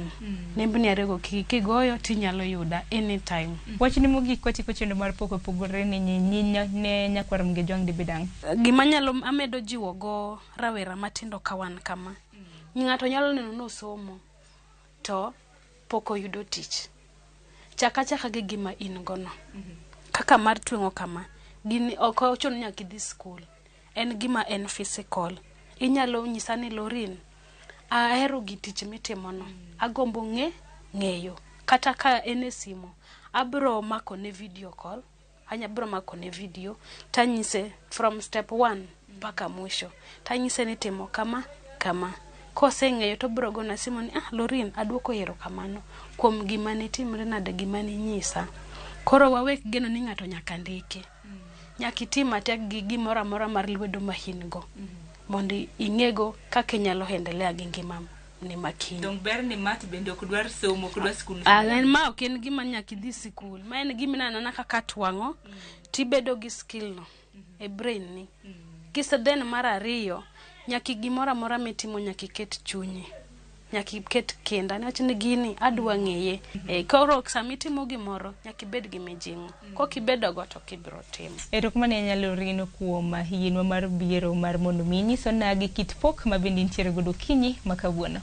Nembni ariyogo kigoyo tinyalo yuda anytime. Wachni mogik kwatieko chenro mar pok opogore ni ne nyakwar Mgejwang' dibed ang'o? Gima anyalo amedo jiwo go rawera matindo ka wan kama. Ng'ato nyalo neno nosomo to pok oyudo tich. Chak achaka gi gima in go no. Kaka mar tweng'o kama, gini ok ochuno ni nyaka idhi skul. En gima en physical. Inyalo nyisa ni Lorraine, ahero gi tich mitimo no. Agombo ng'eyo. Kata ka en e simu, abiro mako ne video call. Abiro mako ne video tanyise from step 1 mpaka mwisho. Tanyise ni timo kama kama. Koseng'eyo to obiro gona simu ni Lorraine, aduoko erokamano kuom gima nitimre nade, gima ninyisa. Koro wawek geno ni ng'ato nyaka ndiki. Nyaka itim matek gi gimoro amora mar lwedo ma in go. Mondo ing'ego kaka inyalo endelea gi ngima ni makiny. Dong ber ni mat bende ok dwar somo, ok dwar skul. En ma ok en gima nyaka idhi sikul. Ma en gima ineno anena kaka twang'o, tibedo gi skill no e brain ni. Kise then mar ariyo, nyaka gimoro amora mitimo nyaka iket chunyi. Nyaka iket kinda niwach ni gini adwa ng'eye. Koro sama itimo gimoro nyaka ibed gi mijing'o. Kok ibedo go to ok ibiro timo. Erokamano ahinya Loreen kuom yienwa mar biro mar mondo mi inyiswa nagi kit pok ma bende intiere godo okinyi ma kawuono.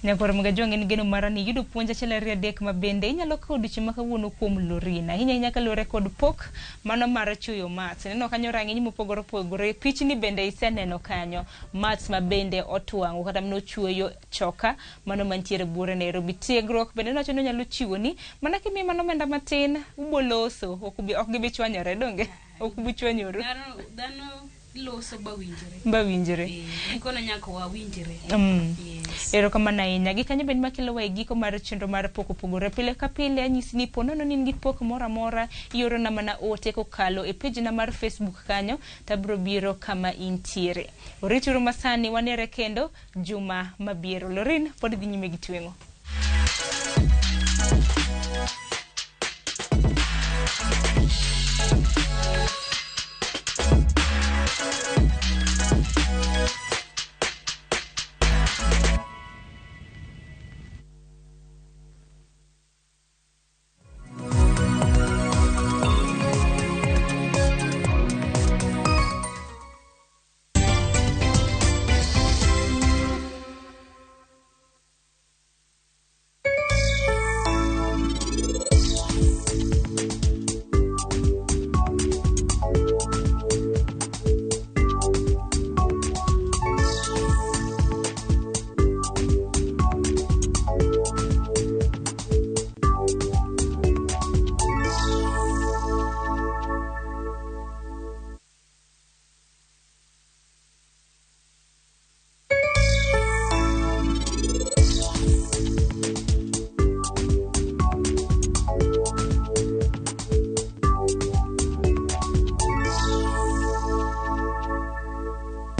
Nyakwar Magajwang' en geno mara ni iyudo puonj achiel ariyo adek ma bende inyalo kawo odiochieng' ma kawuono kuom Loreen. Ahinya ahinya kaluwore kod pok mano mar chuyo maths. Ineno kanyo rang'iny mopogore opogore, pichni bende iseneno kanyo. Maths ma bende otwang'o kata manochueyo choka mano mantiere buore Nairobi. Tiegruok bende nowacho ni onyalo chiwoni mana kimiye mana omenda matin uboloso ok gibi chwanyore donge? Ok ubi chwanyoru. Dhano loso ba winjre. Ba winjre. Gikone nyaka wawinjre. Yes. Erokamano ahinya. Gi kanyo bende makelowa e giko mar chenro mar pok opogore. Pile ka pile anyisi ni po nono ni in gi pok moro amora, iorona mana ote kokalo e page na mar Facebook kanyo, to abiro biro kama intiere. Orituru masani wanere kendo juma mabiro. Loreen pod dhi nyime gi tweng'o.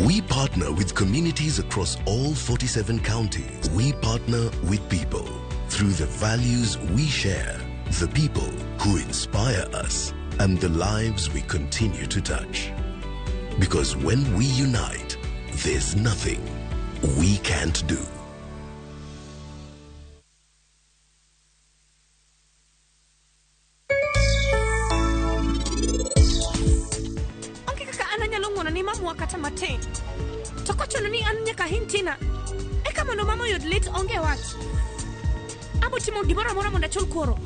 We partner with communities across all 47 counties. We partner with people through the values we share, the people who inspire us, and the lives we continue to touch. Because when we unite, there's nothing we can't do. Onge kaka an anyalo ng'uono ni mamwa kata matin. To kochuno ni an nyaka ahiny Tina, eka mondo mama oyud lit onge wach. Abo timo gimoro amora mondo achul kuoro.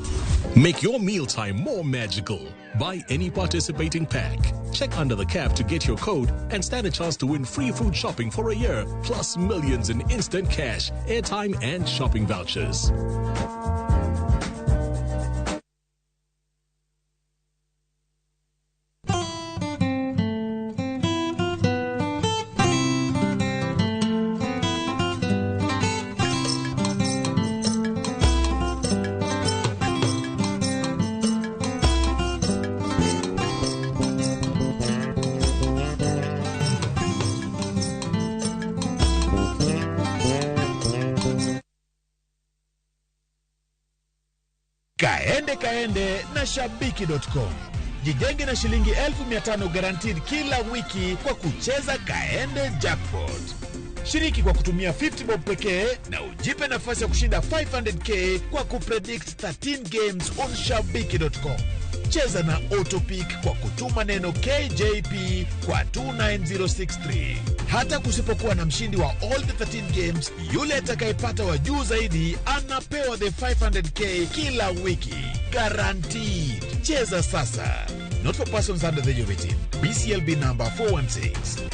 Make your mealtime more magical. Buy any participating pack. Check under the cap to get your code and stand a chance to win free food shopping for a year, plus millions in instant cash, airtime, and shopping vouchers. Kaende kaende na Shabiki.com. Jijenge na shilingi 500,000 guaranteed kila wiki kwa kucheza Kaende Jackpot. Shiriki kwa kutumia 50 bob pekee na ujipe nafasi ya kushinda 500K kwa kupredict 13 games on Shabiki.com. Cheza na Autopick kwa kutuma neno KJP kwa 29063. Hata kusipokuwa na mshindi wa all the 13 games, yule atakayepata wa juu zaidi anapewa the 500K kila wiki. Guaranteed. Cheza sasa. Not for persons under the age of 18. BCLB number 416.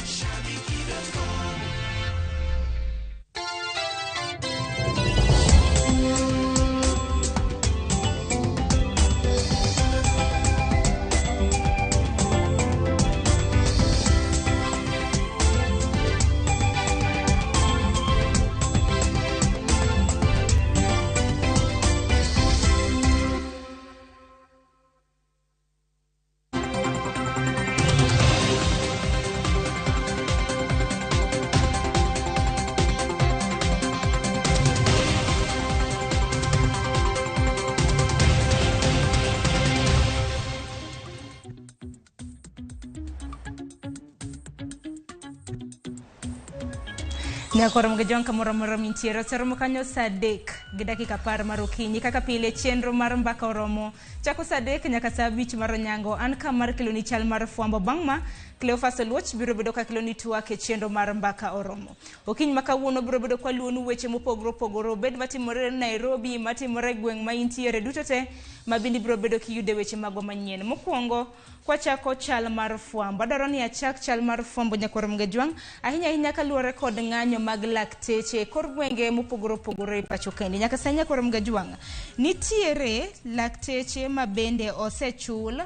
Nyakoro mgejong kamoro amora mintiere oseromo kanyo saa 3:10 mar okinyi kaka pile chenro mar mbaka oromo chako saa 3 nyaka saa 5 mar onyango. An ka mar keloni chal mar fwambo. Bang' ma Cleophas Oluoch biro bedo ka keloni twak e chenro mar mbaka oromo. Okinyi ma kawuono biro bedo kwa luonu weche mopogore opogore, obed matimore Nairobi, matimore e gweng' ma intiere duto te ma bende biro bedo kiyude weche magwa manyien. Mokwongo kwachako chal mar fwambo, adwaro ni achak chal mar fwambo nyakwar Mgejwang' ahinya ahinya kaluwore kod ng'anyo mag lakteche e kor gwenge mopogore opogore e pacho kaendi. Nyaka sani nyakwar Mgejwang' nitiere lakteche ma bende osechul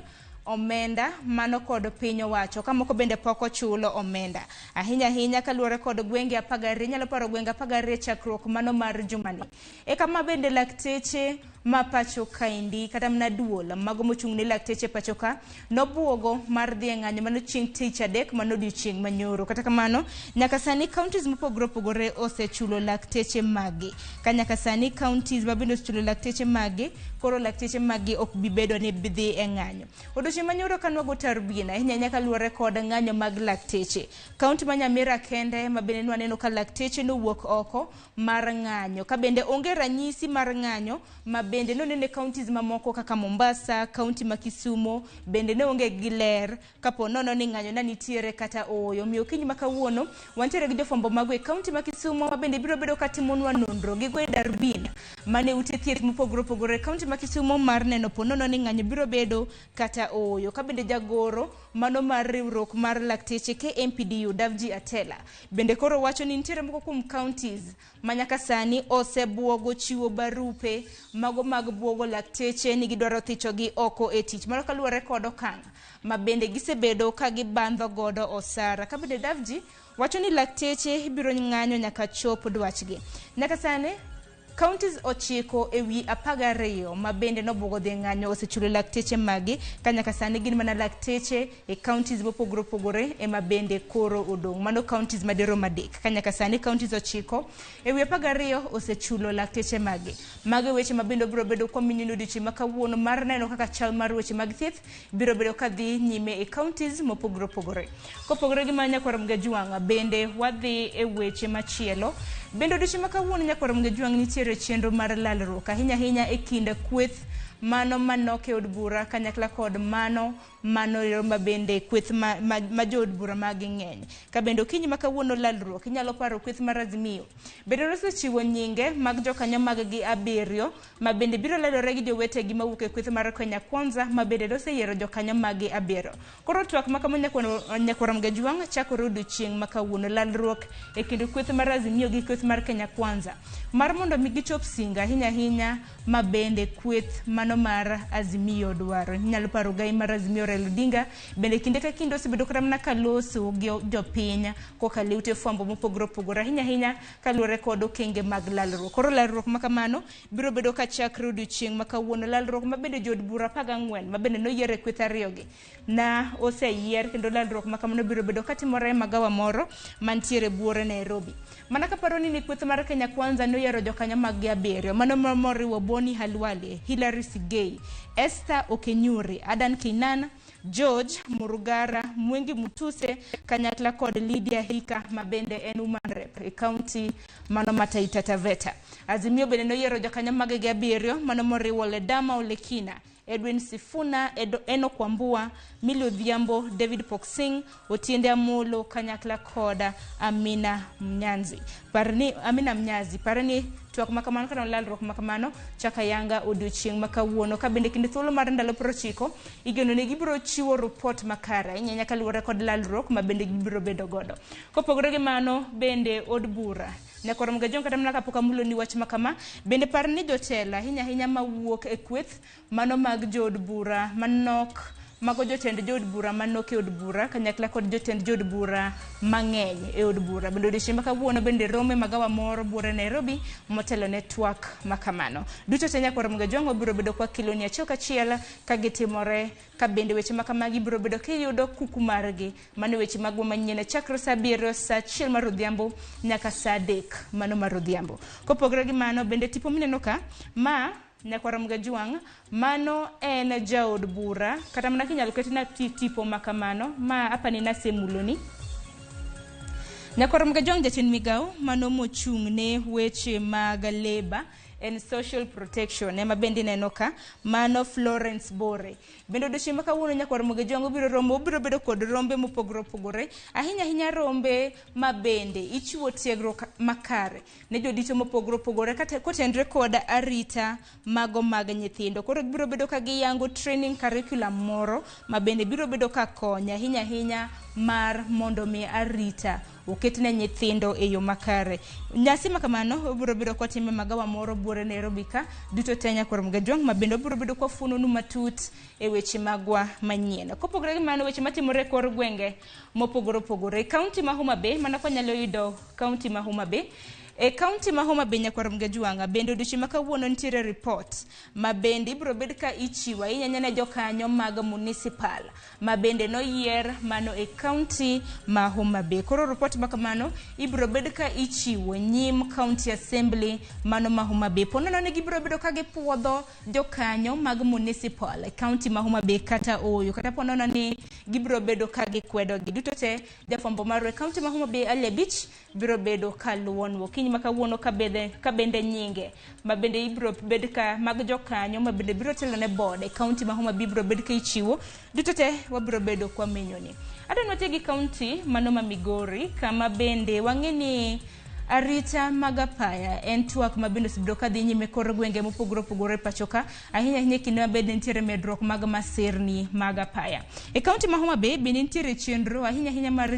omenda mano kod piny owacho ka moko bende pok ochulo omenda ahinya ahinya kaluwore kod gwenge 12. Inyalo paro gwenge 12 chakruok mano mar jumani e kama bende lakteche ma pacho kaendi kata mana duol mago mochung' ne lakteche pacho ka nobuogo mar dhi e ng'anyo mano chieng' tich adek mano odiochieng' manyoro. Kata kamano nyaka sani counties mopogore opogore osechulo lakteche maggi, ka nyaka sani counties ma bende osechulo lakteche maggi, koro lakteche maggi ok bi bedo ni dhi e ng'anyo. Odiochieng' manyoro ka nwago tarbin ahinya ahinya kaluwore kod ng'anyo mag lakteche. Kaunti ma Nyamira kende ma bende nwaneno ka lakteche nowuok oko mar ng'anyo, ka bende onge ranyisi mar ng'anyo ma bende nonene counties mamoko kaka Mombasa, kaunti ma Kisumu bende ne onge gi ler kapo nono ni ng'anyo na nitiere kata ooyo. Omiyo okinyi ma kawuono wantiere gi jofwambo mago e kaunti ma Kisumu ma bende biro bedo katimonwa nonro gigo e darbin mane ute thieth mopogore opogore e kaunti ma Kisumu mar neno po nono ni ng'anyo biro bedo kata ooyo. Ka bende jagoro mano mar riwruok mar lakteche KMPDU Davji Atela bende koro wacho ni nitiere moko kuom counties ma nyaka sani osebuogo chiwo barupe mago mag buogo lakteche ni gidwaro thichogi oko e tich. Mano kaluwore kod okang' ma bende gisebedo ka gibandho godo osara. Ka bende Davji wacho ni lakteche biro ng'anyo nyaka chop dwachgi. Nyaka sani counties 9 e wi 12 ma bende nobuogo dhi ng'anyo osechulo lakteche magi, ka nyaka sani gin mana lakteche e counties mopogore opogore ema bende koro odong'. Mano counties madirom 3, ka nyaka sani counties 9 e wi 12 osechulo lakteche magi. Mago weche ma bende biro bedo kwa minyino odiochieng' ma kawuono mar neno kaka chal mar weche mag thieth biro bedo ka dhi nyime e counties mopogore opogore. Kopogore gi mano nyakwar Mgejwang' bende wadhi e weche machielo. Bende odiochieng' ma kawuono nyakwar Mgejwang' nitiere chenro mar lalruok ahinya ahinya e kind kweth mano manok e od bura kanyakla kod mano ma bende kweth ma jood bura magi ng'eny. Ka bende okinyi ma kawuono lalruok inyalo paro kweth mar Azimio bende osechiwo nyinge mag jokanyo mag gi 7 ma bende biro lalore gi jowetegi mawuok e kweth mar Kenya Kwanza ma bende oseyiero jokanyo mag gi 7. Koro twak ma kama nyakwar Mgejwang' chakore odiochieng' ma kawuono lalruok e kind kweth mar Azimio gi kweth mar Kenya Kwanza mar mondo mi gichop singo ahinya ahinya ma bende kweth mano mar Azimio dwaro. Inyalo paro gai mar Azimio Raila Odinga bende kinde ka kinde osebedo kata mana kaloso gi jopiny kokalo e ute fwambo mopogore opogore ahinya ahinya kaluwore kod okenge mag lalruok. Koro lalruok ma kamano biro bedo ka chakre odiochieng' ma kawuono, lalruok ma bende jood bura 14 ma bende noyier e kweth ariyogi na oseyier, kendo lalruok ma kamano biro bedo katimore e magawa moro mantiere buore Nairobi. Mana kaparo ni kweth mar Kenya Kwanza noyiero jokanyo mag gi 7 mano moriwo Boni Halwale, Hilary Sigei, Esther Okenyuri, Adan Kinan, George Murugara, Mwengi Mutuse kanyakla kod Lydia Hika ma bende en woman rep e county mano ma Taita Taveta. Azimio bende noyiero jokanyo mag gi 7 mano moriwo Ledama Olekina, Edwin Sifuna, Enoch Wambua, Millie Odhiambo, David Poksing, Otiende Amolo kanyakla kod Amina Mnyanzi. Parni Amina Mnyazi, parni twak makamano kata lalruok makamano chaka yanga odiochieng' ma kawuono. Ka bende kinde thuolo mar ndalo 90 igeno ni gibiro chiwo report makare ahinya kaluwore kod lalruok ma bende gibiro bedo godo. Kopogore gi mano bende od bura nyakwar Mgejwang' kata mana kapok amulo ni wach makama bende par ni jotelo ahinya ahinya mawuok e kweth mano mag jood bura manok mago jotend jood bura manok e od bura kanyakla kod jotend jood bura mang'eny e od bura bende odiochieng' ma kawuono bende rome magawa moro buore Nairobi motelo ne twak makamano. Duto te nyakwar Mgejwang' wabiro bedo kwa kiloni achiel kachiel ka gitimore, ka bende weche makamagi biro bedo kiyudo kuku margi. Mano weche magwa manyien chakre saa 7 saa 1 mar odhiambo nyaka saa 3 mano mar odhiambo. Kopogore gi mano bende tipo mineno ka ma nyakwar Mgejwang' mano en jaod bura kata mana kinyalo ketna tipo makamano ma apani nasemuloni. Nyakwar Mgajwang' jatend migawo mano mochung' ne weche mag labour and social protection ema bende ineno ka mano Florence Bore. Bende odiochieng' ma kawuono nyakwar Mgajwang' obiro romo obiro bedo kod rombe mopogore opogore ahinya ahinya rombe ma bende ichiwo tiegruok makare ne jodito mopogore opogore kata kotenre kod arita mago mag nyithindo. Koro gibiro bedo ka giyango training curriculum moro ma bende biro bedo ka konyo ahinya ahinya mar mondo mi arita oket ne nyithindo e yo makare. Nyasi ma kamano obiro bedo kotime magawa moro buore Nairobi ka duto te nyakwar Mgajwang' ma bende obiro bedo kwafuononu matut e weche magwa manyien. Kopogore gi mano weche matimore e kor gwenge mopogore opogore. E kaunti ma Homa Bay mana kwanyalo yudo kaunti ma Homa Bay E kaunti ma Homa Bay nyakwar Mgajwang'a bende odiochieng' ma kawuono nitiere report ma bende ibiro bed ka ichiwo ahinya ahinya ne jokanyo mag municipal ma bende noyier mano e kaunti ma Homa Bay. Koro report ma kamano ibiro bed ka ichiwo nyim county assembly mano ma Homa Bay. Po nono ni gibiro bedo ka gipuodho jokanyo mag municipal e kaunti ma Homa Bay kata ooyo kata po nono ni gibiro bedo ka gikwedogi. Duto te jafwambo marwa e kaunti ma Homa Bay Ali Abich biro bedo ka luwonwa okinyi ma kawuono ka bende nyinge ma bende ibiro bed ka mag jokanyo ma bende biro telo ne board e kaunti ma Homa Bay biro bed ka ichiwo duto te wabiro bedo kwa menyoni. Adwa ni watii gi kaunti mano ma Migori kama bende wang'e ni arita mag apaya en twak ma bende osebedo ka dhi nyime kor gwenge mopogore opogore e pacho ka ahinya ahinya e kinde ma bende nitiere medruok mag masirni mag apaya. E kaunti ma Homa Bay bende nitiere chenro ahinya ahinya mar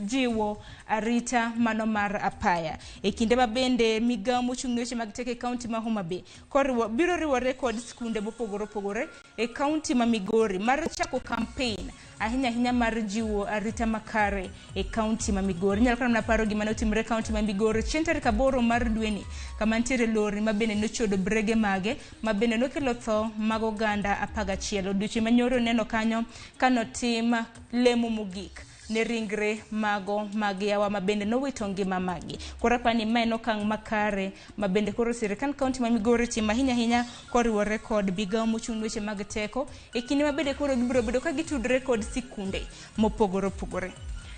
jiwo arita mano mar apaya. E kinde ma bende migawo mochung' ne weche mag teko e kaunti ma Homa Bay koriwo biro riwore kod skunde mopogore opogore e kaunti ma Migori mar chako campaign ahinya ahinya mar jiwo arita makare e kaunti ma Migori. Inyalo kata mana paro gima notimore e kaunti ma Migori chieng' tarik 8 mar dweni kama nitiere lori ma bende nochodo brege mage ma bende nokelo tho mag oganda 11. Odiochieng' manyoro neno kanyo kanotim lemo mogik ne ringre mago mag yawa ma bende nowito ngima magi. Koro apani ma en okang' makare ma bende koro sirikand kaunti ma Migori timo ahinya ahinya koriwore kod migawo mochung' ne weche mag teko e kinde ma bende koro gibiro bedo ka gitudore kod sikunde mopogore opogore.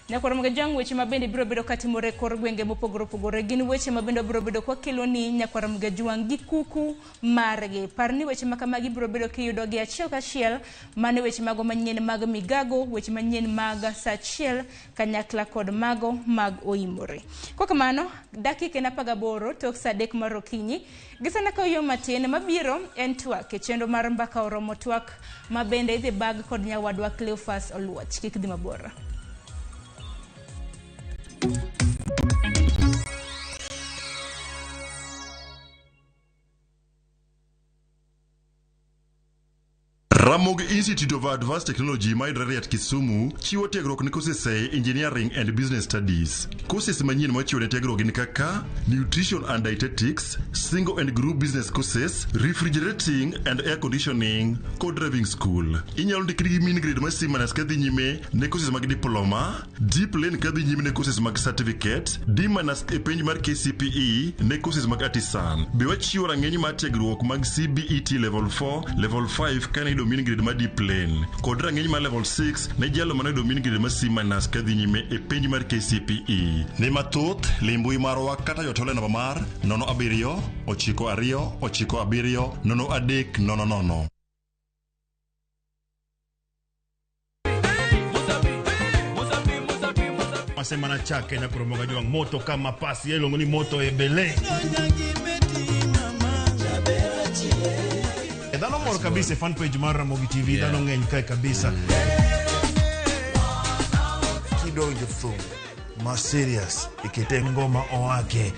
Nyakwar Mgajwang' weche ma bende biro bedo katimore e kor gwenge mopogore opogore gin weche ma bende biro bedo kwakelo ni nyakwar Mgajwang' gi kuku margi. Par ni weche ma kamagi biro bedo kiyudo gi achiel kachiel mano weche mago manyien mag migago, weche manyien mag saa achiel kanyakla kod mago mag oimore. Kokamano, dakika en 18 tok saa 3 mar okinyi. Gisana ka yo matin mabiro en twak e chenro mar mbaka oromo twak ma bende idhi bag kod nyawadwa Cleophas Oluoch. Kik dhi mabor. Ramogi Institute of Advanced Technology mayudore Riat Kisumu chiwo tiegruok ne courses e Engineering and Business Studies. Courses manyien machiwo ne tiegruok gin kaka Nutrition and Dietetics, Single and Group Business Courses, Refrigerating and Air Conditioning kod Driving School. Inyalo ndikri gi mean grade mar C minus kadhi nyime ne courses mag diploma, D plain kadhi nyime ne courses mag certificate, D minus e penj mar KCPE ne courses mag artisan. Be wachiwo rang'iny mar tiegruok mag CBET level 4, level 5 kane iyudo mean grade mar D plain kod rang'iny mar level 6 ne jalo mane oyudo mean grade mar C minus kadhi nyime e penj mar KCPE. Ne mathoth, lim mbui marwa kata jotelo e namba mar 07 92 97 03 00. Masema na chake na kuromoga jwang moto kama pasi yelongo ni moto ebele. Dhano mor kabisa fan page mar Ramogi TV, dhano ng'eny kae kabisa. Kidonjo thum ma serious ikete ngoma oake.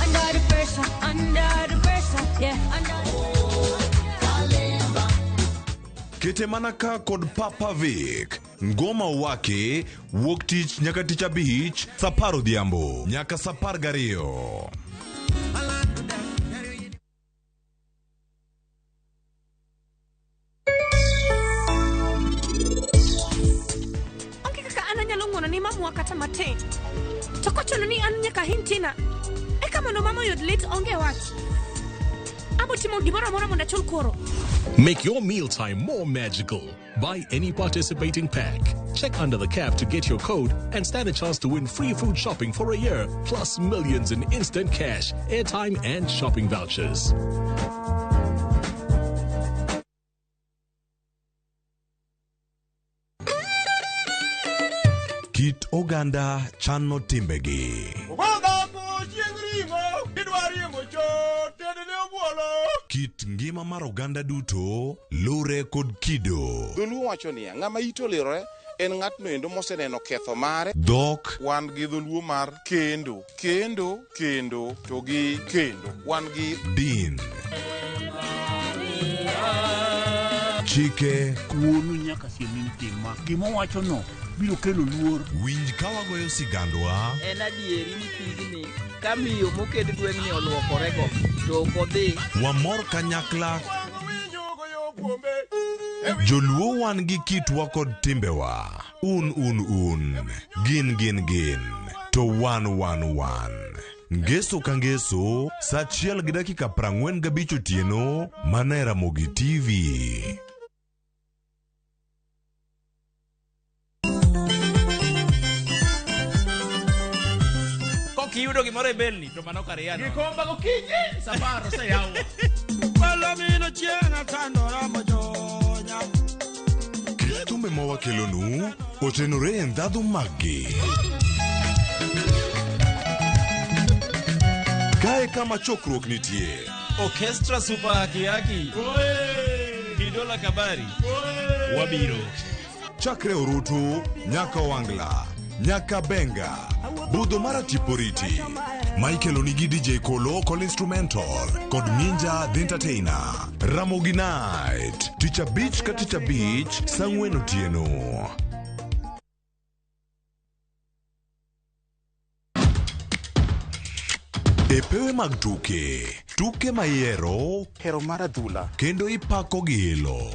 Under the pressure, under the pressure, yeah, under. Kete mana ka kod Papa Vic. Ngoma wake wuok tich nyaka tich abich saa 10 odhiambo nyaka saa 12. Onge kaka an anyalo ng'uono ni mamwa kata matin. To kochuno ni an nyaka ahiny Tina, eka mondo mama oyud lit onge wach. Abo Abo timo gimoro amora mondo achul koro. Make your mealtime more magical. Buy any participating pack. Check under the cap to get your code and stand a chance to win free food shopping for a year, plus millions in instant cash, airtime, and shopping vouchers. Kit oganda chano timbegi. Kit ngima mar oganda duto lure kod kido. Dholuo wacho niya, ng'ama ite olirore en ng'atno endo moseneno ketho mare. Dhok. Wan gi dholuo mar kendo, kendo, kendo, to gi kendo. Wan gi din. Chike. Wuonu nyaka siem ni tim ma. Gima owachono biro kelo luor. Winj ka wagoyo sigandwa. En adieri ni pigni ka miyo moked gweng'ni oluokorego to ok odhi. Wamor kanyakla. Joluo wan gi kitwa kod timbewa. Un un un. Gin gin gin. To wan wan wan. Ngeso ka ngeso, sa 1:45 otieno, mana e Ramogi TV. Kiyudo gimoro e belni to mano kar yano. Gikomba gokinyi safar oseyawo. Palomino chieng' atandora mojonya. Kit thumbe ma wakelonu otenore e ndhadhu maggi. Kae kama chokruok nitie. Orchestra Super Haki Haki. Kidola Kabari. Wabiro. Chakre Orutu, nyaka Wangla, nyaka Benga. Budho mar Atiporiti. Michael onigi DJ Kolo Kol Instrumental kod Ninja The Entertainer. Ramogi Night. Tich abich ka tich abich, saa 4 otieno. E pewe mag tuke, tuke ma ihero, hero mar adhula, kendo ipako gi ilo.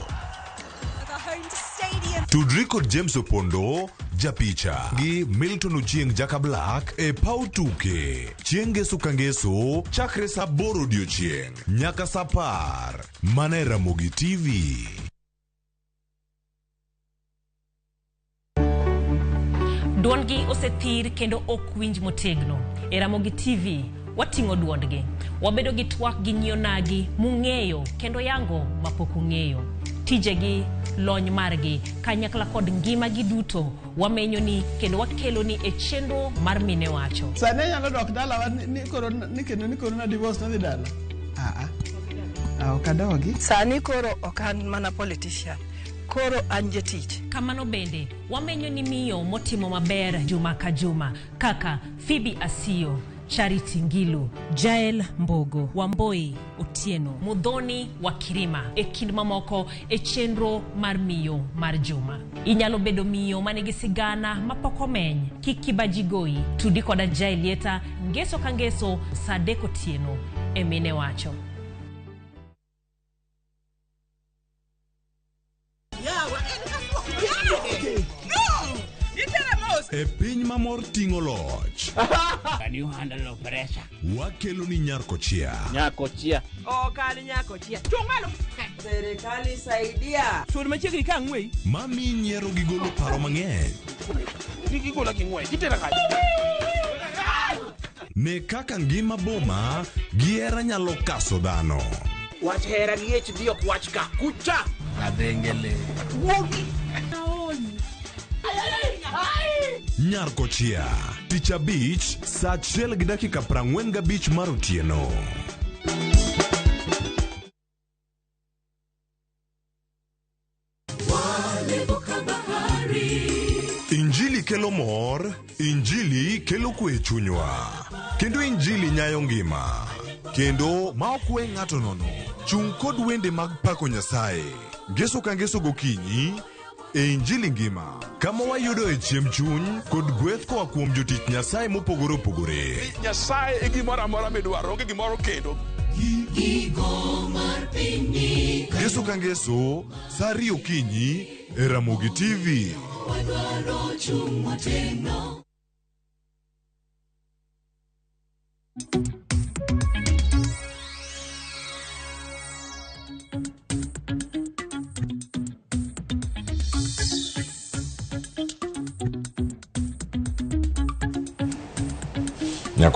Tudri kod James Opondo, japicha, gi Milton Ochieng Jaka Black e paw tuke. Chieng' ngeso ka ngeso, chakre saa 8 odiochieng' nyaka saa 10. Mana e Ramogi TV. Duondgi osethir kendo ok winj motegno. E Ramogi TV, wating'o duondgi. Wabedo gi twak gi nyionagi mung'eyo kendo yango mapok ung'eyo. Tijegi, lony margi, kanyakla kod ngimagi duto wamenyo ni kendo wakelo ni e chenro mar Mine Wacho. Sani anyalo dok dalawa ni koro ni kendo ni koro na divorce nadhi dala. Ah, ok adogi. Sani koro ok an mana politician. Koro an jatich. Kamano bende, wamenyo ni miyo motimo maber juma ka juma kaka Phoebe Asiyo, Charity Ngilu, Jael Mbogo, Wamboi Otieno, Muthoni wa Kirima e kind mamoko e chenro mar miyo mar juma. Inyalo bedo miyo manigi sigana mapok omeny. Kik kibaji goyi. Tudi koda Jael Lieta ngeso ka ngeso saa 3 otieno e Mine Wacho. E piny mamor ting'o loch. Can you handle pressure? Wakelo ni Nyarkochia. Nyakochia. Ok an nyakochia. Chung' malo. Serikali saidia. Sud machiegni ka ang'weyi. Mami nyiero gi golo paro mang'eny. Kik igola gi ng'wech, itera kanye? Ne kaka ngima boma gi hera nyalo kaso dhano. Wach hera gi HD ok wach ka. Kucha. Adengele. Wuogi. Nyarkochia. Tich abich, saa 1:45 mar otieno. Injili kelo mor, Injili kelo kwe e chunywa. Kendo Injili nyayo ngima. Kendo ma ok we ng'ato nono. Chung' kod wende mag pako Nyasaye. Ngeso ka ngeso gokinyi e Injili ngima. Kama wayudo e chiemb chuny kod gweth koa kuom jotich Nyasaye mopogore opogore. Nyasaye e gimoro amora midwaro, onge gimoro kendo. Ngeso ka ngeso, saa 2 okinyi e Ramogi TV. Nyakora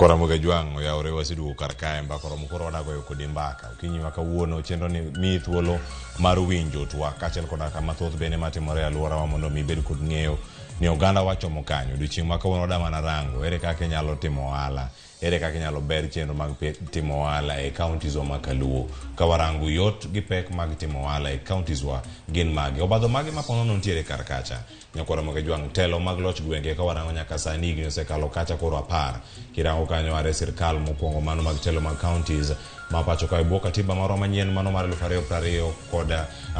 Ramogi Jwang' oyawore waseduogo kar kae mbaka oromo koro wada goyo kodi mbaka okinyi ma kawuono chenro ni miyi thuolo mar winjo twak kaachiel koda ka mathoth bende matimore e alworawa mondo mi ibed kod ng'eyo ni oganda wachomo kanyo odiochieng' ma kawuono wada mana rango ere kaka inyalo timo ohala ere kaka inyalo ber chenro mag timo ohala e counties wa ma kaluo ka warango yot gi pek mag timo ohala e counties wa gin mage obadho mage ma ponono nitiere kar kacha Nyakwar Ramogi Jwang' telo mag loch gwenge ka warango nyaka sani higni osekalo kacha koro 10 kirango kanyo are sirkal mokwongo mano mag telo mag counties ma pacho ka e bwo katiba marwa manyien mano mar 2020 kod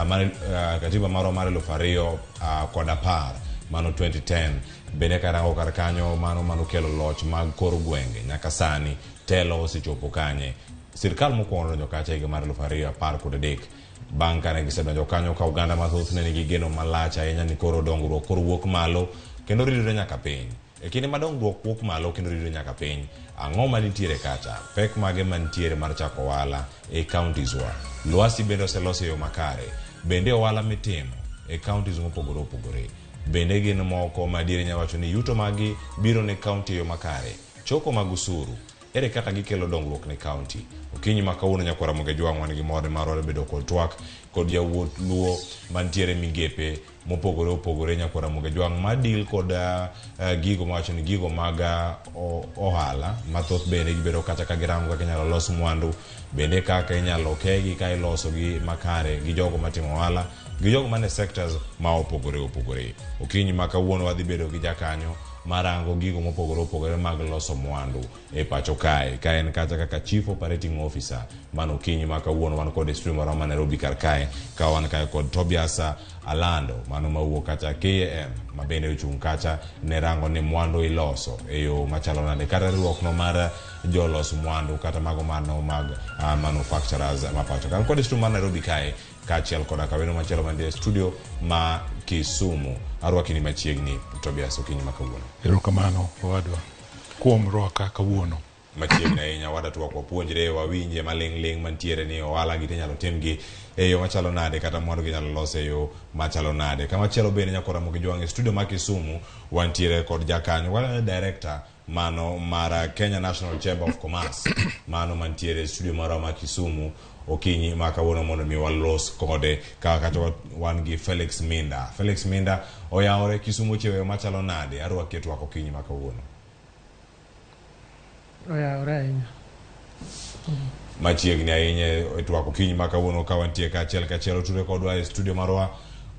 mar, katiba marwa mar 2010 mano 2010 bende karango kar kanyo mano manokelo loch mag kor gwenge nyaka sani telo osechopo kanye sirkal mokwongo donjo kacha higa mar 2013 bang' kane gisedonjo kanyo ka oganda mathoth ne nigi geno malach ahinya ni koro dongruok koro wuok malo kendo ridore nyaka piny. E kinde ma dongruok wuok malo kendo ridore nyaka piny, ang'o manitiere kacha? Pek mage mantiere mar chako ohala e counties wa? Lwasi bende oselos e yo makare? Bende ohala mitimo e counties mopogore opogore bende gin moko ma adier inyalo wacho ni yuto maggi biro ne county e yo makare? Choko mag usuru ere kaka gikelo dongruok ne county? Okinyi ma kawuono Nyakwar Ramogi Jwang' wan gi mor mar bedo kod twak kod yawuot Luo mantiere migepe mopogore opogore Nyakwar Ramogi Jwang' ma deal kod gigo mawacho ni gigo mag ohala mathoth bende gibedo kacha ka girango kaka inyalo los mwandu bende kaka inyalo kegi ka ilosogi makare gi jogo matimo ohala gi jogo mane sectors ma opogore opogore. Okinyi ma kawuono wadhi bedo gi jakanyo marango gigo mopogore opogore mag loso mwandu e pacho kae ka en kacha kaka Chief Operating Officer mano okinyi ma kawuono wan kod e studio marwa ma Nairobi kar kae ka wan kae kod Tobias Alando mano mawuok kacha KAM ma bende ochung' kacha ne rango ni mwandu iloso e yo machalo nade kata riwruok no mar jolos mwandu kata mago mano mag manufacturers ma pacho ka. Kod e studio mar Nairobi kae kaachiel koda kaweno machielo mantie e studio ma Kisumu. Arwaki ni machiegni Tobias okinyi ma kawuono. Erokamano owadwa kuom rwaka kawuono. Machiegni ahinya wada twak wapuonjre wawinje maling' ling' mantiere ni ohala gi inyalo timgi e yo machalo nade kata mwandu gi inyalo los e yo machalo nade. Kamachielo bende Nyakwar Ramogi Jwang' e studio ma Kisumu wantiere kod jakanyo waneno director mano mar Kenya National Chamber of Commerce mano mantiere e studio marwa ma Kisumu okinyi ma kawuono mondo mi walos kode ka kata wan gi Felix Minda. Felix Minda oyawore Kisumu ochiewo e yo machalo nade? Arwaki e twak okinyi ma kawuono. Oyawore ahinya. Machiegni ahinya e twak okinyi ma kawuono ka wantie kaachiel kachiel oture kodwa e studio marwa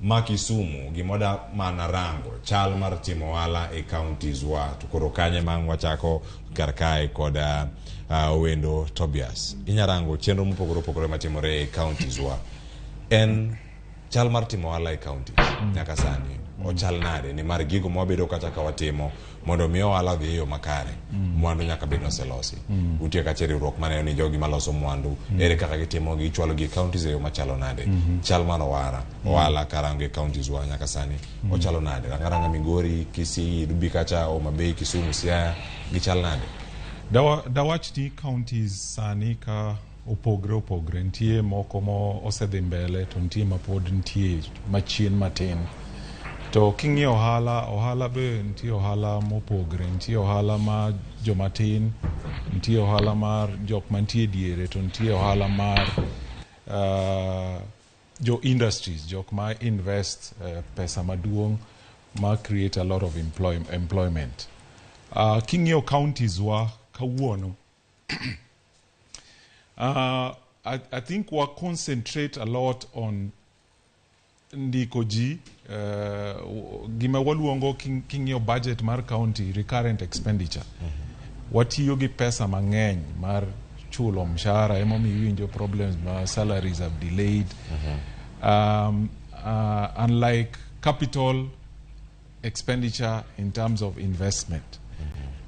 ma Kisumu gimoda mana rango chal mar timo ohala e counties wa to koro kanye ma ang' wachako kar kae kod wendo Tobias inya rango chenro mopogore opogore matimore e counties wa en chal mar timo ohala e counties nyaka sani ochal nade nimar gigo mwabedo kacha ka watimo mondo mi ohala odhi e yo makare mwandu nyaka bed ni oselosi utie kacha e riwruok maneno ni jogi maloso mwandu ere kaka gitimo gi ichwalo gi e counties e yo machalo nade chal mar ohala ohala karango e counties wa nyaka sani ochalo nade ranga ranga Migori Kisii Dubi kacha Homa Bay Kisumu Siaya gichal nade Dawach ni counties sani ka opogre opogre nitie moko mo osedhi mbele to nitie mapod nitie machien matin. To king'iyo ohala, ohala be nitie ohala mopogre, nitie ohala mar joma tin, nitie ohala mar jok mantie diere, to nitie ohala mar jo industries, jok ma invest pesa maduong' ma create a lot of employment. King'iyo counties wa kawuono, I think we concentrate a lot on ndiko ji gima waluongo king'iyo budget mar county recurrent expenditure. Watiyo gi pesa mang'eny mar chulo mshahara emomiyo iwinjo problems ma salaries have delayed. Unlike capital expenditure in terms of investment.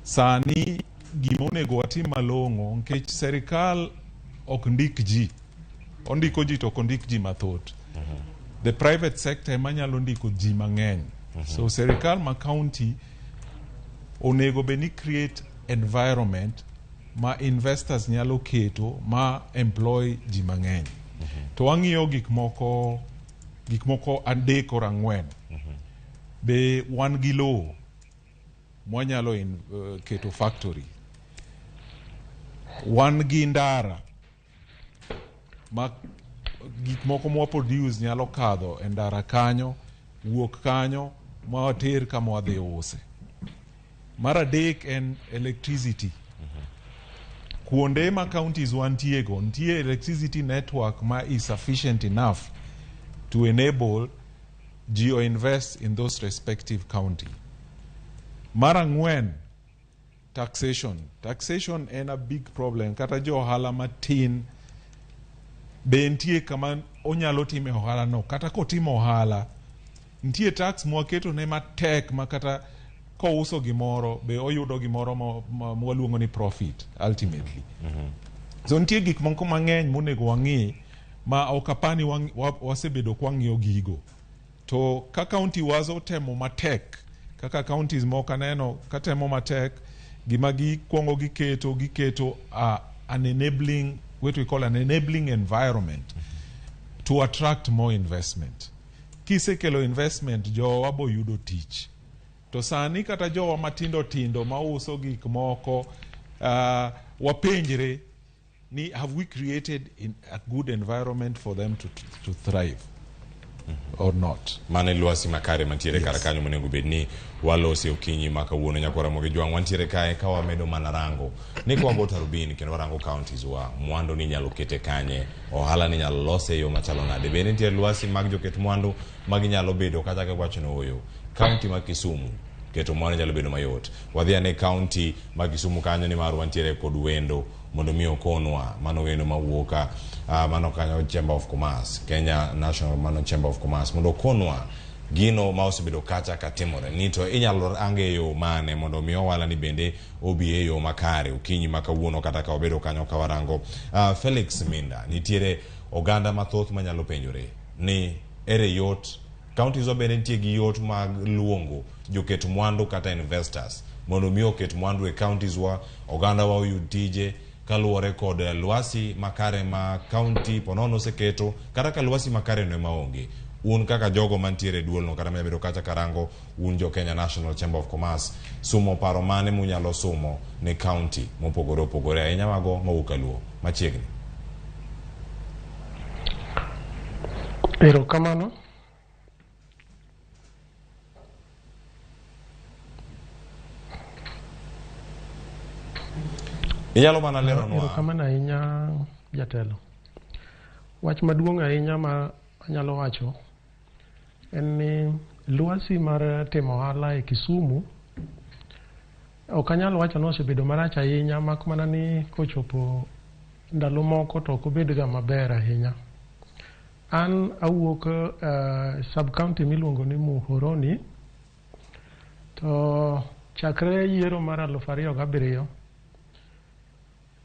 Sani gima onego watim malong'o nikech serikal ok ndik ji, ondiko ji to ok ondik ji mathoth. The private sector ema nyalo ndiko ji mang'eny. So serikal ma county onego bed ni create environment ma investors nyalo keto ma employ ji mang'eny. To wang'iyo gik moko 3 or 4. Be wan gi lowo mwanyalo keto factory. Wan gi ndara ma gik moko mwa produce nyalo kadho e ndara kanyo, wuok kanyo ma water kama wadhi use. Mar adek en electricity. Kuonde ma counties wantiego, nitie electricity network ma is sufficient enough to enable ji invest in those respective county. Mar ang'wen, taxation. Taxation en a big problem. Kata jo ohala matin be nitie kama onyalo time ohala no. Kata kotimo ohala, nitie tax mwaketo ne matek ma kata kouso gimoro be oyudo gimoro mwaluongo ni profit ultimately. So nitie gik moko mang'eny monego wang'i ma ok apani wasebedo kwang'iyo gigo. To ka county wazo temo matek, kaka counties moko aneno katemo matek, gima gikwongo giketo an enabling, what we call an enabling environment to attract more investment. Kisekelo investment, jowa bo yudo tich. To sani kata jowa matindo tindo mauso gik moko, wapenjre ni have we created a good environment for them to thrive or not? Mano e lwasi makare mantiere kar kanyo monego bed ni walose okinyi ma kawuono. Nyakwara Ramogi Jwang' wantiere kae ka wamedo mana rango ni ka wago tarubini kendo warango counties wa, mwandu ni inyalo kete kanye, ohala ni inyalo lose e yo machalo nade, bende nitie lwasi mag joket mwandu ma ginyalo bedo kata ka wacho ni ooyo county ma Kisumu keto mwandu nyalo bedo mayot. Wadhi ane county ma Kisumu kanyo nimar wantiere kod wendo mondo mi okonwa, mano wendo mawuok mano kanyo Chamber of Commerce, Kenya National mano Chamber of Commerce, mondo okonwa gino ma osebedo kacha katimore ni to inyalo range e yo mane mondo mi ohala ni bende obi e yo makare okinyi ma kawuono kata ka wabedo kanyo ka warango. Felix Minda, nitiere oganda mathoth manyalo penjore ni ere yot counties wa bende nitie gi yot mag luongo joket mwandu kata investors mondo mi oket mwandu e counties wa, oganda wa oyud tije kaluwore kod lwasi makare ma county ponono oseketo, kata ka lwasi makare no ema onge. Un kaka jogo mantiere e duolno kata manyabedo kacha karango un jo Kenya National Chamber of Commerce, sumo paro mane munyalo sumo ne county mopogore opogore ahinya mago mawuok kaluo machiegni? Erokamano. Inyalo mana leronwa. Erokamano ahinya jatelo. Wach maduong' ahinya ma anyalo wacho en ni lwasi mar timo ohala e Kisumu ok anyal wacho ni osebedo marach ahinya, mak mana ni kochopo ndalo moko to ok obed ga maber ahinya. An awuok sub county miluongo ni Muhoroni, to chakre yiero mar 2007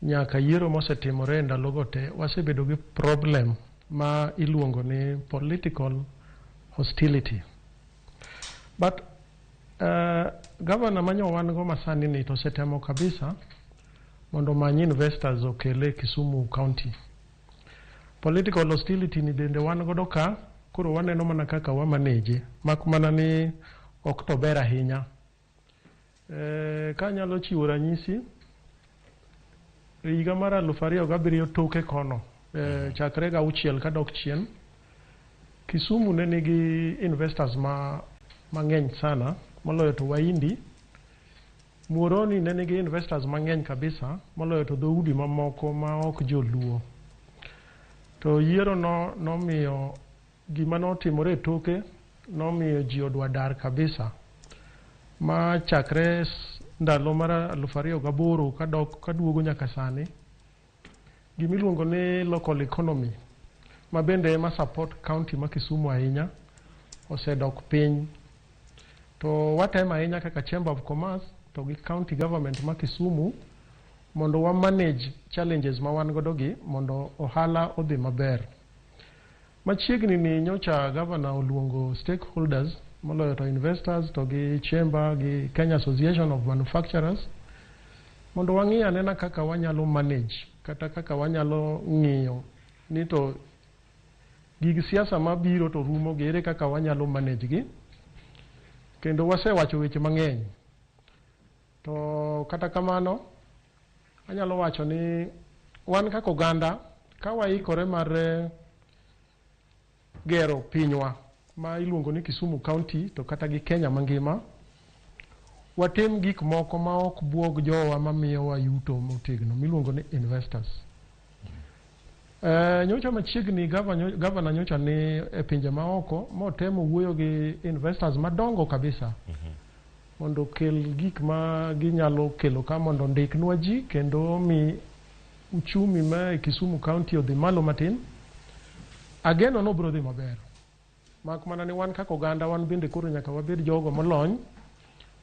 nyaka yiero mosetimore e ndalogo te, wasebedo gi problem ma iluongo ni political hostility. But governor manyo wan go masani ni to osetemo kabisa mondo omany investors okele Kisumu County. Political hostility ni bende wan godo ka, koro waneno mana kaka wa manage, mak mana ni ok to ber ahinya. Ka anyalo chiwo ranyisi, higa mar 2007 toke kono, chakre ga 6 kadok chien, Kisumu ne nigi investors mang'eny sana, moloyo to Wahindi. Muhoroni ne nigi investors mang'eny kabisa, moloyo to dhoudi mamoko ma ok joluo. To yiero no nomiyo gima notimore e toke nomiyo ji odwa dar kabisa, ma chakre ndalo mar 2008 kadok kaduogo nyaka sani, gimiluongo ni local economy ma bende ema support county ma Kisumu ahinya osedok piny. To watemo ahinya kaka Chamber of Commerce to gi county government ma Kisumu mondo wa manage challenges ma wan godo gi mondo ohala odhi maber. Machiegni ni nyocha governor oluongo stakeholders moloyo to investors to gi chamber gi Kenya Association of Manufacturers mondo wang'i anena kaka wanyalo manage kata kaka wanyalo ng'iyo ni to Gig siasa mabiro to rumo gi ere kaka wanyalo manage gi. Kendo wasewacho weche mang'eny. To kata kamano, anyalo wacho ni wan kaka oganda ka waikore mar gero pinywa ma iluongo ni Kisumu County to kata gi Kenya mangima, watim gik moko ma ok buog jowa mamiyowa yuto motegno miluongo ni investors. Nyocha machiegni gavana nyocha ni e pinje maoko motemo wuoyo gi investors madongo kabisa mondo okel gik ma ginyalo kelo ka mondo ondiknwa ji kendo mi uchumi ma e Kisumu County odhi malo matin. Ageno ni obiro dhi maber. Mak mana ni wan kaka oganda wan bende koro nyaka wabed jogo molony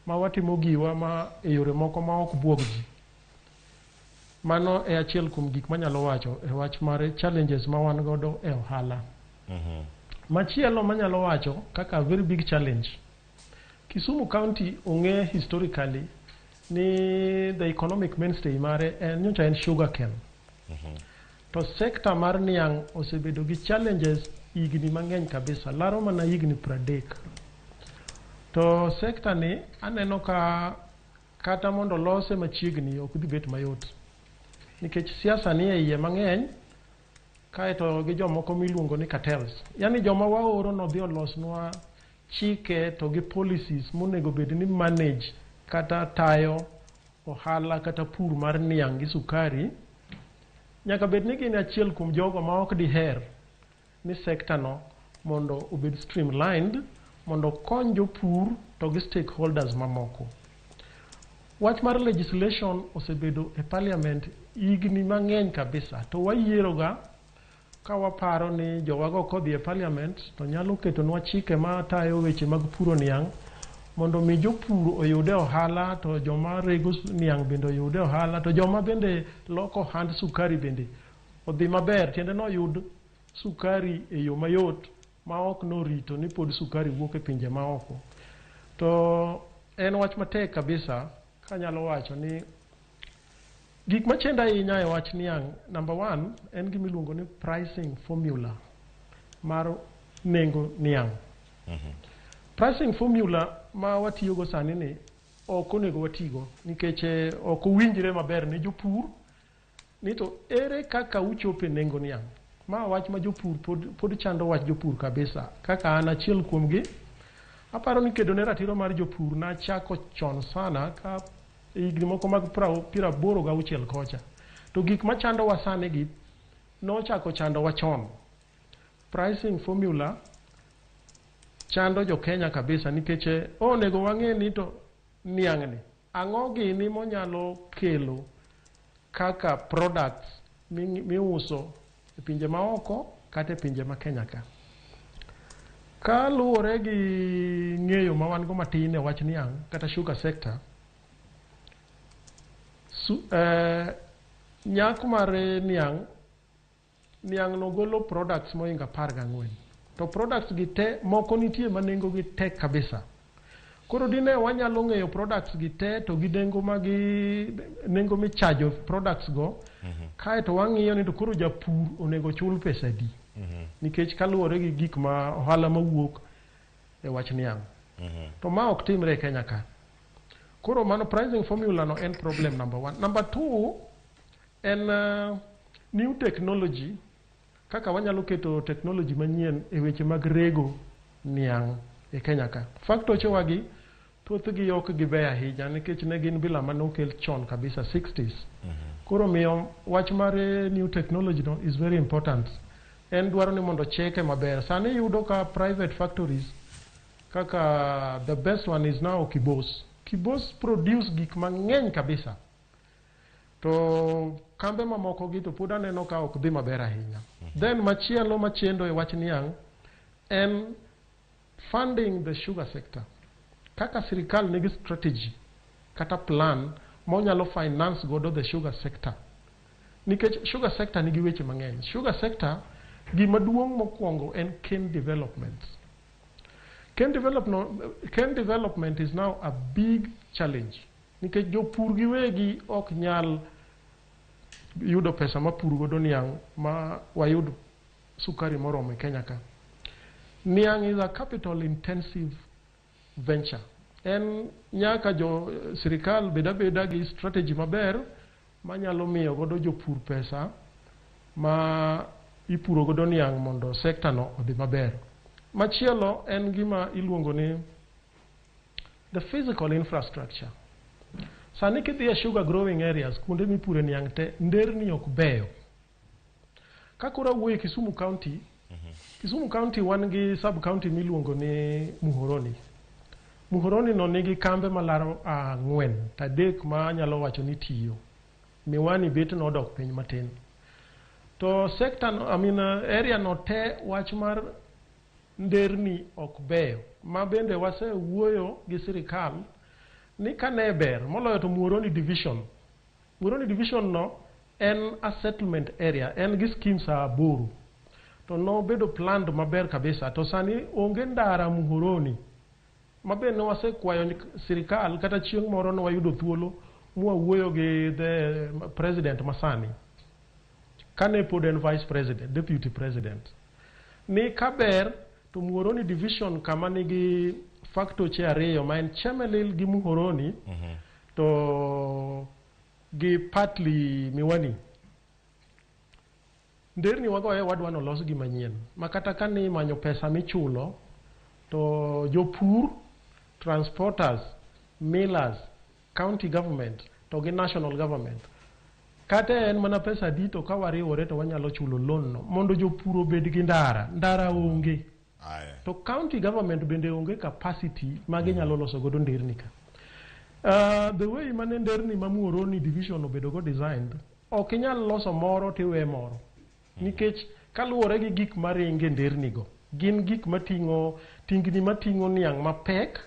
ma watimo giwa ma e yore moko ma ok buog ji. Mano e achiel kuom gik manyalo wacho e wach mar challenges ma wan godo e ohala. Machielo manyalo wacho kaka very big challenge. Kisumu County ong'e historically ni the economic mainstay mare en nyocha en sugar cane. To sector mar niang' osebedo gi challenges higni mang'eny kabisa, laro mana higni 30. To sector ni aneno ka kata mondo lose machiegni ok dhi bet mayot. Nikech siasa ni e iye mang'eny, kaeto gi jomoko miluongo ni cartels. Yani joma waoro nodhi olosnwa chike to gi policies monego bed ni manage kata tayo ohala kata pur mar niang' gi sukari. Nyaka bed ni gin achiel kuom jogo ma ok diher ni sector no mondo obed streamlined mondo okony jopur to gi stakeholders mamoko. Wach mar legislation osebedo e parliament higni mang'eny kabisa to wayieroga ka waparo ni jowago kodhi e parliament to nyalo ketonwa chike matayo weche mag puro niang' mondo mi jopur oyude ohala to joma rego niang' bende oyude ohala to joma bende loko ohand sukari bende odhi maber tiende noyud sukari e yo mayot ma ok norito ni pod sukari wuok e pinje maoko. To en wach matek kabisa kanyalo wacho ni gik machendo ahinya e wach niang' number one en gima iluongo ni pricing formula mar nengo niang'. Pricing formula ma watiyogo sani ni ok onego watigo nikech ok owinjre maber ne jopur ni to ere kaka uchopo e nengo niang'. Ma wach ma jopur pod chando wach jopur kabisa. Kaka an achiel kuomgi, aparo ni kedo ne ratiro mar jopur nachako chon sana ka higni moko mag 86 kocha. To gik machandowa sani gi nochako chandowa chon. Pricing formula chando jo Kenya kabisa nikech onego wang'e ni to niang'ni ang'o gini monyalo kelo kaka products miuso e pinje maoko kata e pinje ma Kenya ka. Kaluwore gi ng'eyo ma wan go matin e wach niang' kata sugar sector, nyak mar niang' niang' no golo products mohingo 14. To products gi te moko nitie ma nengo gi tek kabisa. Koro dine wanyalo ng'eyo products gi te to gi nengo magi nengo michajo products go, kaeto wang'iyo ni to koro japur onego chul pesa adi. Nikech kaluwore gi gik ma ohala mawuok e wach niang'. To ma ok timre e Kenya ka. Koro mano pricing formula no en problem number one. Number two en new technology kaka wanyalo keto technology manyien e weche mag rego niang' e Kenya ka. Factory gi thothgi ok gibeyo ahinya nikech ne gin bila mane okel chon kabisa 60s. Koro miyo wach mar new technology no is very important. En dwaro ni mondo cheke maber. Sani iyudo ka private factories kaka the best one is now Kibos. Kibos produce gik mang'eny kabisa. To kambe mamoko gi to pod aneno ka ok dhi maber ahinya. Then machielo machendo e wach niang' en funding the sugar sector. Kaka sirikal nigi strategy kata plan monyalo finance godo the sugar sector. Nikech sugar sector nigi weche mang'eny. Sugar sector gima duong' mokwongo en cane development. Cane development is now a big challenge. Nikech jopur giwegi ok nyal yudo pesa mapur godo niang' ma wayud sukari moromo e Kenya ka. Niang' is a capital intensive venture. En nyaka jo sirikal bed abeda gi strategy maber manyalo miyo godo jopur pesa ma ipuro godo niang' mondo sekta no odhi maber. Machielo en gima iluongo ni the physical infrastructure. Sani kidhi e sugar growing areas, kuonde mipure niang' te, nderni ok beyo. Ka koro awuoyo e Kisumu County, Kisumu County wan gi sub county miluongo ni Muhoroni. Muhoroni no nigi kambe malaro 4 to 3 ma anyalo wacho ni tiyo. Miwani bet nodok piny matin. To sector no, I mean, area no te wach mar nderni ok beyo. Ma bende wasewuoyo gi sirikal ni kane ber moloyo to Muhoroni division. Muhoroni division no en a settlement area, en gi schemes 8. To nobedo planned maber kabisa. To sani onge ndara Muhoroni. Ma be ne wasekwayo sirikal kata chieng' moro ne wayudo thuolo mwawuoyo gi the president masani. Kane pod en vice president, deputy president. Ni kaber to Muhoroni division kama nigi factoche 2 ma en Chemelil gi Muhoroni to gi partly Miwani. Nderni wagoye wadwa nolos gi manyien. Ma kata ka ni imanyo pesa michulo to jopur, transporters, millers, county government to gi national government. Kata en mana pesa adi to ka wariwore to wanyalo chulo loan no mondo jopur obed gi ndara. Ndara onge. To county government bende onge capacity ma ginyalo loso godo nderni ka. The way mane nderni ma Muhoroni division obedo go designed, ok inyal loso moro tiwe moro. Nikech kaluwore gi gik maringe nderni go, gin gik mating'o tingni mating'o niang' mapek,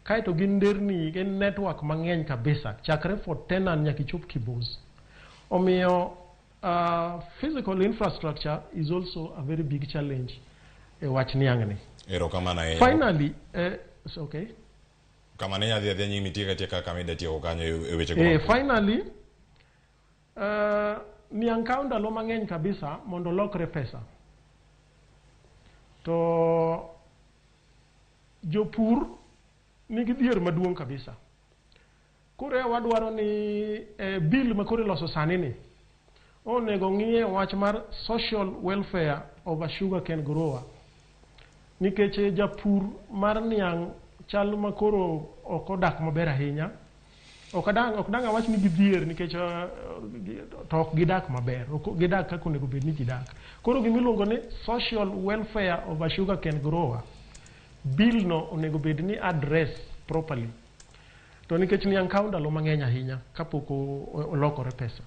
kaeto gin nderni gin network mang'eny kabisa chakre Fort Tenan nyaka ichop Kibos. Omiyo physical infrastructure is also a very big challenge e wach niang' ni. Erokamano ahinya. Finally, okay. Kama ne adhi adhiya nyimi tieka tieka kama ida tieko kanyo e weche go. Finally, niang' kawo ndalo mang'eny kabisa mondo olokre pesa. To jopur nigi dhier maduong' kabisa. Koro wadwaro ni bill ma koro iloso sani ni onego ng'iye wach mar social welfare of a sugarcane grower. Nikech japur mar niang' chal ma koro ok odak maber ahinya. Ok dang' awach ni gidhier nikech to ok gidak maber, ok gidak kaka onego bed ni gidak. Koro gimiluongo ni social welfare of a sugarcane grower, bill no onego bed ni address properly. To nikech niang' kawo ndalo mang'eny ahinya kapok olokore pesa.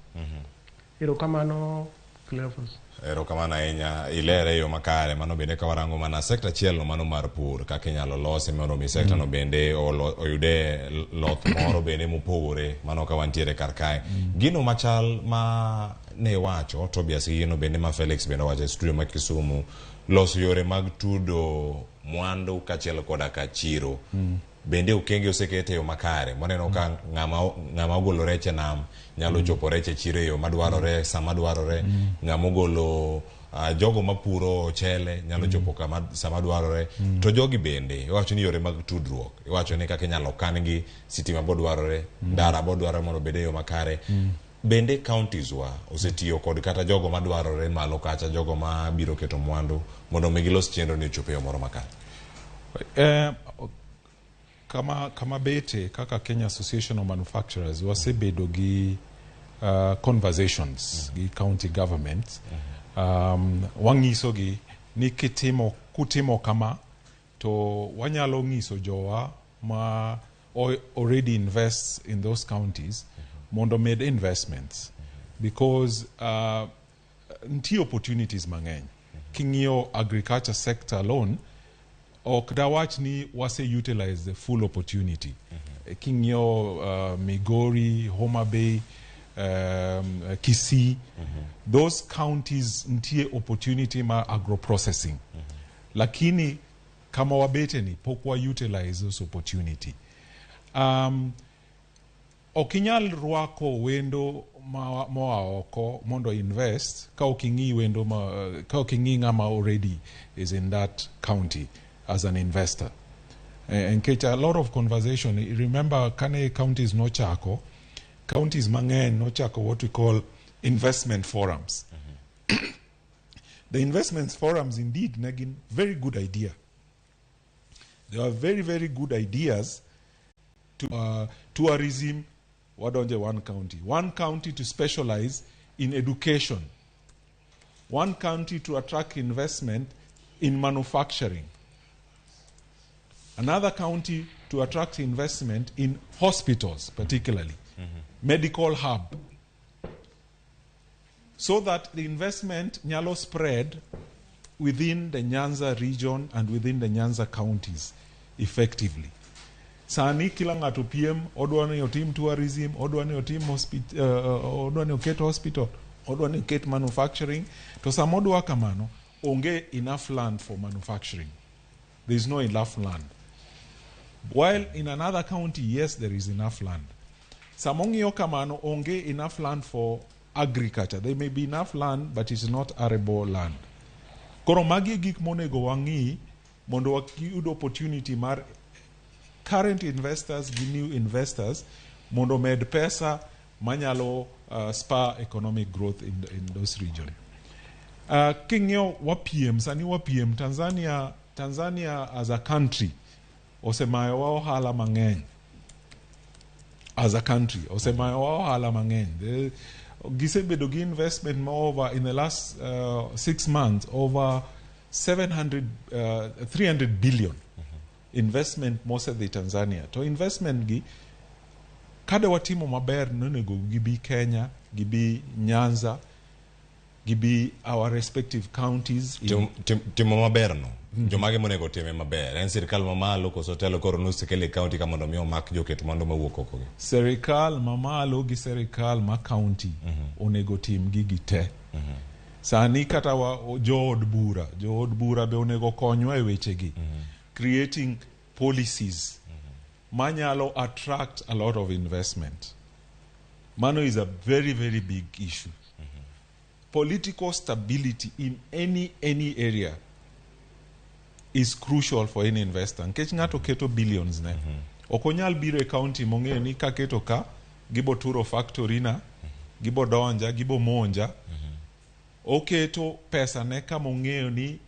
Erokamano Cleophas. Erokamano ahinya, ilere e yo makare. Mano bende ka warango mana sekta achiel no, mano mar pur, kaka inyalo lose mondo mi sekta no bende oyude loth moro bende mopogore, mano ka wantiere kar kae. Gino machal ma ne wacho Tobias, gino bende ma Felix bende owacho e studio ma Kisumu, loso yore mag tudo mwandu kaachiel koda ka chiro. Bende okenge oseket e yo makare. Waneno ka ng'ama ogolo rech e nam nyalo chopo rech e chiro e yo madwarore, sama dwarore. Ng'ama ogolo jogo mapuro ochele nyalo chopo kama sama dwarore. To jogi bende iwacho ni yore mag tudruok, iwacho ni kaka inyalo kan gi sitima bodwarore, ndara bodwarore mondo obed e yo makare. Bende counties wa osetiyo kod kata jogo madwarore malo kacha, jogo mabiro keto mwandu mondo mi gilos chenro ni ochop e yo moro makare. Kama bete kaka Kenya Association of Manufacturers wasebedo gi conversations gi county government. Wang'iso gi ni kutimo kama to wanyalo ng'iso jowa ma already invests in those counties mondo med investments because nitie opportunities mang'eny. King'iyo agriculture sector alone, ok dawach ni wase utilize the full opportunity. King'iyo Migori, Homa Bay, Kisii, those counties nitie opportunity ma agro-processing. Lakini kama wabete ni pok wa utilize those opportunity. Ok inyal rwako wendo moa oko mondo invest ka ok ing'i wendo ma, ka ok ing'i ng'ama already is in that county as an investor. Nikech a lot of conversation, remember kane counties nochako, counties mang'eny nochako what we call investment forums. The investment forums indeed ne gin very good idea. They are very, very good ideas to tourism, wadonje one county. One county to specialize in education. One county to attract investment in manufacturing. Another county to attract investment in hospitals, particularly. Medical hub. So that the investment nyalo spread within the Nyanza region and within the Nyanza counties effectively. Sani kila ng'ato piem, odwa ni otim tourism, odwa ni otim odwa ni oket hospital, odwa ni oket manufacturing. To sama odwa kamano, onge enough land for manufacturing. There is no enough land. While in another county, yes, there is enough land. Sama ong'iyo kamano, onge enough land for agriculture. There may be enough land, but it's not arable land. Koro magi e gik monego wang'i mondo wayud opportunity mar current investors gi new investors mondo med pesa manyalo spur economic growth in those region. King'iyo wapiem, sani wapiem, Tanzania as a country osemayowa ohala mang'eny. As a country, osemayowa ohala mang'eny. Gisebedo gi investment ma over in the last 6 months over 300 billion investment mosedhi Tanzania. To investment gi kade watimo maber nonego gibi Kenya, gibi Nyanza, gibi our respective counties. Timo maber no. Jomage monego time maber. En sirikal mamalo koso telo koro nusekele county ka mondo mi omak joket mondo mawuok oko gi. Sirikal mamalo gi sirikal ma county onego tim gigi te. Sani kata wa jood bura be onego konywa e wechegi. Creating policies manyalo attract a lot of investment. Mano is a very, very big issue. Political stability in any area is crucial for any investor. Nikech ng'ato keto billions ne. Ok onyal biro e county mong'eyo ni kaketo ka, gibo turo factory na, gibo donja, gibo monja. Oketo pesa ne kama ong'eyo ni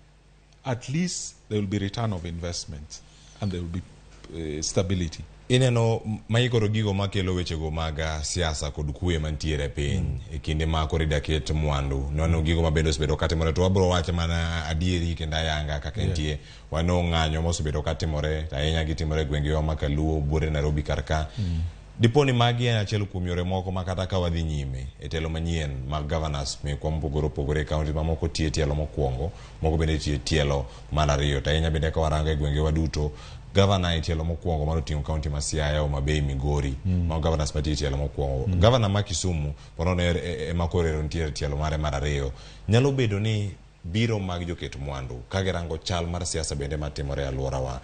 at least there will be return of investment and there will be stability. Ineno maikoro gigo makelo wechego mag siasa kod kwe mantiere e piny e kinde ma koro ida ket mwandu. Nwaneno gigo mabende osebedo katimore to wabro wacho mana adieri kendo ayanga kaka entie. Waneno ng'anyo mosebedo katimore ahinya gitimore e gwengewa ma Kaluo, Buore, Nairobi kar ka. Dipo ni magi en achiel kuom yore moko ma kata ka wadhi nyime e telo manyien mag governors mekwa mopogore opogore e county mamoko tie tielo mokwongo, moko bende tie tielo mar ariyo. To ahinya bende ka warango e gwengewa duto, governor e tielo mokwongo mar oting'o county ma Siaya, Homa Bay, Migori, mago governors matie tielo mokwongo. Governor ma Kisumu ponono ema koro ero nitiere tielo mare mar ariyo. Nyalo bedo ni biro mag joket mwandu ka girango chal mar siasa bende matimore e alworawa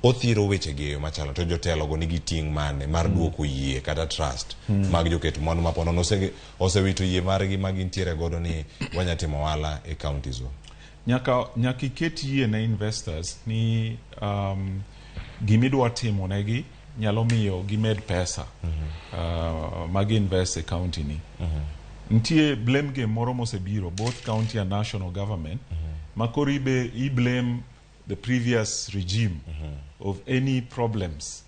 othiro wechegi e yo machalo to jotelo go nigi ting' mane mar duoko yie kata trust mag joket mwandu ma ponono osewito yie margi ma gintiere godo ni wanya timo ohala e counties go. Nyaka iket yie ne investors ni gimidwa timo negi nyalo miyo gimed pesa magi invest e county ni. Nitie blame game moro mosebiro both county and national government ma koro i blame the previous regime of any problems.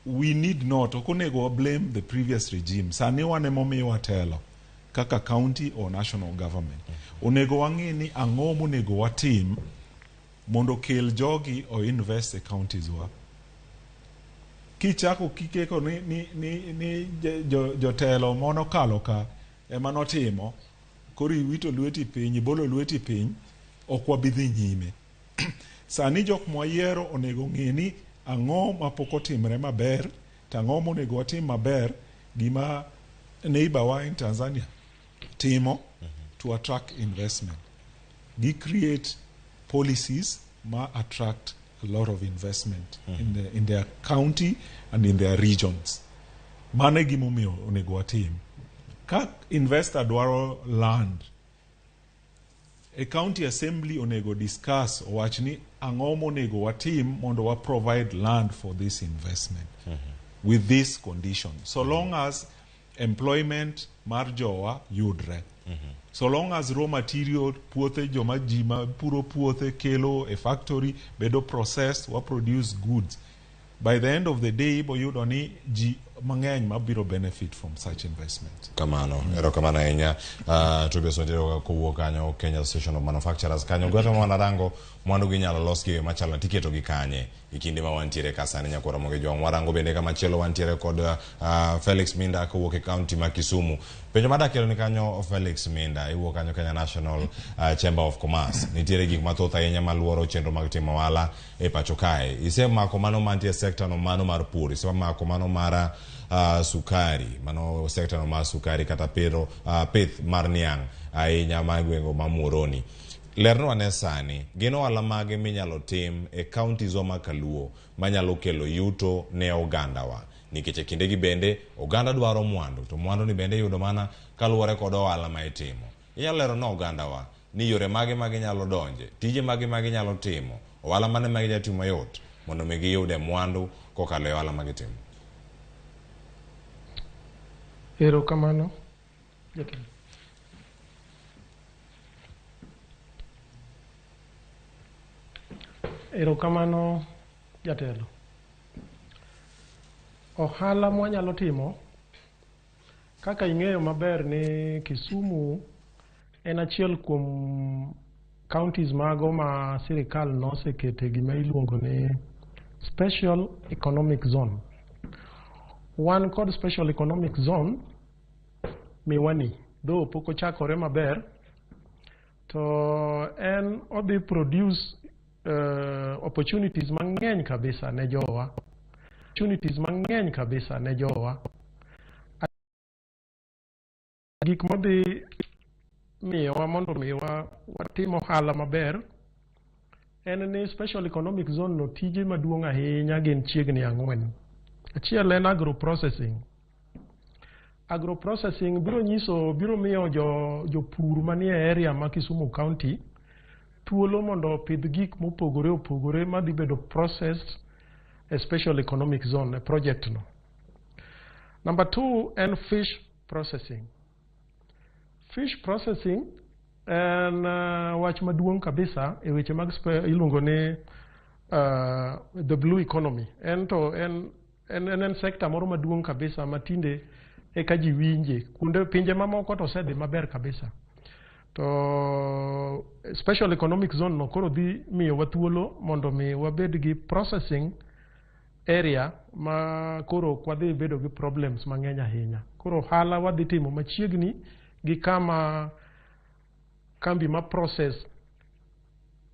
We need not, ok onego wa blame the previous regime. Sani wan emomiwa telo kaka county or national government. Onego wang'e ni ang'o monego watim mondo kel jogi o invest e counties wa. Kichako kikeko ni jotelo monokalo ka ema notimo, koro iwito lweti piny, ibolo lweti piny, ok wabi dhi nyime. Sani jok mwayiero onego ng'e ni ang'o mapok otimre maber, to ang'o monego watim maber, gima neighbor wa in Tanzania timo to attract investment. Gi create policies ma attract a lot of investment in their county and in their regions. Mano e gimomiyo onego watim. Ka investor dwaro land, e county assembly onego discuss owach ni ang'o monego watim mondo wa provide land for this investment with this condition. So long as employment mar jowa yudre. So long as raw material puothe joma ji ma puro puothe kelo e factory bedo processed wa produce goods. By the end of the day ibo yudo ni ji mang'eny mabiro benefit from such investment. Kamano, erokamano ahinya. Tobias Wanjiru kowuok kanyo Kenya Association of Manufacturers kanyo. Gwetho ma wanarango mwandu gi inyalo los gi e yo machalo tiketo gi kanye e kinde ma wantiere ka sani nyakwar Ramogi Jwang'. Warango bende kamachielo wantiere kod Felix Minda kowuok e county ma Kisumu. Penjo madakelo ni kanyo Felix Minda, iwuok kanyo Kenya National Chamber of Commerce. Nitiere gik mathoth ahinya maluoro chenro mag timo ohala e pacho kae. Isemako mano mantie e sekta no mano mar pur, isemako mano mar sukari, mano sekta no mar sukari kata piro, pith mar niang' ahinya mar gwenge ma Muhoroni. Lernwa ne sani, gin ohala mage minyalo tim e counties wa ma Kaluo manyalo kelo yuto ne ogandawa? Nikech e kindegi bende oganda dwaro mwandu, to mwandu ni bende iyudo mana kaluwore kod ohala ma itimo. Inyalo lero ne ogandawa ni yore mage ma ginyalo donje, tije mage ma ginyalo timo, ohala mane ma ginyalo timo mayot mondo mi giyude mwandu kokalo e ohala ma gitimo. Erokamano jatelo. Erokamano jatelo. Ohala mwanyalo timo kaka ing'eyo maber ni Kisumu en achiel kuom counties mago ma sirikal nosekete gima iluongo ni Special Economic Zone. Wan kod Special Economic Zone Miwani, though pok ochakore maber, to en odhi produce opportunities mang'eny kabisa ne jowa. Opportunities mang'eny kabisa ne jowa. Gik modhi miyowa mondo mi watim ohala maber en ni Special Economic Zone no tije maduong' ahinya gin chiegni 4. Achiel en agro processing. Agro processing biro nyiso, biro miyo jopur manie area ma Kisumu County thuolo mondo opidh gik mopogore opogore madhi bedo processed e Special Economic Zone e project no. Number 2 en fish processing. Fish processing en wach maduong' kabisa e weche mag iluongo ni the blue economy. En to en sector moro maduong' kabisa ma tinde eka ji winje. Kuonde pinje mamoko to osedhi maber kabisa. To Special Economic Zone no koro dhi miyowa thuolo mondo mi wabed gi processing area ma koro ok wadhi bedo gi problems mang'eny ahinya. Koro ohala wadhi timo machiegni gi kama kambi ma process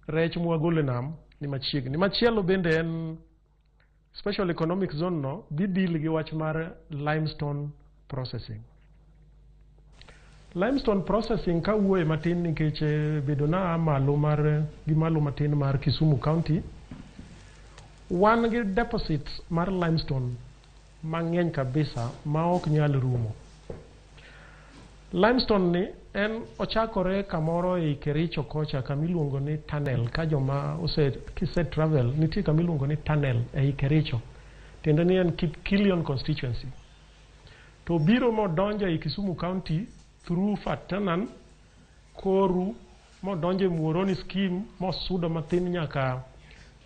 rech mwagolo e nam ni machiegni. Machielo bende en Special Economic Zone no dhi deal gi wach mar limestone processing. Limestone processing kawuoye matin nikech bedo na malo mar gi malo matin mar Kisumu County, wan gi deposits mar limestone mang'eny kabisa ma ok nyal rumo. Limestone ni en ochakore kamoro ei Kericho kocha kama iluongo ni tunnel, ka joma ose kise travel nitie kama iluongo ni tunnel ei Kericho, tiende ni en Kipkelion constituency. To biro modonjo ei Kisumu County through Fatanan, Koru, modonjo e Muhoroni scheme, mosudo mathin nyaka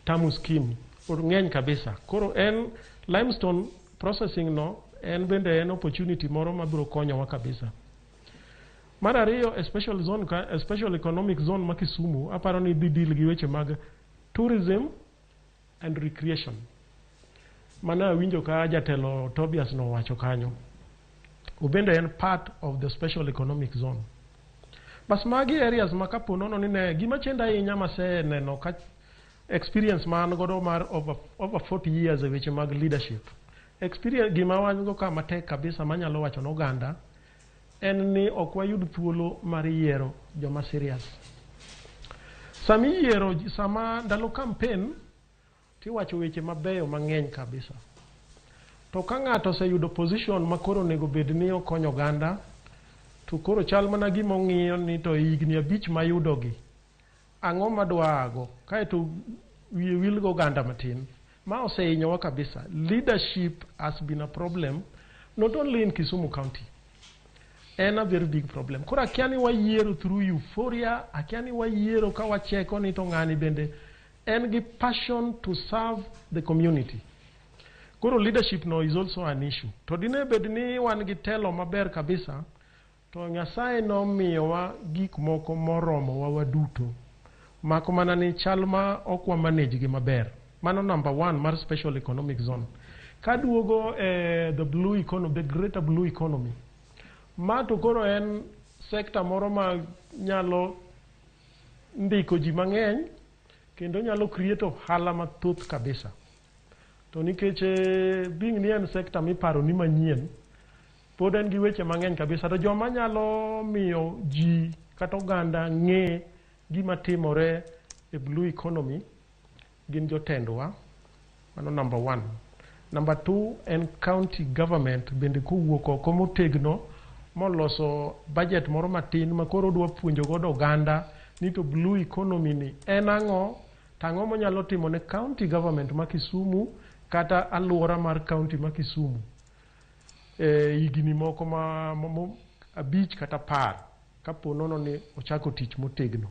Tamu scheme. Ng'eny kabisa. Koro en limestone processing no en bende en opportunity moro mabiro konyowa kabisa. Mar ariyo, a special zone ka, a special economic zone ma Kisumu, aparo ni dhi deal gi weche mag tourism and recreation. Mano awinjo ka jatelo Tobias nowacho kanyo. Obende en part of the special economic zone. Bas magi areas ma kapo nono ni ne gima chendo ahinya maseneno ka experience ma an godo mar over 40 years e weche mag leadership. Experience gima wan go ka matek kabisa manyalo wacho ne oganda en ni ok wayud thuolo mar yiero joma serious. Sama iyiero, sama ndalo campaign tiwacho weche mabeyo mang'eny kabisa. To ka ng'ato oseyudo position ma koro onego bed ni okonyo oganda, to koro chal mana gima ong'iyo ni to higni 5 mayudogi, ang'o madwa ago? Kaeto wiye wil go oganda matin. Ma osehinyowa kabisa. Leadership has been a problem, not only in Kisumu County. En a very big problem. Koro akia ni wayiero through euphoria, akia ni wayiero ka wacheko ni to ng'ani bende en gi passion to serve the community. Koro leadership no is also an issue. To dine bed ni wan gi telo maber kabisa, to Nyasaye nomiyowa gik moko moromowa waduto. Mak mana ni chal ma ok wa manage gi maber. Mano number 1 mar special economic zone. Kaduogo the blue economy, the greater blue economy. Ma to koro en sector moro ma nyalo ndiko ji mang'eny kendo nyalo create ohala mathoth kabisa. To nikech being ni en sector miparo ni manyien, pod en gi weche mang'eny kabisa. To joma nyalo miyo ji kata oganda ng'e gima timore e blue economy gin jotendwa. Mano number 1. Number 2 en county government bende kowuok oko motegno moloso budget moro matin ma koro dwa puonjo godo oganda ni to blue economy ni en ang'o, to ang'o monyalo timo ne county government ma Kisumu kata alwora mar county ma Kisumu higni moko ma 5 kata 10 kapo nono ni ochako tich motegno.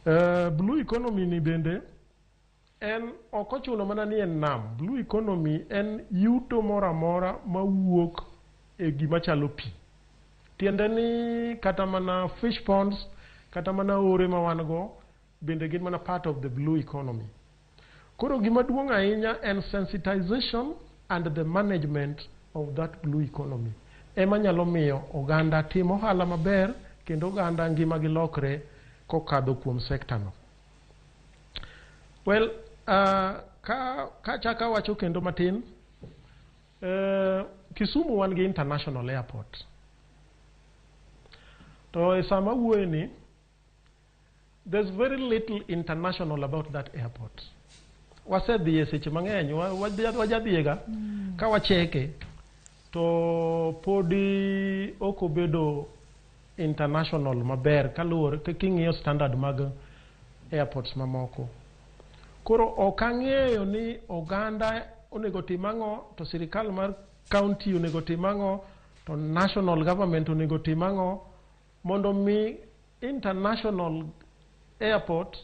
Blue economy ni bende en ok ochuno mana ni en nam. Blue economy en yuto moro amora mawuok e gima chalo pi. Tiende ni kata mana fish ponds, kata mana ore ma wan go bende gin mana part of the blue economy. Koro gima duong' ahinya en sensitization and the management of that blue economy. Ema nyalo miyo oganda tim ohala maber kendo oganda ngima gi lokre kokadho kuom sekta no. Well, ka chaka wacho kendo matin, Kisumu wan gi international airport. To e sama wuoye ni, there's very little international about that airport. Wasedhi e seche mang'eny, wajadhiega ka wacheke, to podi ok obedo international maber kaluwore king'iyo standard mag airports mamoko. Koro ok ang'eyo ni oganda onego tim ang'o, to sirikal mar county onego tim ang'o, to national government onego tim ang'o mondo mi international airport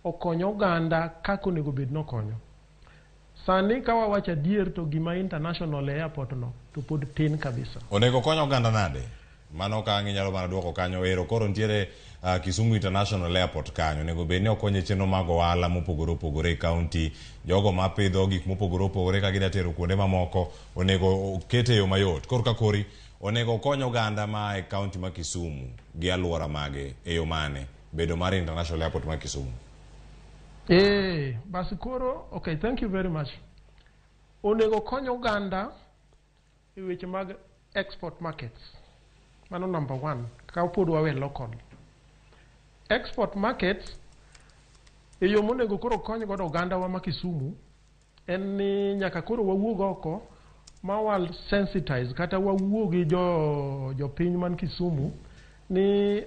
okony oganda kaka onego bed nokonyo. Sani ka wawacho adier to gima international airport no to pod tin kabisa. Onego kony oganda nade? Mano ka ang' inyalo mana duoko kanyo ero. Koro nitiere Kisumu International Airport kanyo. Onego bed ni okonyo e chenro mag ohala mopogore opogore e county. Jogo mapidho gik mopogore opogore ka gidwa tero kuonde mamoko onego okete e yo mayot. Koro ka kori onego okony oganda ma e county ma Kisumu gi alwora mage e yo mane bedo mar International Airport ma Kisumu? Basi koro, okay, thank you very much. Onego kony oganda e weche mag export markets. Mano number 1, ka pod wawe local. Export markets, e yo monego koro kony godo ogandawa ma Kisumu, en ni nyaka koro wawuog oko ma wa sensitize kata wawuo gi jopiny man Kisumu ni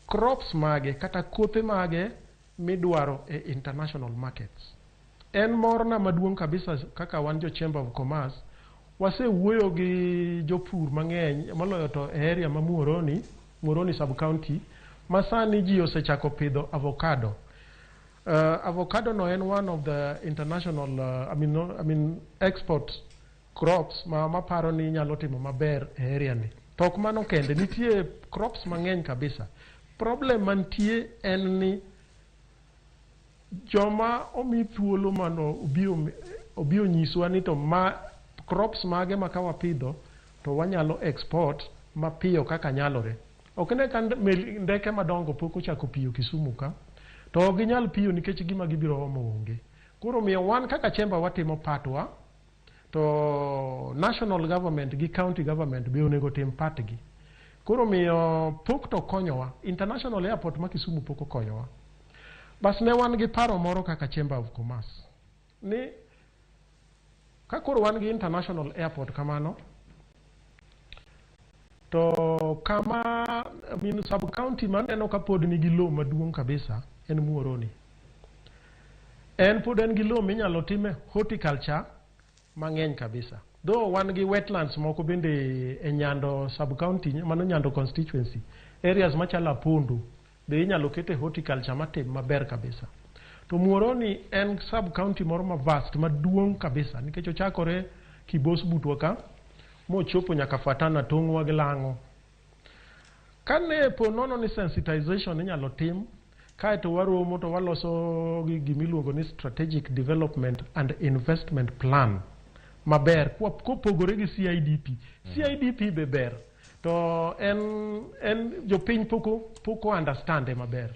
crops mage kata kothe mage midwaro e international markets. En morna maduong' kabisa kaka wan jo Chamber of Commerce, wasewuoyo gi jopur mang'eny moloyo to e area ma Muhoroni, Muhoroni sub-county, ma sani ji osechako pidho avocado. Avocado no en one of the international, I mean export crops ma maparo ni nyalo timo maber e area ni. To ok mano kende, nitie crops mang'eny kabisa. Problem mantie en ni joma omi thuolo mano obi onyiswa ni to ma crops mage ma ka wapidho to wanyalo export mapiyo kaka nyalore. Ok ne ka ndeke madongo pok ochako piyo Kisumu ka, to ok ginyal piyo nikech gima gibiro omo onge. Koro miyo wan kaka chamber watimo patwa, to national government gi county government be onego tim patgi. Koro miyo pok to konyowa, international airport ma Kisumu pok okonyowa. Bas ne wan gi paro moro kaka Chamber of Commerce ni Ka koro wan gi international airport kamano, to kama I mean, sub county maneno ka pod nigi lowo maduong' kabisa en Muhoroni. En pod en gi lowo minyalo time horticulture mang'eny kabisa. Though wan gi wetlands moko bende e Nyando sub county, mano Nyando constituency, areas machalo Apondo be inyalo kete horticulture matim maber kabisa. To Muhoroni en sub county moro ma vast maduong' kabisa nikech ochakore Kibos butwa ka mochopo nyaka Fatana tong'wa gi Lang'o. Kane po nono ni sensitization inyalo tim kaeto waromo to waloso gi gimiluongo ni strategic development and investment plan maber kopogore gi CIDP. CIDP be ber to en jopiny poko understand maber.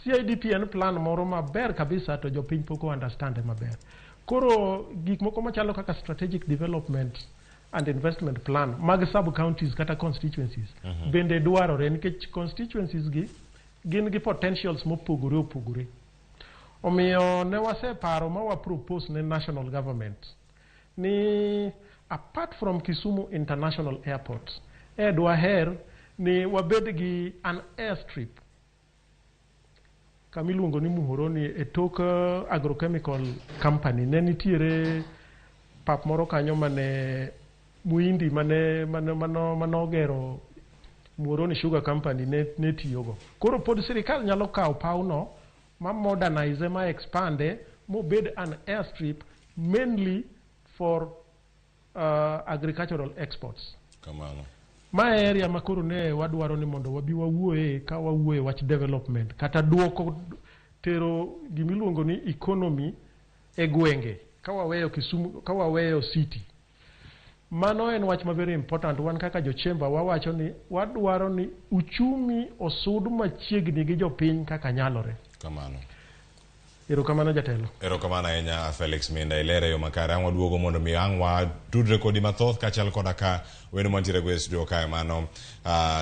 CIDP en plan moro maber kabisa to jopiny poko understand maber. Koro gik moko machalo kaka strategic development and investment plan mag sub counties kata constituencies bende dwarore nikech constituencies gi gin gi potentials mopogore opogore. Omiyo ne waseparo ma wa propose ne national government ni apart from Kisumu International Airport, e dwaher ni wabed gi an airstrip kamiluongo ni Muhoroni e tok agrochemical company. Ne nitiere pap moro kanyo mane Muhindi mane manogero Muhoroni Sugar Company ne tiyogo. Koro pod sirikal nyalo kawo pawno ma modernize ma expande mobed an airstrip mainly for agricultural exports. Kamano. Ma area ma koro ne wadwaro ni mondo wabi wawuoye ka wawuoye wach development kata duoko tero gimiluongo ni economy e gwenge ka waweyo Kisumu, ka waweyo city. Mano en wach ma very important. Wan kaka jo chamber wawacho ni wadwaro ni uchumi osud machiegni gi jopiny kaka nyalore. Kamano. Erokamano jatelo. Erokamano ahinya Felix Minda, ilere yo makare. Ang' waduogo mondo mi ang' watudre kodi mathoth kaachiel koda ka wendo mantiere go e studio kae mano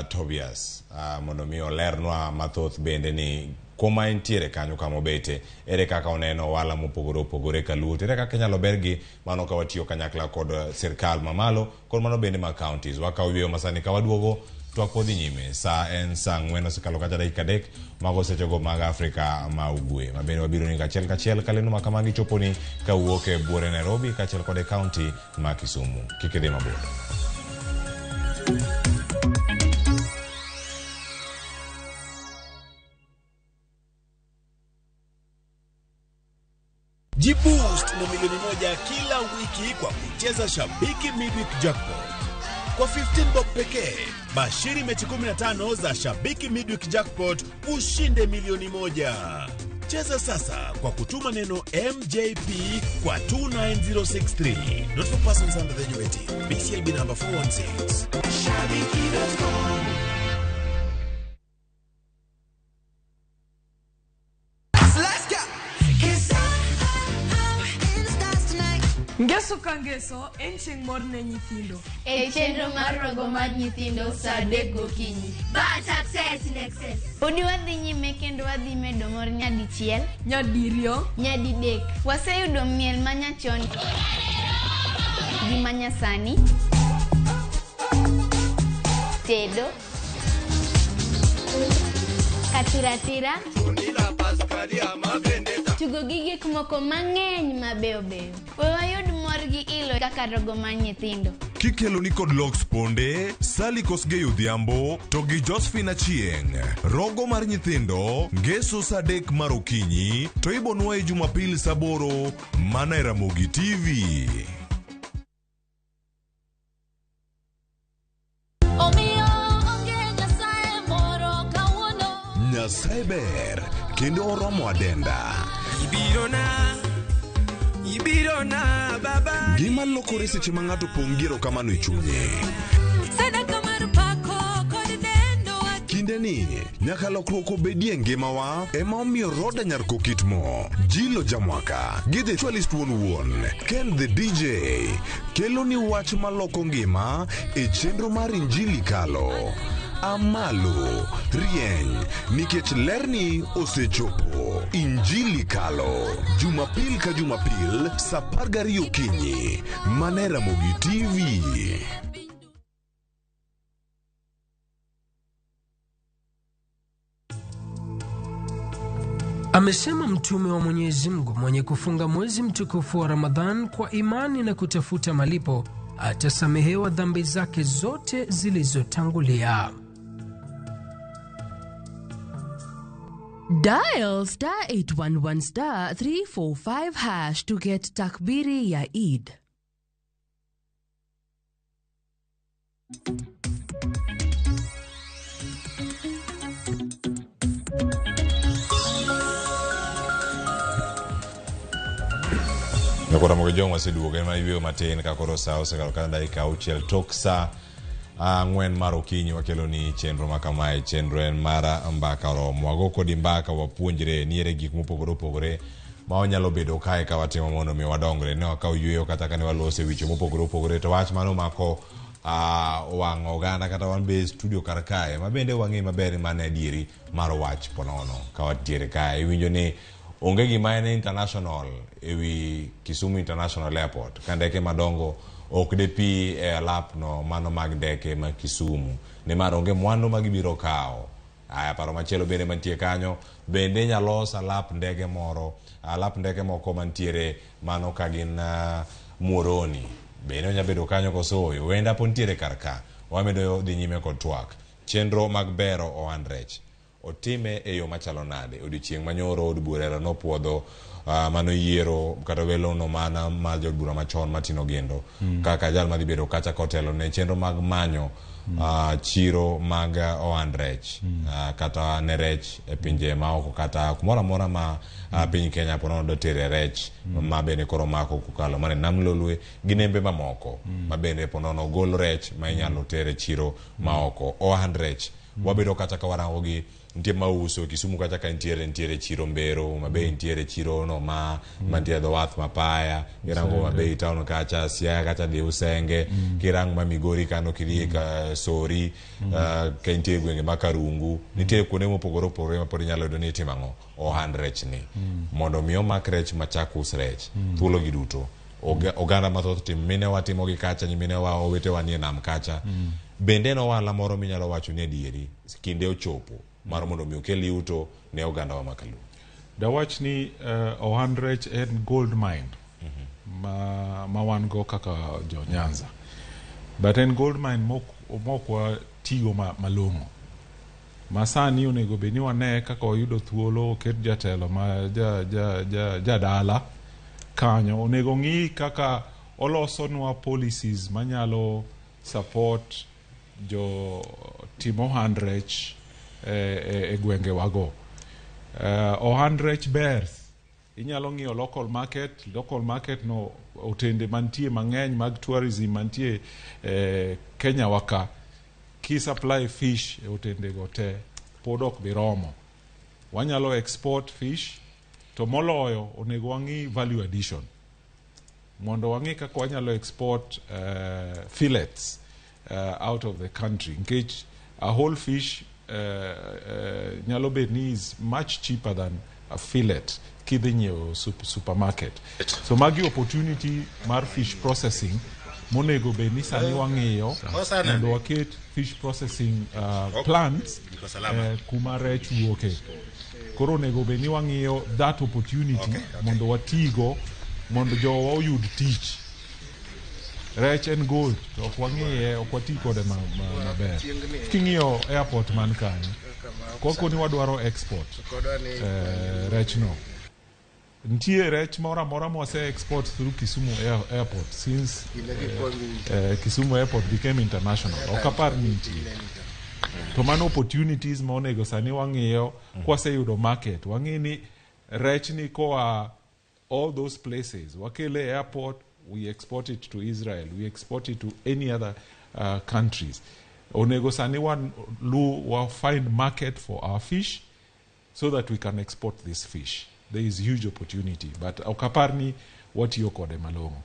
Tobias mondo mi olernwa mathoth bende ni kuma entiere kanyo kama obete ere kaka oneno ohala mopogore opogore kaluo to ere kaka inyalo bergi mano ka watiyo kanyakla kod sirkal mamalo kod mano bende mag counties. Wakawo yweyo masani ka waduogo twak podhi nyime. Sa en saa 4 osekalo kacha dakika 3 mago sechego mag Afrika ma Ugwe. Ma bende wabiro ni kachiel kachiel ka lendo ma kamagi choponi kawuok e buore Nairobi kaachiel kod e county ma Kisumu. Kik idhi mabor. Jiboost na milioni 1 kila wiki kwa kucheza Shabiki Midweek Jackpot. Kwa 15 bob pekee, bashiri mechi 15 za Shabiki Midweek Jackpot ushinde milioni 1. Cheza sasa kwa kutuma neno MJP kwa 29063. Not for persons under the age of 18. BCLB number 416. Shabiki.com. Ngeso ka ngeso en chieng' mor ne nyithindo. E chenro mar rogo mar nyithindo saa 3 gokinyi. Bad success in excess. Podi wadhi nyime kendo wadhi medo mor nyadichiel, nyadiriyo, nyadidek. Waseyudo miel manyachon gi manyasani, tedo, katiratira, tugo gi gik moko mang'eny mabeyo beyo. We wayud mor gi ilo kaka rogo mar nyithindo. Kikelo ni kod Lox Ponde, Sally Kosgei Odhiambo to gi Josephine Achieng'. Rogo mar nyithindo ngeso saa 3 mar okinyi to ibonwa e Jumapil saa 8 mana e Ramogi TV. Nyasaye ber kendo oromo adenda. Ibirona baba. Gima lokore seche ma ng'ato pong' gi erokamano e chunye. Sadaka mar pako kod dendo. Kinde ni nyaka lokruok obedie ngimawa ema omiyo Roda Nyar Kokitmo, Jilo Jamwaka gi The Actualist wuon wuon, Ken the DJ kelo ni wach maloko ngima e chenro mar Injili Kalo. Amalo, rieny, nikech lerni osechopo. Injili kalo, Jumapil ka Jumapil, sa 12 okinyi. Mane Ramogi TV. Amesema Mtume wa Mwenyezi Mungu, mwenye kufunga mwezi mtukufu wa Ramadhan kwa imani na kutafuta malipo atasamehewa dhambi zake zote zilizotangulia. Dial star 811 star 345 hash to get Takbiri ya Eid. Nyakora mogo jong waseduogo en mana yweyo matin ka koro sa osekalo kata dakika 6 tok sa 4 mar okinyi. Wakelo ni chenro ma kamae, chenro en mar Mbaka Oromo. Wago kodi mbaka, wapuonjre niere gik mopogore opogore ma wanyalo bedo kae ka watimo mondo mi wadongre. Ne wakaw yweyo kata kane walose weche mopogore opogore, to wach mano mako wang' oganda kata wan be studio kar kae ma bende wang'e maber mane adieri mar wach ponono. Ka wantiere kae iwinjo ni onge gima en international ewi Kisumu International Airport, ka ndeke madongo ok de pi e alapno mano mag ndeke ma Kisumu, nimar onge mwandu ma gibiro kawo. Aya, paro machielo bende mantie kanyo bende inyalo los alap ndege moro, alap ndeke moko mantiere mano ka gin Muhoroni bende onyalo bedo kanyo koso ooyo. Wenda po nitiere kar ka, wamedo dhi nyime kod twak. Chenro mag bero ohand rech otime e yo machalo nade? Odiochieng' manyoro od bura nopuodho mano yiero kata welo no mana mar jaod bura machon Martin Ogendo kaka jal madhi bedo kacha kotelo ne chenro mag manyo chiro mag ohand rech kata ne rech e pinje maoko kata kumoro amora ma piny Kenya po nono tere rech ma bende koro mako kokalo mana e nam Lolwe gi nembe mamoko ma bende po nono gol rech ma inyalo tere chiro maoko. Ohand rech wabedo kata ka warango gi nitie mauso Kisumu kacha ka nitiere chiro Mbero, ma be nitiere chiro no ma mantiere dho wath Mapaya, kirango ma be town kacha, Siaya kacha dhi Usenge, kirango ma Migori kano kidhi ka Sori, ka nitie gwenge ma Karungu, nitie kuonde mopogore opogore ma pod inyalo yudo ni itimo ang'o ohand rech ni mondo mi omak rech machak us rech thuolo gi duto. Oganda mathoth tim mine watimo gi kacha, nyiminewa owetewa nie nam kacha. Bende en ohala moro minyalo wacho ni adieri kinde ochopo mar mondo mi okel yuto ne oganda wa makaluo. Dawach ni ohand rech en gold mine ma wan go kaka jo Nyanza, but en gold mine mok watigo malong'o. Ma sani onego bed ni wane kaka wayudo thuolo oket jatelo ma jadala kanyo, onego ng'i kaka olosonwa policies manyalo support jo timo ohand rech e gwenge wago. Ohand rech ber, inyalo ng'iyo local market no otende mantie mang'eny mag tourism mantie Kenya waka, ki supply fish e otende go te pod ok bi romo. Wanyalo export fish, to moloyo onego wang'i value addition mondo wang'i kaka wanyalo export fillets out of the country, nikech a whole fish nyalo bet ni is much cheaper than a fillet kidhi nyiewo supermarket. So magi opportunity mar fish processing monego bed ni sani wang'iyo mondo waket fish processing plants kuma rech wuoke. Koro onego bed ni wang'iyo that opportunity mondo watigo mondo jowa oyud tich. Rech en gold to ok wang'iye, ok wati kode maber. King'iyo airport man kanyo, koko ni wadwaro export rech no. Nitie rech moro amora mwase export through Kisumu Airport since Kisumu Airport became international. Ok apar ni nitie. To mano opportunities ma onego sani wang'iyo kwaseyudo market. Wang'i ni rech ni koa all those places. Wakele airport, we export it to Israel, we export it to any other countries. Onego sani wa find market for our fish so that we can export this fish. There is huge opportunity, but ok apar ni watiyo kode malong'o.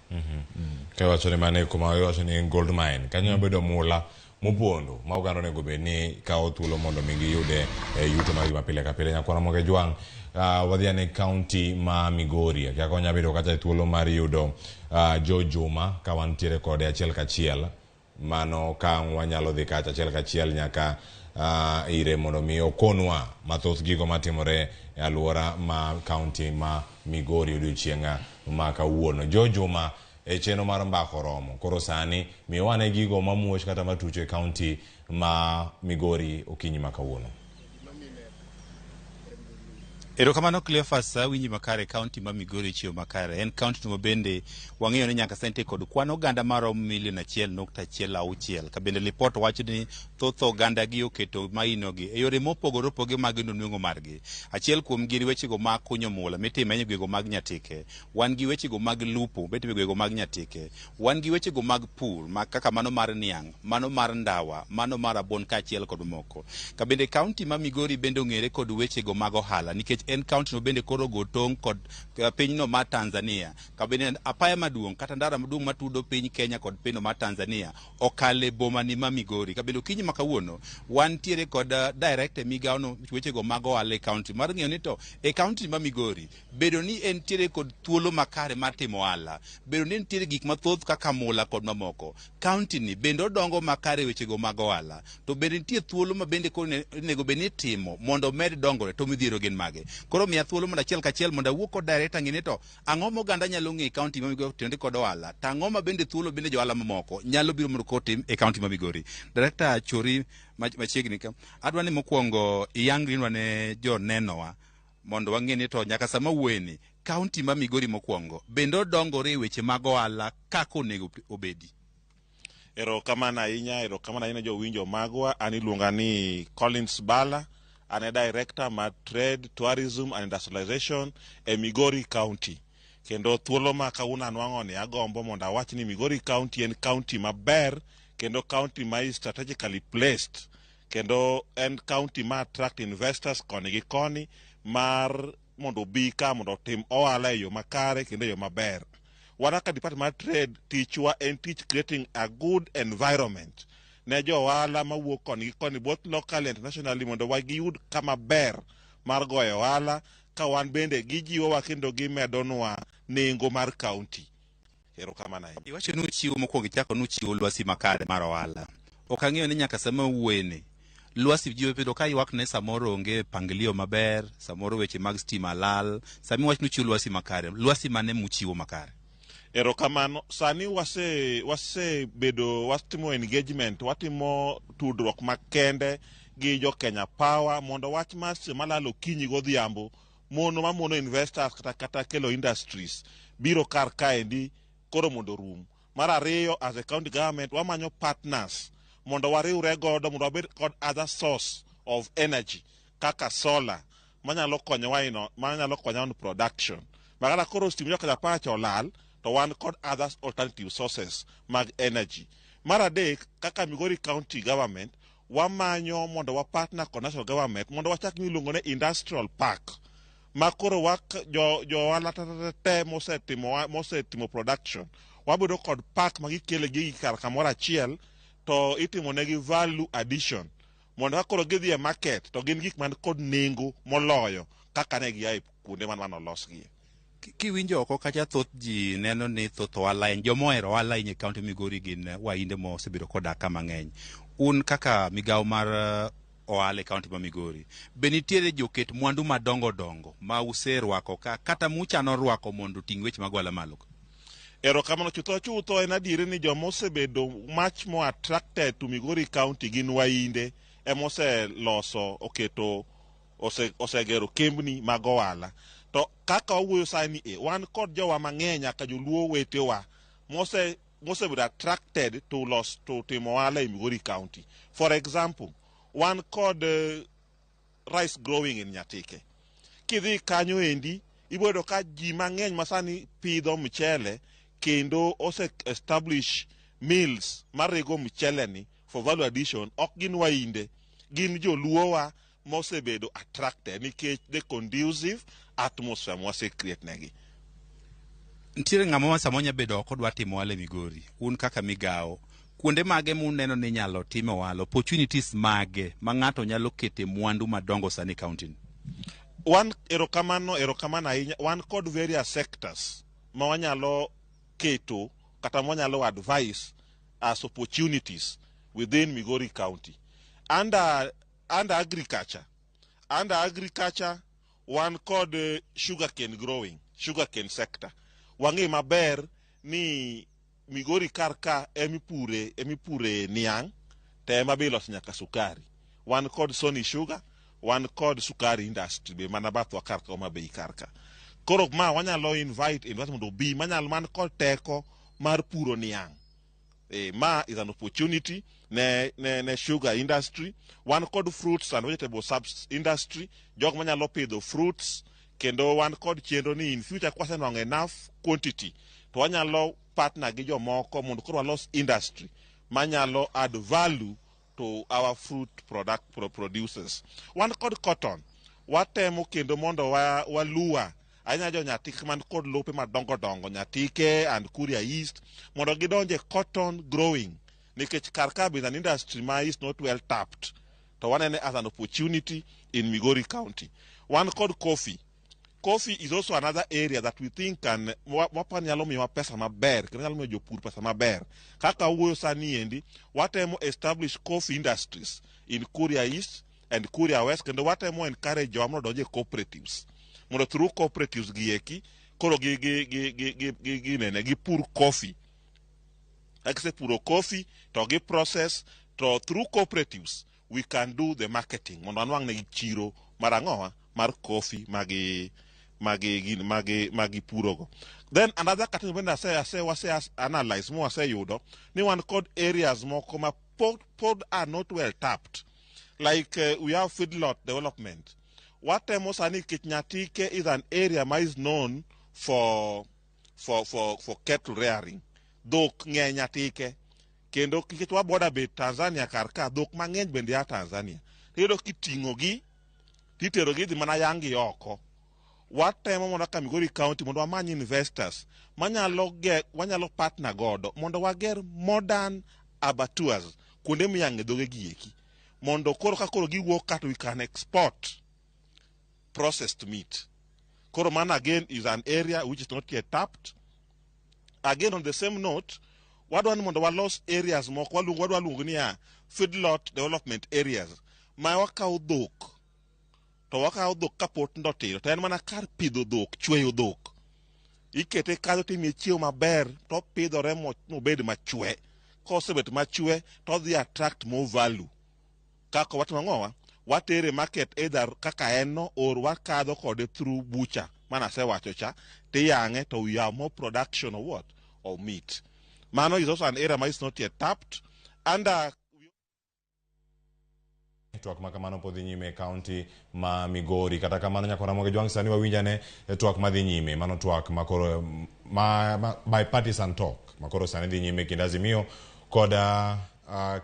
Ka iwacho ni mano kuma iwacho ni gold mine, kanyo bedo mula. mopondo ma oganda onego bed ni kawo thuolo mondo mi giyude e yuto margi ma pile ka pile. Nyakwara Moge Jwang', wadhi ane kaunti ma Migori. Akia ka wanyalo bedo kacha e thuolo mar yudo Joe Juma ka wantiere kode achiel kachiel. Mano ka wanyalo dhi kacha achiel kachiel nyaka ire mondo mi okonwa mathoth gigo matimore e alwora ma kaunti ma Migori odiochieng' ma kawuono. Joe Juma, e chenro mar mbaka oromo. Koro sani miwa ane gigo mamuoch kata matucho e kaunti ma Migori okinyi ma kawuono. Erokamano Cleophas, awinji makare. Kaunti ma Migori chiew makare. En kaunti no bende wang'eyo ni nyaka sani nitie kod kwan oganda maromo milion 1.16. Ka bende lipot wacho ni thoth oganda gi oketo maino gi e yore mopogore opogore mag yudo nweng'o margi. Achiel kuom gin wechego mag kunyo mula mitimo e gwenge mag Nyatike. Wan gi wechego mag lupo mitimo e gwenge mag Nyatike. Wan gi wechego mag pur ma kaka mano mar niang', mano mar ndawa, mano mar rabuon kaachiel kod moko. Ka bende kaunti ma Migori bende ong'ere kod wechego mag ohala nikech en kaunti no bende koro go tong' kod pinyno mar Tanzania. Ka bende apaya maduong' kata ndara maduong' matudo piny Kenya kod pinyno mar Tanzania okale boma ni ma Migori. Ka bende okinyi ma kawuono wantiere kod director e migawo no wechego mag ohala e kaunti mar ng'eyo ni to e kaunti ma Migori bedo ni entiere kod thuolo makare mar timo ohala, bedo ni nitiere gik mathoth kaka mula kod mamoko. Kaunti ni bende odongo makare wechego mag ohala, to bende nitie thuolo ma bende koro onego bed ni itimo mondo omed dongore to midhiero gin mage. Koro miya thuolo mondo achiel kachiel mondo awuo kod director ng'e ni to ang'o ma oganda nyalo ng'eyo e kaunti ma Migori otenore kod ohala, to ang'o ma bende thuolo bende jo ohala mamoko nyalo biro mondo kotim e kaunti ma Migori. Director chori machiegni ka, adwa ni mokwongo iyangrinwa ne jonenowa mondo wang'e ni to nyaka sama wuoyeni kaunti ma Migori mokwongo bende odongore e weche mag ohala kaka onego obedi. Erokamano ahinya, erokamano ahinya jowinjo magwa. An iluonga ni Collins Bala, an e director mar Trade, Tourism and Industrialization e Migori County. Kendo thuolo ma kawuono anwang'o ni agombo mondo awach ni Migori County en county maber kendo county ma is strategically placed kendo en county ma attract investors koni gi koni mar mondo obi ka mondo otim ohala e yo makare kendo e yo maber. Wan kaka department mar trade, tichwa en tich creating a good environment ne jo ohala mawuok koni gi koni both locally and internationally mondo giyud kama ber mar goyo ohala ka wan bende gijiwowa kendo gimedonwa nengo mar county. Erokamano ahinya. Iwacho ni uchiwo mokwongo ichako ni uchiwo lwasi makare mar ohala. Ok ang'eyo ni nyaka sama wuoyeni lwasi ji obedo ka ywak ne samoro onge pangilio maber, samoro weche mag stima lal. Sama iwacho ni uchiwo lwasi makare, lwasi mane muchiwo makare? Erokamano. Sani wasebedo watimo engagement, watimo tudruok makende gi jo Kenya Power mondo wach mar stima malal okinyi godhiambo mono mamono investors kata kelo industries biro kar kaendi koro mondo orum. Mar ariyo, as a county government wamanyo partners mondo wariwre godo mondo wabed kod other source of energy kaka solar manyalo konyowa ino manyalo konyowa on production. Makata koro stima jo Kenya Power cha olal to wan kod other alternative sources mag energy. Mar adek, kaka Migori County Government wamanyo mondo wa partner kod national government mondo wachak gimiluongo ni industrial park ma koro wa jo ohala te mosetimo production wabedo kod park ma gikele gigi kar kamoro achiel to itimo negi value addition mondo ka koro gidhi e market to gin gik man kod nengo moloyo kaka ne gia e kuonde man manolosgie. Kiwinjo oko kacha thoth ji neno ni thoth ohala en joma ohero ohala ahinya e kaunti Migori gin wahinde mosebedo kodak ka mang'eny. Un kaka migawo mar ohala e kaunti ma Migori, be nitiere joket mwandu madongo dongo ma userwako ka kata muchano rwako mondo oting' weche mag ohala malo? Erokamano chutho chutho en adieri ni joma osebedo much more attracted to Migori County gin wahinde emoseloso oketo osegero kembni mag ohala. To kaka wawuoyo sani e wan kod jowa mang'eny nyaka joluo wetewa mosebedo attracted to los to timo ohala e Migori County. For example, wan kod rice growing in Nyatike. Kidhi kanyo endi ibiro yudo ka ji mang'eny masani pidho mchele kendo ose establish mills marego mchele ni for value addition ok gin wahinde, gin joluowa mosebedo attracted nikech the conducive atmosphere mwase create negi. Nitiere ng'ama ma samoro nya bedo oko dwa timo ohala e Migori. Un kaka migawo, Kuonde mage muneno ni nyalo time ohala, opportunities mage ma ng'ato nyalo kete mwandu madongo sani e county ni? Wan erokamano, erokamano ahinya. Wan kod various sectors ma wanyalo keto kata ma wanyalo advise as opportunities within Migori County. Under agriculture wan kod sugarcane growing, sugarcane sector. Wang'e maber ni Migori kar ka emipure niang' to ema be iloso nyaka sukari. Wan kod Sony Sugar, wan kod sukari industry be mana bathwa kar ka, Homa Bay kar ka. Koro ma wanyalo invite invest mondo obi manyalo man kod teko mar puro niang'. Ma is an opportunity ne sugar industry. Wan kod fruits and vegetable subs industry, jok manyalo pidho fruits, kendo wan kod chenro ni in future kwasenwang'o enough quantity to wanyalo partner gi jomoko mondo koro walos industry manyalo add value to our fruit product producers. Wan kod cotton, watemo kendo mondo walua ahinya jo Nyatike man kod lope madongo dongo, Nyatike and Kuria East, mondo gidonje cotton growing, nikech kar ka be is an industry ma is not well tapped, to wanene as an opportunity in Migori County. Wan kod coffee. Coffee is also another area that we think can wapa nyalo miyowa pesa maber kendo nyalo miyo jopur pesa maber. Kaka wuoyo sani endi, watemo establish coffee industries in Kuria East and Kuria West, kendo watemo encourage jowa mondo odonj e cooperatives, mondo through cooperatives gi eki koro gi nene gipur coffee. Ka gisepuro coffee to gi process, to through cooperatives we can do the marketing mondo wanwang' negi chiro mar ang'owa mar coffee magi gin magi purogo. Then another category bende ase wase analyze mo waseyudo ni wan kod areas moko ma pod are not well tapped, like we have feedlot development. Watemo sani nikech Nyatike is an area ma is known for cattle rearing. Dhok ng'eny Nyatike, kendo nikech wa border bet Tanzania kar ka, dhok mang'eny bende a Tanzania, tiyudo kiting'o gi titero gi dhi mana yangi oko. Watemo mondo kaka Migori County mondo wamany investors manyalo ge wanyalo partner godo mondo wager modern abattoirs, kuonde miyang'e dhoge gi eki, mondo koro ka koro giwuok ka to we can export processed meat. Koro mano again is an area which is not yet tapped. Again, on the same note, wadwa ni mondo walos areas moko waluongo, wadwa luongo niya feedlot development areas, ma wakawo dhok to wakawo dhok kapod tindo tindo, to en mana kar pidho dhok, chweyo dhok, ikete kanyo timiye chiemo maber to opidhore mobed machwe. Kosebet machwe to odhi attract more value. Kaka watimo ang'owa, watere market either kaka en no or wakadho kode through butcher mana asewacho cha, tiyang'e to we have more production of what? Of meat. Mano is also an area ma is not yet tapped under. Twak ma kamano pod dhi nyime e kaunti ma Migori. Kata kamano, nyaka Ramogi Jwang' sani wawinjane e twak madhi nyime. Mano twak makoro ma bipartisan talk makoro sani dhi nyime kind Azimio kod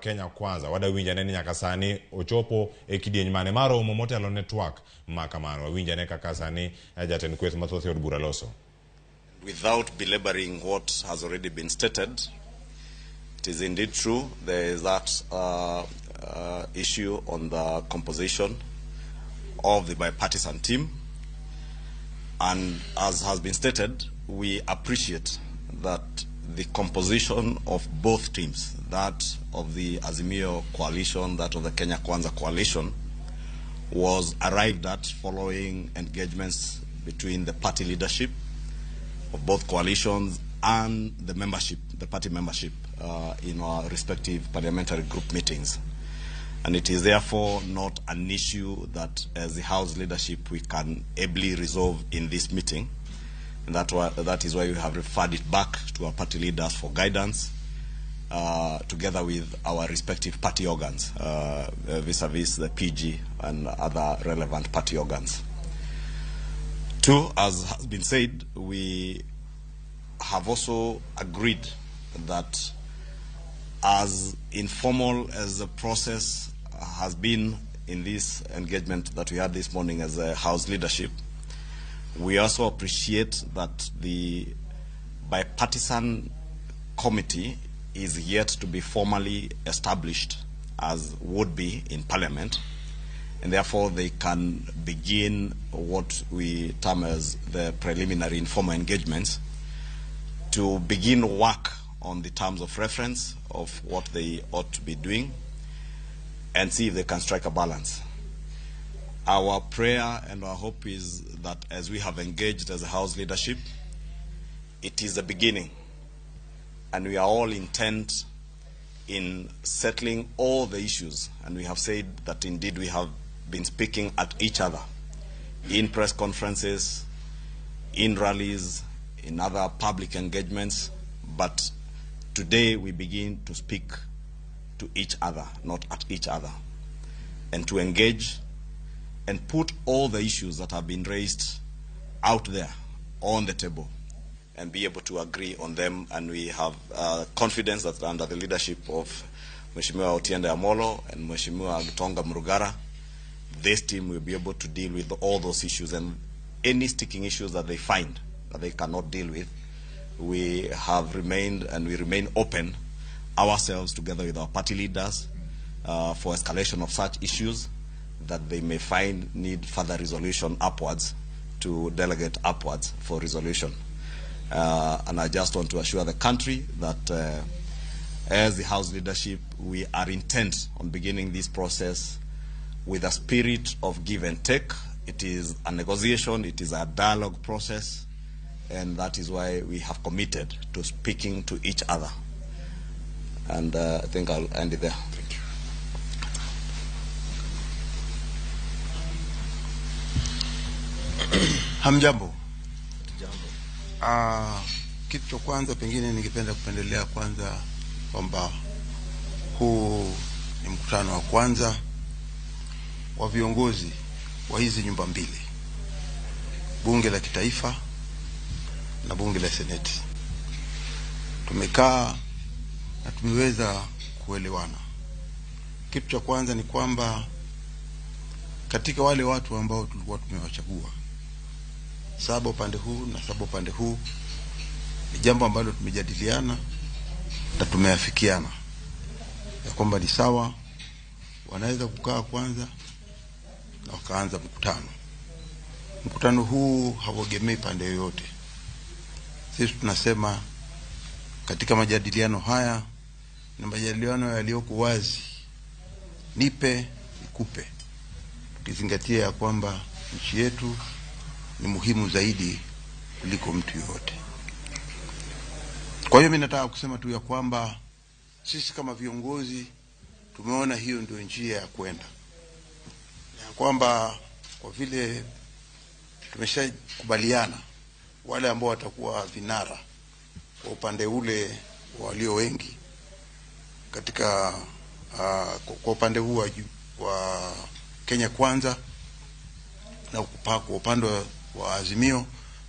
Kenya Kwanza. Wada winjane ni nyaka sani ochopo e kidieny mane mar romo motelo ne twak ma kamano. Wawinjane kaka sani jatend kweth mathoth e od bura loso. Without belaboring what has already been stated, it is indeed true there is that issue on the composition of the bipartisan team. And as has been stated, we appreciate that the composition of both teams, that of the Azimio coalition, that of the Kenya Kwanza coalition, was arrived at following engagements between the party leadership of both coalitions and the membership, the party membership in our respective parliamentary group meetings. And it is therefore not an issue that as the House leadership we can ably resolve in this meeting. And that is why we have referred it back to our party leaders for guidance, together with our respective party organs, vis-a-vis the PG and other relevant party organs. Two, as has been said, we have also agreed that as informal as the process has been in this engagement that we had this morning as a House leadership, we also appreciate that the bipartisan committee is yet to be formally established as would be in Parliament, and therefore they can begin what we term as the preliminary informal engagements to begin work on the terms of reference of what they ought to be doing and see if they can strike a balance. Our prayer and our hope is that as we have engaged as a House leadership, it is a beginning, and we are all intent in settling all the issues, and we have said that indeed we have been speaking at each other in press conferences, in rallies, in other public engagements, but today we begin to speak to each other, not at each other, and to engage and put all the issues that have been raised out there on the table and be able to agree on them. And we have confidence that under the leadership of Mheshimiwa Otiende Amollo and Mheshimiwa Gitonga Murugara, this team will be able to deal with all those issues, and any sticking issues that they find that they cannot deal with, we have remained and we remain open ourselves together with our party leaders for escalation of such issues that they may find need further resolution upwards, to delegate upwards for resolution. And I just want to assure the country that as the House leadership, we are intent on beginning this process with a spirit of give and take. It is a negotiation, it is a dialogue process, and that is why we have committed to speaking to each other. And I think I'll end it there. Thank you. Hamjambo. Kitu cha kwanza pengine ningependa kupendelea kwanza kwamba huu ni mkutano wa kwanza wa viongozi wa hizi nyumba mbili, bunge la kitaifa na bunge la seneti. Tumekaa na tumeweza kuelewana. Kitu cha kwanza ni kwamba katika wale watu ambao tulikuwa tumewachagua 7 upande huu na 7 upande huu, ni jambo ambalo tumejadiliana na tumeafikiana ya kwamba ni sawa, wanaweza kukaa kwanza na wakaanza mkutano. Mkutano huu hauegemei pande yoyote. Sisi tunasema katika majadiliano haya ni majadiliano yaliyoko wazi, nipe nikupe, tukizingatia ya kwamba nchi yetu ni muhimu zaidi kuliko mtu yoyote. Kwa hiyo mimi nataka kusema tu ya kwamba sisi kama viongozi tumeona hiyo ndio njia ya kwenda, ya kwamba kwa vile tumeshakubaliana wale ambao watakuwa vinara kwa upande ule walio wengi katika kwa upande huu wa Kenya Kwanza na kwa upande wa Azimio,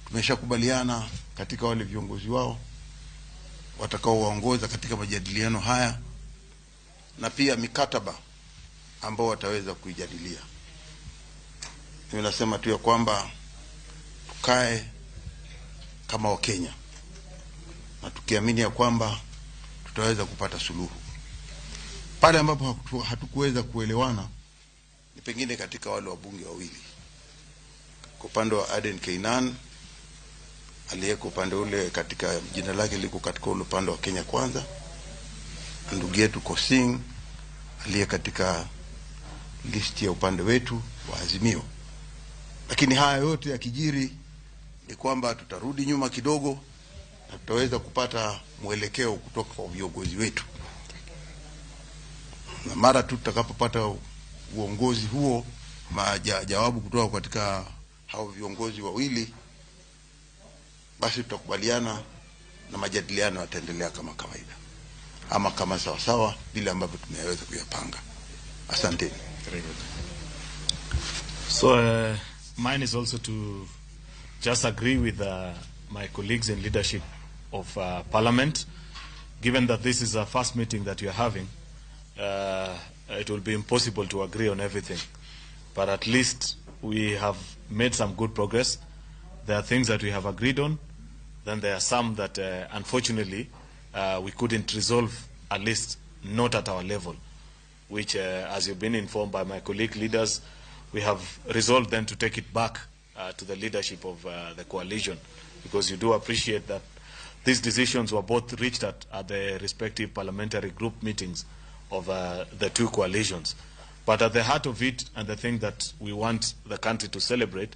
tumeshakubaliana katika wale viongozi wao watakaowaongoza katika majadiliano haya na pia mikataba ambao wataweza kuijadilia. Mimi nasema tu ya kwamba tukae kama Wakenya na tukiamini ya kwamba tutaweza kupata suluhu. Pale ambapo hatukuweza kuelewana ni pengine katika wale wabunge wawili, kwa upande wa Aden Keynan aliyeko upande ule katika jina lake liko katika ule upande wa Kenya Kwanza, ndugu yetu Kosing aliye katika listi ya upande wetu wa Azimio. Lakini haya yote yakijiri ni kwamba tutarudi nyuma kidogo na tutaweza kupata mwelekeo kutoka kwa viongozi wetu, na mara tu tutakapopata uongozi huo, jawabu kutoka katika hao viongozi wawili, basi tutakubaliana na majadiliano yataendelea kama kawaida ama kama sawa sawa vile ambavyo tumeweza kuyapanga. Asanteni. Very good. So mine is also to just agree with my colleagues in leadership of Parliament. Given that this is our first meeting that we are having, it will be impossible to agree on everything. But at least we have made some good progress. There are things that we have agreed on. Then there are some that, unfortunately, we couldn't resolve, at least not at our level, which, as you've been informed by my colleague leaders, we have resolved then to take it back to the leadership of the coalition, because you do appreciate that these decisions were both reached at the respective parliamentary group meetings of the two coalitions. But at the heart of it, and the thing that we want the country to celebrate,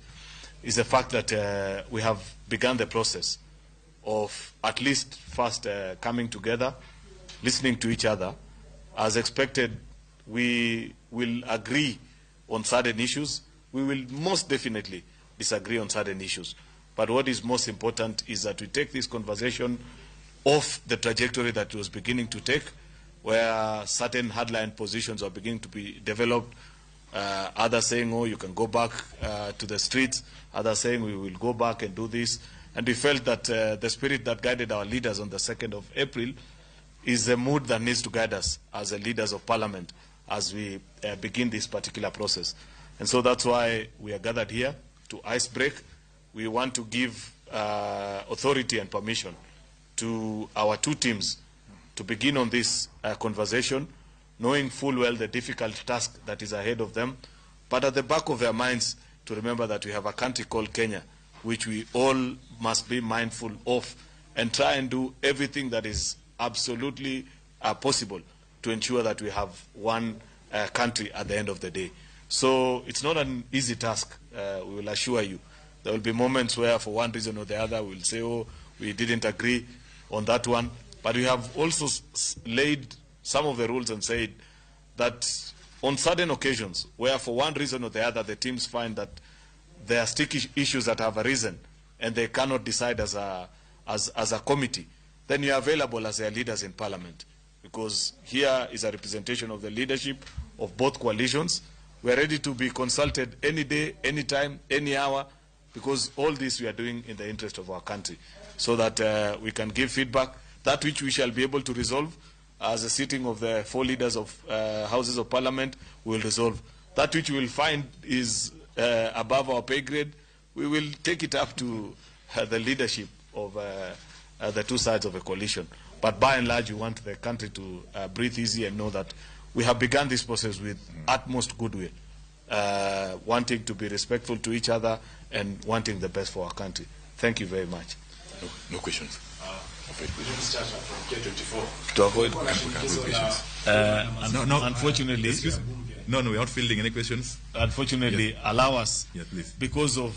is the fact that we have begun the process of at least first coming together, listening to each other. As expected, we will agree on certain issues. We will most definitely disagree on certain issues. But what is most important is that we take this conversation off the trajectory that it was beginning to take, where certain hardline positions are beginning to be developed. Others saying, oh, you can go back to the streets. Others saying, we will go back and do this. And we felt that the spirit that guided our leaders on the 2nd of April is the mood that needs to guide us as the leaders of parliament as we begin this particular process. And so that's why we are gathered here to ice break. We want to give authority and permission to our two teams to begin on this conversation, knowing full well the difficult task that is ahead of them, but at the back of their minds to remember that we have a country called Kenya, which we all must be mindful of and try and do everything that is absolutely possible to ensure that we have one country at the end of the day. So it's not an easy task, we will assure you. There will be moments where, for one reason or the other, we'll say, oh, we didn't agree on that one. But we have also laid some of the rules and said that on certain occasions, where for one reason or the other, the teams find that there are sticky issues that have arisen and they cannot decide as a committee, then you are available as their leaders in parliament. Because here is a representation of the leadership of both coalitions. We are ready to be consulted any day, any time, any hour, because all this we are doing in the interest of our country, so that we can give feedback, that which we shall be able to resolve as a sitting of the four leaders of houses of parliament will resolve. That which we will find is above our pay grade, we will take it up to the leadership of the two sides of a coalition. But by and large, we want the country to breathe easy and know that we have begun this process with utmost goodwill, wanting to be respectful to each other and wanting the best for our country. Thank you very much. No questions. To avoid questions. No, unfortunately. Excuse me. No, we're not fielding any questions. Unfortunately, yes. Allow us, yes, please. Because of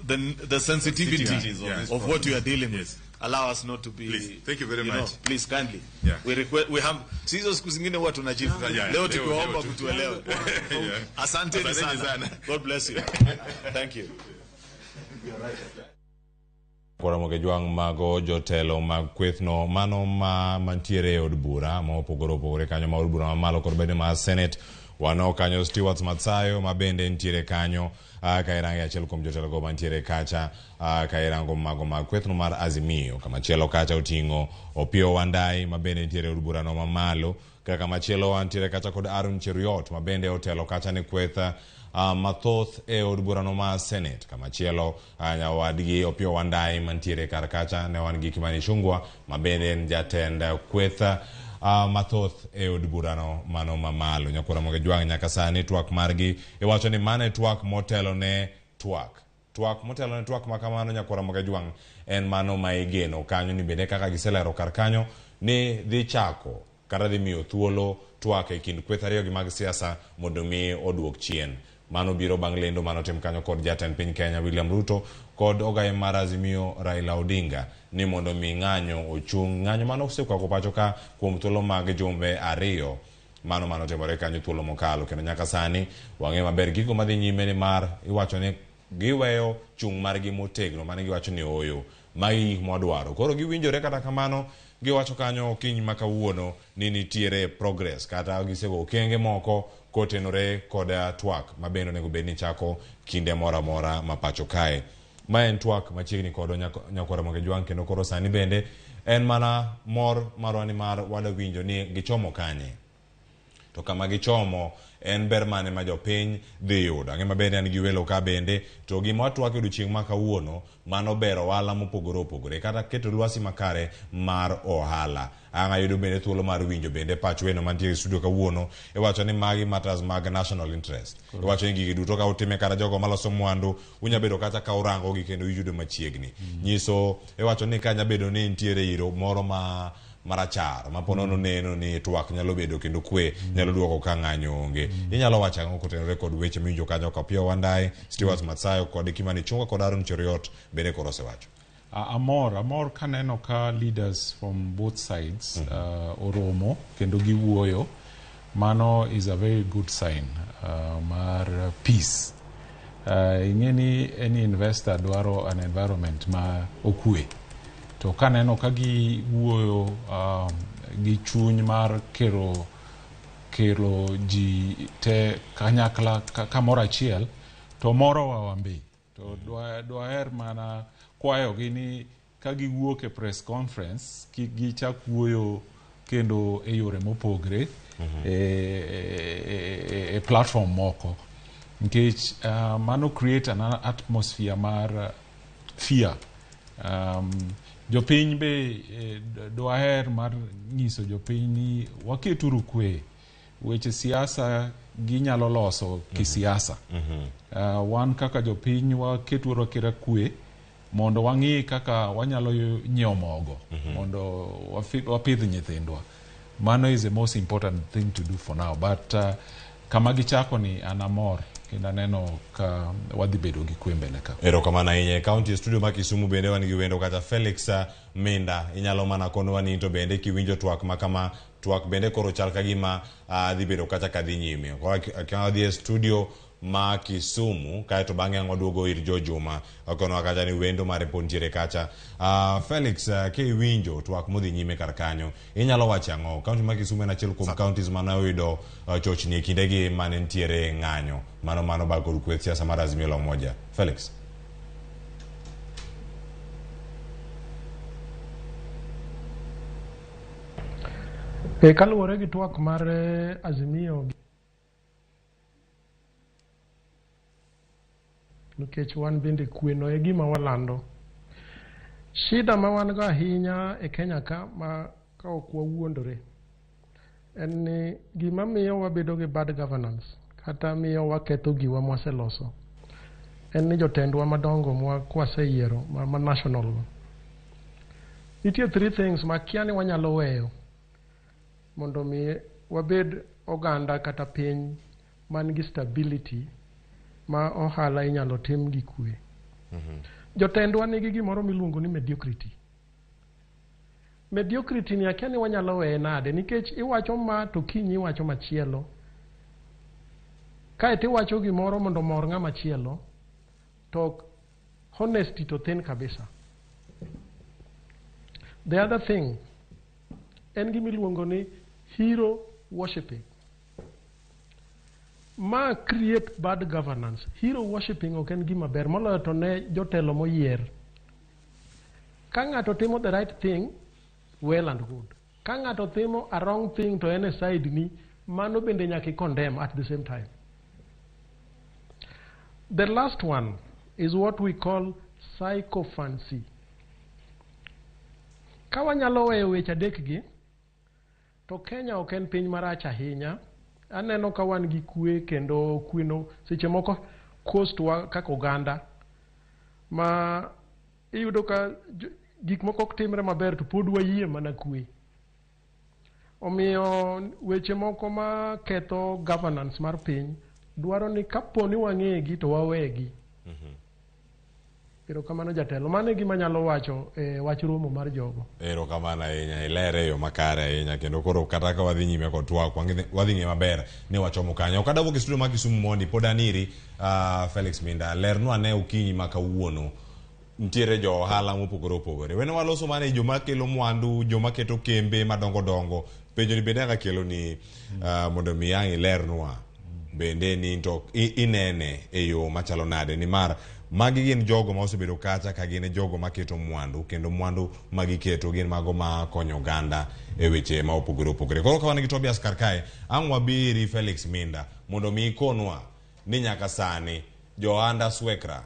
the sensitivity of what we are dealing with. Allow us not to be. Please. Thank you very much. Know, please kindly. Yeah. We request, we have sizo siku zingine huwa tunajibu. Leo tukiwaomba mtuelewe. Asante sana. God bless you. Thank you. Ramogi Jwang' mago jotelo mag kwethno mano ma mantiere e od bura ma opogore opogore kanyo, ma od bura mamalo kod bende mar Senate. Waneno kanyo Stewart Matsayo ma bende nitiere kanyo, ka irango achiel kuom jotelo go mantiere kacha, ka irango mago mag kwethno mar Azimio. Kamachielo kacha oting'o Opiyo Wandayi ma bende nitiere e od burano mamalo, kaka machielo wantiere kacha kod Aaron Cheruiyot ma bende otelo kacha ne kweth mathoth e od burano mar Senate. Kamachielo nyawadgi Opiyo Wandayi mantiere kar kacha ne wan gi Kimani Ichung'wah ma bende en jatend kweth mathoth e od burano mano mamalo. Nyakwar Ramogi Jwang' nyaka sani twak margi iwacho ni mano e twak motelo ne twak. Twak motelo ne twak makamano Nyakwar Ramogi Jwang' en mano ma igeno kanyo ni bende kaka giselero kar kanyo ni dhi chako kata dhi miyo thuolo twak e kind kweth ariyo gi mag siasa mondo mi oduok chien. Mano biro bang' lendo manotim kanyo kod jatend piny Kenya William Ruto kod ogaye mar Azimio Raila Odinga ni mondo mi ng'anyo ochung'. Ng'anyo mano osekwako pacho ka kuom thuolo mag jumbe ariyo, mano manotimore kanyo thuolo mokalo, kendo nyaka sani wang'eyo maber gigo madhi nyime ni mar iwacho ni giweyo chung' margi motegno mane giwacho ni ooyo, magi gik mwadwaro. Koro giwinjore, kata kamano giwacho kanyo okinyi ma kawuono ni nitiere progress kata gisego okenge moko kotenore kod twak ma bende onego bed ni chako kinde moro amora ma pacho kae. Ma en twak machiegni kod Nyakwar Ramogi Jwang', kendo koro sani bende en mana mor marwa ni mar wadwa winjo ni gichomo kanye. To kama gichomo en ber mane ma jopiny dhi yudo. Ang'e maber ni an gi welo ka bende to gima watwak e odiochieng' ma kawuono mano bero ohala mopogore opogore kata keto lwasi makare mar ohala. Ang' ayudo bende thuolo mar winjo bende pach weno mantie e studio kawuono iwacho ni magi matters mag national interest. Iwacho ni gigi duto ka utime kata jogo maloso mwandu unya bedo kata ka urango gi kendo iyudo machiegni. Nyiso iwacho ni ka nya bedo ni nitiere iro moro ma marachar ma po nono neno ni twak nyalo bedo kendo kwe nyalo duoko ka ng'anyo onge. Inyalo wacho ang'o kotenore kod weche miwinjo kanyo ka Opiyo Wandayi, Stewart Matsayo kod Kimani Ichung'wa kod Aaron Cheruiyot bende koro osewacho. Amor kaneno ka leaders from both sides oromo kendo giwuoyo. Mano is a very good sign mar peace. Ing'e ni any investor dwaro an environment ma okwe. To kaneno ka giwuoyo gi chuny mar kelo ji te kanyakla kamoro achiel, to morowa wambe. To dwaher mana kwayogi ni ka giwuok e press conference kik gichak wuoyo kendo e yore mopogre e platform moko, nikech mano create an atmosphere mar fear. Jopiny be dwaher mar nyiso jopiny ni waketuru kwe. Weche siasa ginyalo loso kisiasa. Wan kaka jopiny waketuru aketa kwe mondo wang'i kaka wanyalo nyiewo mogo mondo wapidh nyithindwa. Mano is the most important thing to do for now. But kama gichako ni an amor kendo aneno ka wadhi bedo gi kwe mbele ka. Erokamano ahinya. E county studio ma Kisumu bende wan gi wendo kata Felix Minda. Inyalo mana konowa ni to bende kiwinjo twak ma kama, twak bende koro chal ka gima dhi bedo kata ka dhi nyime. Koro ka wadhi e studio ma Kisumu kaeto bang'e ang' waduogo ir Jo Juma okonowa kacha ni wendo mare pod nitiere kacha. Felix, kiwinjo twak modhi nyime kar kanyo, inyalo wacho ang'o? County ma Kisumu en achiel kuom counties mane oyudo chochni e kindegi mane nitiere ng'anyo. Mano ba kod kweth siasa mar Azimio la Umoja. Felix. Kaluwore gi twak mar Azimio, nikech wan bende kweno e gima walando. Shida ma wan go ahinya e Kenya ka ma ka ok wawuondore en ni gima miyo wabedo gi bad governance kata miyo waketho giwa mwaseloso en ni jotendwa madongo mwa kwaseyiero ma national go. Nitie three things ma kia ni wanyalo weyo mondo mi wabed oganda kata piny man gi stability ma ohala inyalo tim gi kwe. Jotendwa nigi gimoro miluongo ni mediocrity. Mediocrity ni akia ni wanyalo weye nade, nikech iwacho ma to kiny iwacho machielo. Kae to iwacho gimoro mondo omor ng'ama chielo, to honesty to thin kabisa. The other thing en gima iluongo ni hero worshipping. Ma create bad governance. Hero worshipping ok en gima ber moloyo to ne jotelo moyier. Ka ng'ato timo the right thing, well and good. Ka ng'ato timo a wrong thing to en e side ni, mano bende nyaka i condemn at the same time. The last one is what we call sycophancy. Ka wanyalo weyo weche adek gi, to Kenya ok en piny marach ahinya. Aneno ka wan gi kwe kendo kweno seche moko cost wa kaka oganda ma iyudo ka gik moko ok timre maber to pod wayie mana kwe. Omiyo weche moko ma ketho governance mar piny dwaro ni kapo ni wang'egi to wawegi. Erokamano jatelo. Mano e gima anyalo wacho e wach romo mar jogo. Erokamano ahinya, ilere e yo makare ahinya kendo koro kata ka wadhi nyime kod twak wadhi ng'eyo maber ni wachomo kanyo. Ok adawuok e studio ma Kisumu mondi, pod an iri Felix Minda. Lernwa ane okinyi ma kawuono nitiere jo ohala mopogore opogore. Wene waloso mana e joma kelo mwandu, joma keto kembe madongo dongo. Penjo ni bende kaka ni mondo mi ang' ilernwa bende ni to inene e yo machalo nade, nimar Magi gin jogo ma osebedo kacha ka gin e jogo maketo mwandu kendo mwandu ma giketo gin mago ma konyo oganda e weche ma opogore opogore. Koro ka wan gi Tobias kar kae, ang' wabi iri Felix Minda mondo mi ikonwa ni nyaka sani johanda swekra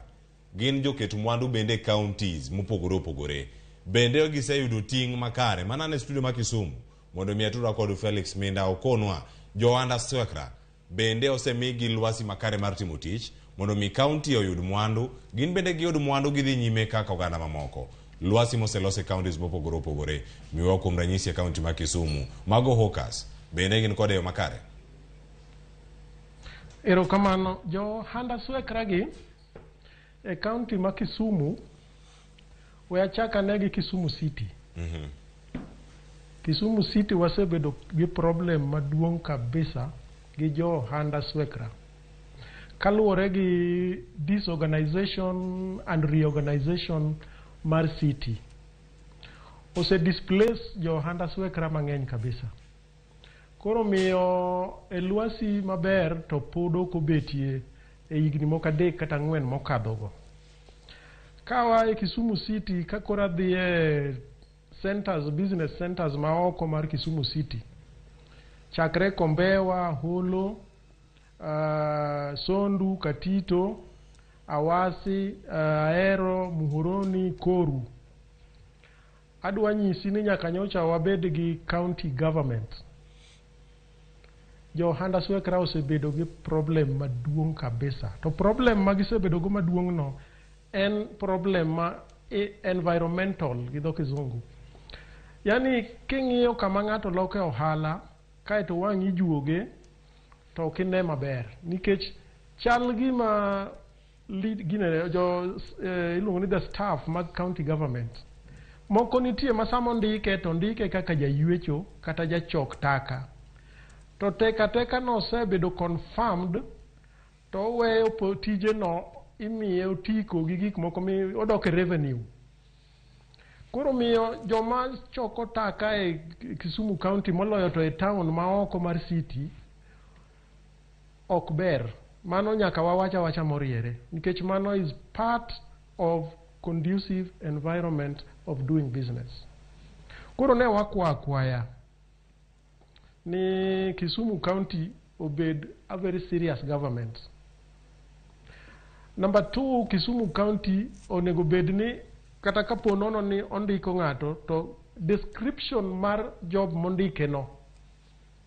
gin joket mwandu bende e counties mopogore opogore. Bende giseyudo ting' makare mana an e studio ma Kisumu mondo mi atudra kod Felix Minda okonwa johanda swekra bende osemigi lwasi makare mar timo tich mondo mi county oyud mwandu gin bende giyud mwandu gidhi nyime kaka oganda mamoko. Lwasi moselos e counties mopogore opogore miwa kuom ranyisi e county ma Kisumu mago hawkers bende gin kode e yo makare. Erokamano. Jo handa swekra gi e county ma Kisumu, we achak ane gi Kisumu City. Kisumu City wasebedo gi problem maduong' kabisa gi jo handa swekra. Kaluwore gi disorganization and reorganization mar city. Ose displace jo handa swekra mang'eny kabisa. Koro miyo e lwasi maber to pod ok obetie e higni moko 3 kata 4 mokadhogo. Kawa e Kisumu City ka koro adhi e centers, business centers ma oko mar Kisumu City, chakre Kombewa, Holo, Sondu, Katito, Awasi, Ahero, Muhoroni, Koru. Adwa nyisi ni nyaka nyocha wabed gi county government. Jo handa swekra osebedo gi problem maduong' kabisa. To problem ma gisebedo go maduong' no en problem ma environmental gi dho kizungu. Yani king'iyo kama ng'ato loke ohala kaeto wang' ijuoge to ok ine maber nikech chal gima lead gine jo iluongo ni the staff mag county government moko nitie ma sama ondike to ondike kaka jaywecho kata jachok taka to teka teka no osebedo confirmed to oweyo tije no imiye otiko gi gik moko mi odok e revenue. Koro miyo joma choko taka e Kisumu County moloyo to e town ma oko mar city ok ber. Mano nyaka wawach awacha moriere nikech mano is part of conducive environment of doing business. Koro ne wakwa akwaya ni Kisumu County obed a very serious government. Number 2, Kisumu County onego bed ni kata kapo nono ni ondiko ng'ato to description mar job mondike no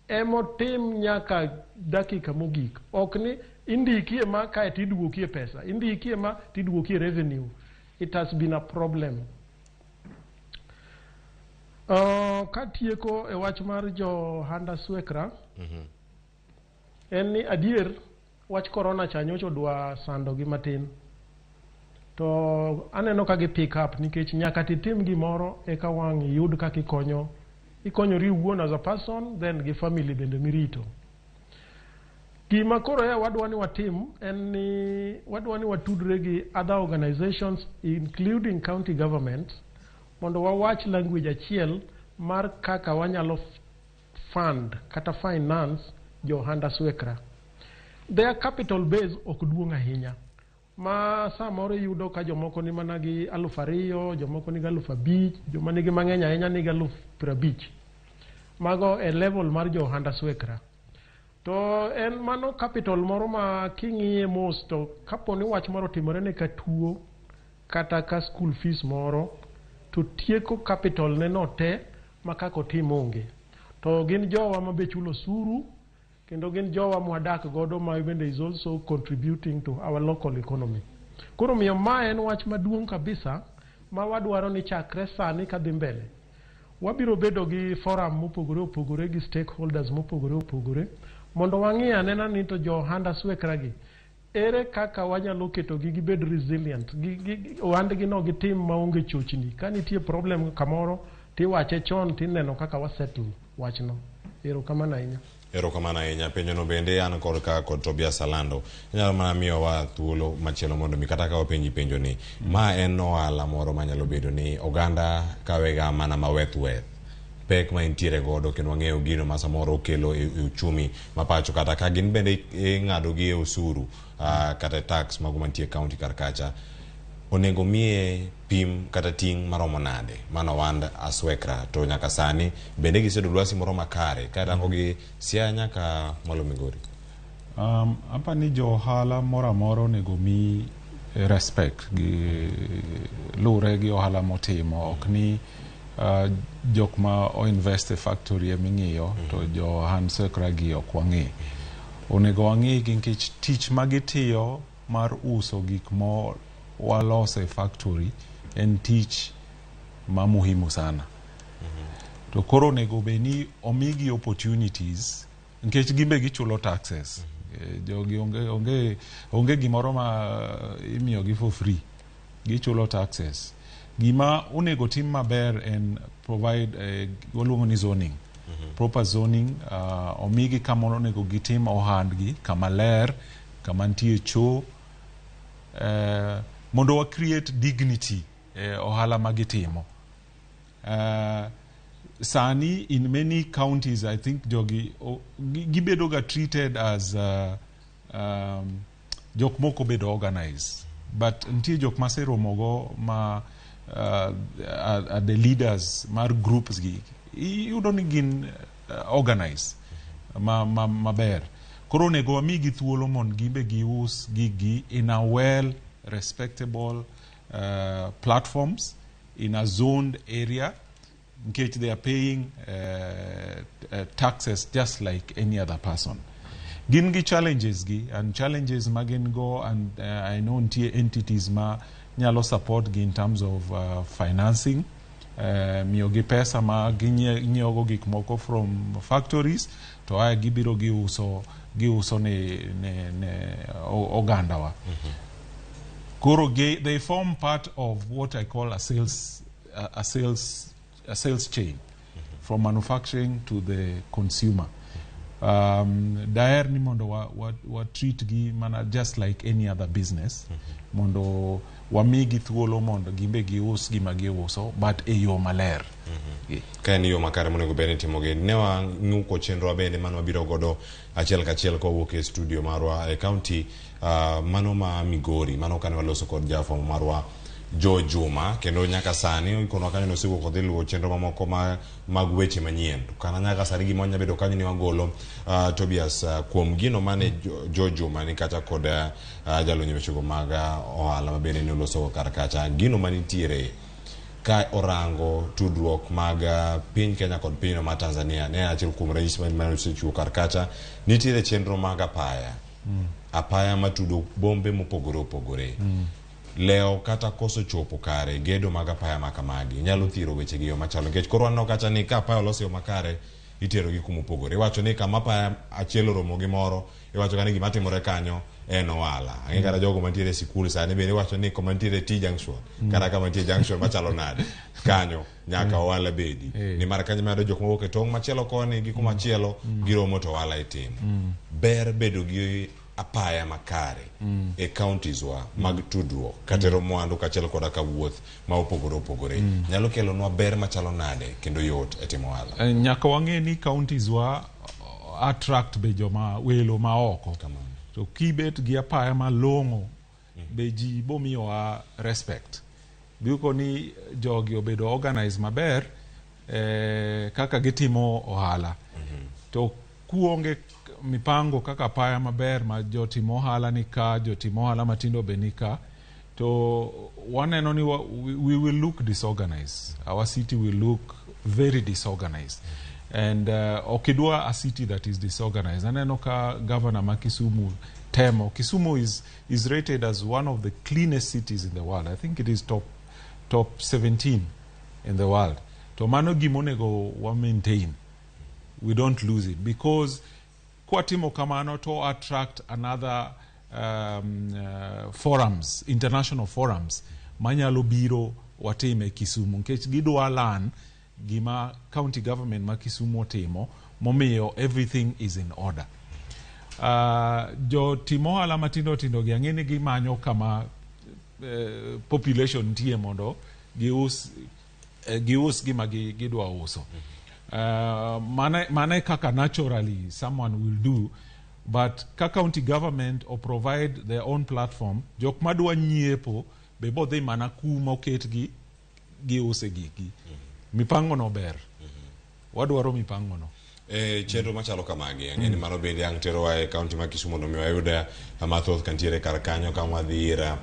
emotim nyaka dakika mogik. Ok ni indikie ma kae tiduokie pesa, indikie ma tiduokie revenue. It has been a problem. Katieko e wach mar jo handa swekra, en ni adier wach corona cha nyocha odwa sando gi matin. To aneno ka gi pick up nikech nyaka titim gimoro eka wang' iyud kaka ikonyo ikonyori iwuon as a person then gi family bende mirito. Gima koro e wadwa ni watim en ni wadwa ni watudre gi other organizations including county government mondo wawach language achiel mar kaka wanyalo fund kata finance jo handa swekra. Their capital base ok duong' ahinya ma samoro iyudo ka jomoko ni mana gi 2,000, jomoko nigi 5,000, joma nigi mang'eny ahinya nigi 50,000. Mago e level mar jo handa swekra. To en mano capital moro ma king'iye mos to kapo ni wach moro otimore ne ka tuo kata ka school fees moro to tieko capital ne no te ma kaka otim onge. To gin jowa ma be chulo osuru kendo gin jowa mwadak godo ma bende is also contributing to our local economy. Koro miyo ma en wach maduong' kabisa ma wadwaro ni chakre sani kadhi mbele. Wabiro bedo gi forum mopogore opogore gi stakeholders mopogore opogore mondo wang'i anena ni to jo handa swekra gi ere kaka wanyalo keto gi gibed resilient, ohandgi no gitim maonge chochni. Ka nitie problem kamoro tiwache chon tineno kaka wasettle wachno. Erokamano ahinya. Erokamano ahinya. Penjono bende an kod ka kod Tobias Alando. Inyalo mana miyowa thuolo machielo mondo mi kata ka wapenji penjo ni ma en ohala moro manyalo bedo ni oganda kawega mana maweth weth. pek ma entiere godo kendo wang'eyo gino ma samoro okelo e uchumi ma pacho kata ka gin bende ing'ado gi e osuru kata e tax mago mantie e county kar kacha onego miye pim kata ting' maromo nade mano wand aswekra to nyaka sani bende giseyudo lwasi moro makare ka rango gi Siaya nyaka mwalo Migori. Apa ni jo ohala moro amora onego mi respect gi luwre gi ohala motimo ok ni jok ma o invest e factory eming'iyo to jo ohand swekra gi ok wang'i. Onego wang'i gi nikech tich ma gitiyo mar uso gik mo waloso e factory en tich ma muhimu sana. To koro onego bed ni omigi opportunities nikech gin be gichulo taxes. Jogi onge gimoro ma imiyogi for free. Gichulo taxes. Gima onego tim maber en provide waluongo ni zoning. Proper zoning, omigi kama onego gitim ohandgi, kama ler, kama nitie choo, mondo wa create dignity e ohala ma gitimo. Sani in many counties I think jogi gibedo ga treated as jok moko bedo organized, but nitie jok maseromogo ma are the leaders mar groups gi iyudo ni gin organized maber. Koro onego wamigi thuolo mondo gin be gius gigi in a well respectable platforms in a zoned area nikech they are paying taxes just like any other person. Gin gi challenges gi and challenges ma gin go, and I know nitie entities ma nyalo support gi in terms of financing, miyogi pesa ma ginyiewogo gik moko from factories to ae gibiro giuso ne ogandawa. Koro they form part of what I call a sales chain from manufacturing to the consumer. Daher ni mondo wa treat gi mana just like any other business, mondo wamigi thuolo mondo gimbe gius gima giuso, but e yo maler. Ka en yo makare monego bed ni itimogi. Ne wang'uko chenrowa bende mane wabiro godo achiel kachiel kowuok e studio marwa e county mano ma Migori, mano kane waloso kod jafwambo marwa Joe Juma, kendo nyaka sani ikonwa kanyo nosewuok odhi luwo chenro mamoko mag weche manyien. To kana nyaka sani gima wanya bedo kanyo ni wagolo Tobias kuom gino mane Joe Juma ni kacha kod jalony e wechego mag ohala ma bende ne oloso kar kacha gino manitiere ka orango tudruok mag piny Kenya kod pinyno mar Tanzania. Ne en achiel kuom ranyisi mane osechiwo kar kacha. Nitiere chenro mag apaya, apaya matudo bombe mopogore opogore. Lewo kata koso chopo kare gedo mag apaya ma kamagi nyalo thiro weche gi yo machalo nikech koro waneno kacha ni ka apaya olos e yo makare itero gi kuma opogore. Iwacho ni kama apaya achiel oromo gi moro, iwacho ka ni gima timore kanyo en ohala. Ang'e kata jogo mantiere e sikul sani bende iwacho ni koma nitiere T junction kata kama nitie junction machalo nade kanyo nyaka ohala bedi, nimar kanyo mayudo jok mawuok e tong' machielo koni gi kuma chielo giromo to ohala itimo. Ber bedo gi apaya makare e counties wa mag tudruok katero mwandu kaachiel koda ka wuoth ma opogore opogore nyalo kelonwa ber machalo nade kendo yot e timo ohala. Nyaka wang'e ni counties wa attract be joma welo ma oko. To kibet gi apaya malong'o be ji bomiyowa respect. Biyudo ni jogi obedo organized maber kaka gitimo ohala. To kuonge mipango kaka apaya maber ma jotim ohala ni ka, jotim ohala matindo be ni ka, to waneno ni we will look disorganized. Our city will look very disorganized. And ok idwa a city that is disorganized. Aneno ka governor ma Kisumu temo. Kisumu is rated as one of the cleanest cities in the world. I think it is top 17 in the world. To mano gimonego wa maintain. We don't lose it because kwatimo kamano to attract another forums, international forums manyalo biro watime Kisumu nikech gidwa learn gima county government ma Kisumu otimo momiyo everything is in order. Jotim ohala matindo tindo gi ang'e ni gimanyo kama population nitie mondo gius gima gidwa uso. Mane kaka naturally someone will do, but ka county government o provide their own platform, jok madwa nyiepo be bodhi mana kuma oketgi giuse gigi. Mipango no ber. Wadwaro mipango no. E chenro machalo kamagi ang'e ni mano bende ang' terowa e kaunti ma Kisumu mondo mi wayud mathoth kantiere kar kanyo ka wadhi ir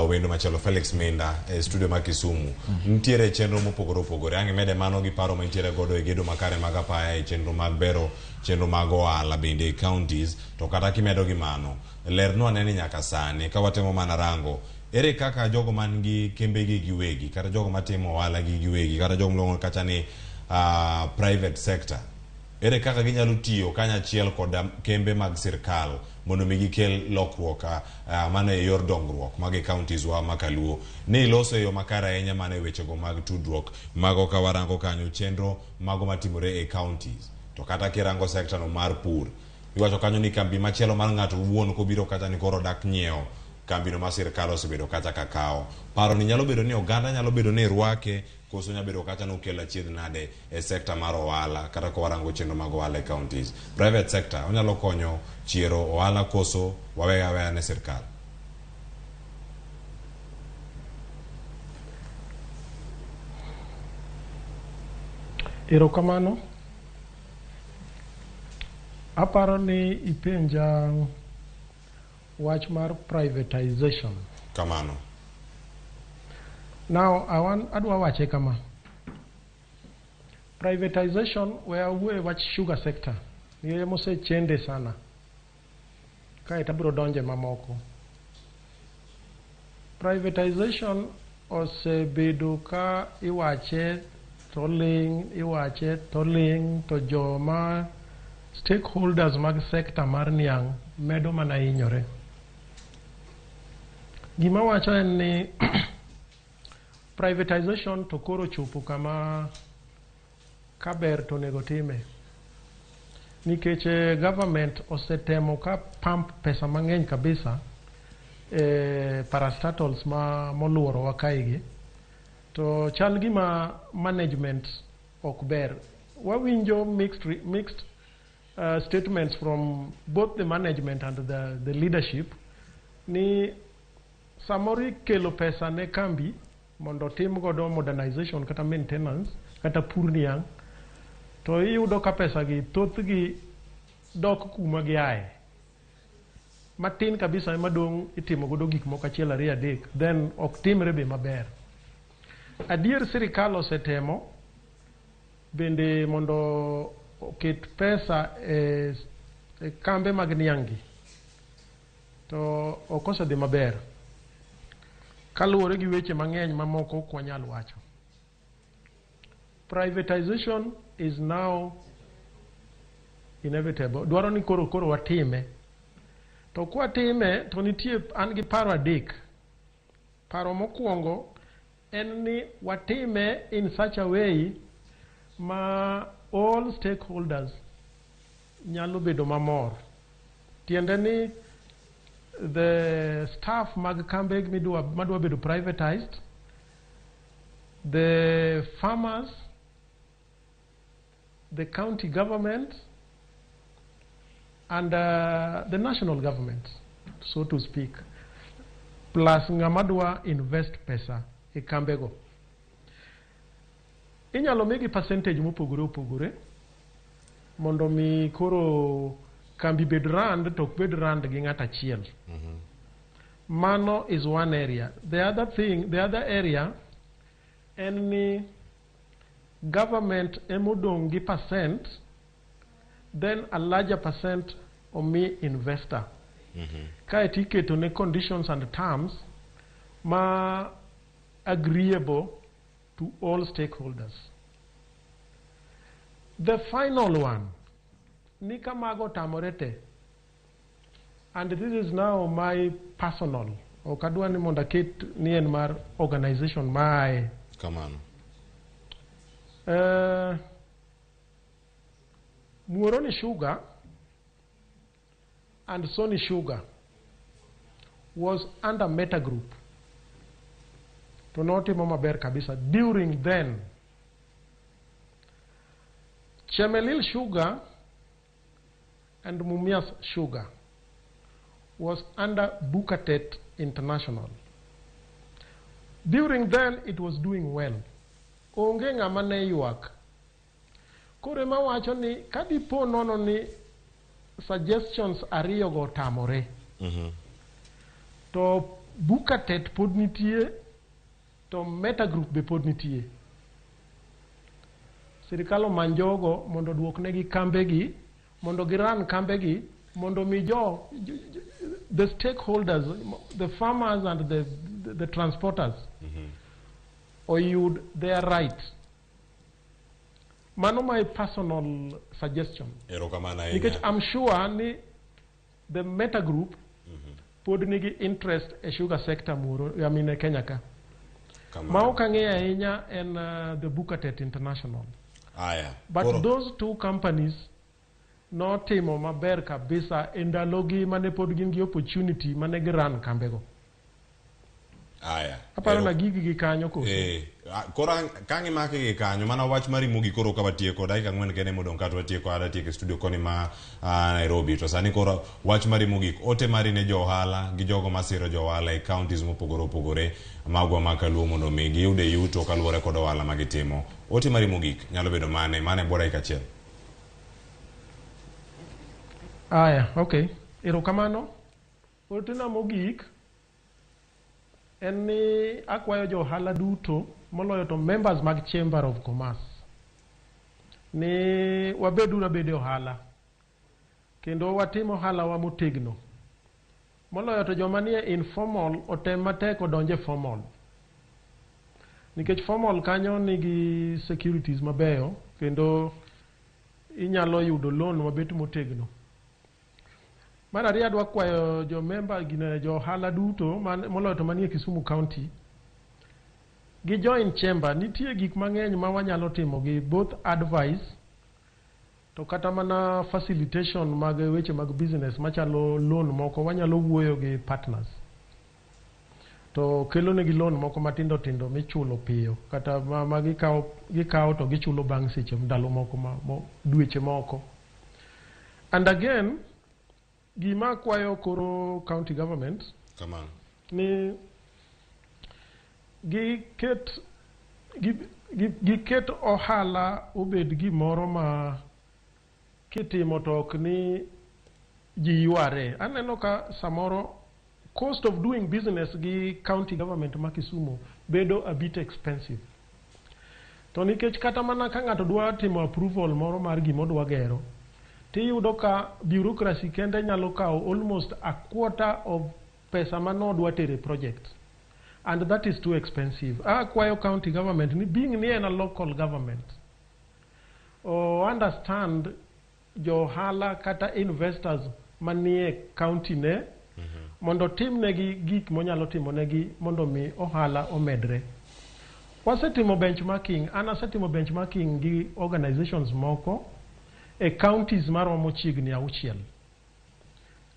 wendo machielo Felix Minda e studio ma Kisumu. Nitiere chenro mopogore opogore ang' imede mano gi paro mantiere godo e gedo makare mag apaya e chenro mag bero chenro mag ohala bende e counties to kata kimedo gi mano lernwa ane ni nyaka sani ka watemo mana rango ere kaka jogo man gi kembegi giwegi kata jogo matimo ohala gi giwegi kata jogo miluongo kacha ni private sector ere kaka ginyalo tiyo kanyachiel kod kembe mag sirkal mondo mi gikel lokruok mano e yor dongruok mag e counties wa ma kaluo ni iloso e yo makare ahinya mana e wechego mag tudruok mago ka warango kanyo chenro mago matimore e counties to kata kirango sekta no mar pur iwacho kanyo ni kambi machielo mar ng'ato owuon kobiro kacha ni koro dak nyiewo kambino ma sirkal osebedo kacha ka kawo paro ni nyalo bedo ni oganda nyalo bedo ni rwake koso nyalo bedo kacha nokelo achiedh nade e sekta mar ohala kata ka warango chenro mag ohala e counties private sector onyalo konyo chiero ohala koso wawe aweya ne sirkal. Erokamano. Aparo ni ipenja wach mar privatization. Kamano. Now, I want, adwa wache kama. Privatization, we awuoye wach sugar sector. Nikech mosechende sana. Kae to abiro donje mamoko. Privatization osebedo ka iwache to ling', iwache to ling', to joma stakeholders mag sector mar niang' medo mana hinyore. Gima wacho en ni privatization to koro chopo kama kaber to onego time. Nikech government osetemo ka pump pesa mang'eny kabisa e parastatals ma moluorowa kaegi to chal gima management ok ber. Wawinjo mixed statements from both the management and the leadership ni samoro ikelo pesa ne kambi mondo otim godo modernization kata maintenance kata pur niang' to iyudo ka pesa gi thothgi dok kuma giaye. Matin kabisa ema dong' itimo godo gik moko achiel ariyo adek then ok timre be maber. Adier sirikal osetemo bende mondo oket pesa e kambe mag niang' gi to ok osedhi maber kaluwore gi weche mang'eny mamoko ok wanyal wacho. Privatization is now inevitable. Dwaro ni koro watime. To kwatime to nitie an gi paro adek. Paro mokwongo en ni watime in such a way ma all stakeholders nyalo bedo mamor. Tiende ni the staff mag kambe madwa bedo privatized, the farmers, the county government, and the national government, so to speak, plus ng'ama dwa invest pesa e kambego. Inyalo migi percentage mopogore opogore mondo mi koro kambi bed rand to ok bed rand gi ng'at achiel. Mano is one area. The other thing, the other area en ni government emodong' gi percent, then a larger percent omi investor. Kaeto iketo ne conditions and terms ma agreeable to all stakeholders. The final one, ni ka mago otamore te, and this is now my personal, ok adwa ni mondo aket ni en mar organization maaye. Kamano. Muhoroni Sugar and Sony Sugar was under Meta Group. To notimo maber kabisa during then. Chemelil Sugar and Mumias Sugar was under Bukatet International. During then it was doing well. Onge ng'ama ne ywak. Koro ema wacho ni kadipo nono ni suggestions ariyogo otamore, to Bukatet pod nitie to Meta Group be pod nitie. Sirikal omany jogo mondo oduoknegi kambegi, mondo giran kambegi, mondo mi jo the stakeholders, the farmers and the transporters oyud their right. Mano my personal suggestion. Erokamano ahinya. Nikech I'm sure ni the Meta Group pod nigi interest e sugar sector moro, I mean e Kenya ka. Kamano. Ma ok ang'eyo ahinya en the Bukatet International. Aya. But Koro- those two companies notimo maber kabisa e ndalogi mane pod gin gi opportunity mane giran kambego. Aya. Aparo Ero- na gigi gi kanyo koso. Koro kang' imake gi kanyo mana wach mari mogik koro ka watieko dakika 4 kende modong' ka to watieko ada tieko e studio koni ma Nairobi to sani koro wach mari mogik ote mari ne jo ohala gi jogo masiro jo ohala e counties mopogore opogore magwa ma kaluo mondo mi giyude yuto kaluwore kod ohala ma gitimo ote mari mogik nyalo bedo mane mane bwo dakika achiel. Aya, okay. Erokamano. Otena mogik en ni akwayo jo ohala duto moloyo to members mag Chamber of Commerce ni wabeduru abede ohala kendo watim ohala wa motegno moloyo to joma nie informal otem matek odonje formal nikech formal kanyo nigi securities mabeyo kendo inyalo yudo loan mabet motegno. Mar ariyo adwa kwayo jo member gine jo ohala duto moloyo to manie Kisumu County gi join chamber. Nitie gik mang'eny ma wanyalo timo gi both advice to kata mana facilitation mag weche mag business machalo loan moko wanyalo wuoyo gi partners to kelo negi loan moko matindo tindo michulo piyo kata ma gikawo to gichulo bang' seche ndalo moko dweche moko. And again gima akwayo koro county government Kamano. ni giket ohala obed gimoro ma kitimo to ok ni ji yware. Aneno ka samoro cost of doing business gi county government ma Kisumu bedo a bit expensive. To nikech kata mana ka ng'ato dwa timo approval moro mar gima odwa gero, tiyudo ka bureaucracy kende nyalo kawo almost a quarter of pesa manodwa tere project. And that is too expensive. Akwayo county government ni being ni en a local government, o understand jo ohala kata investors manie county ne mondo timnegi gik monyalo timonegi mondo mi ohala omedre. Wasetimo benchmarking, an asetimo benchmarking gi organizations moko e counties maromo chiegni 6.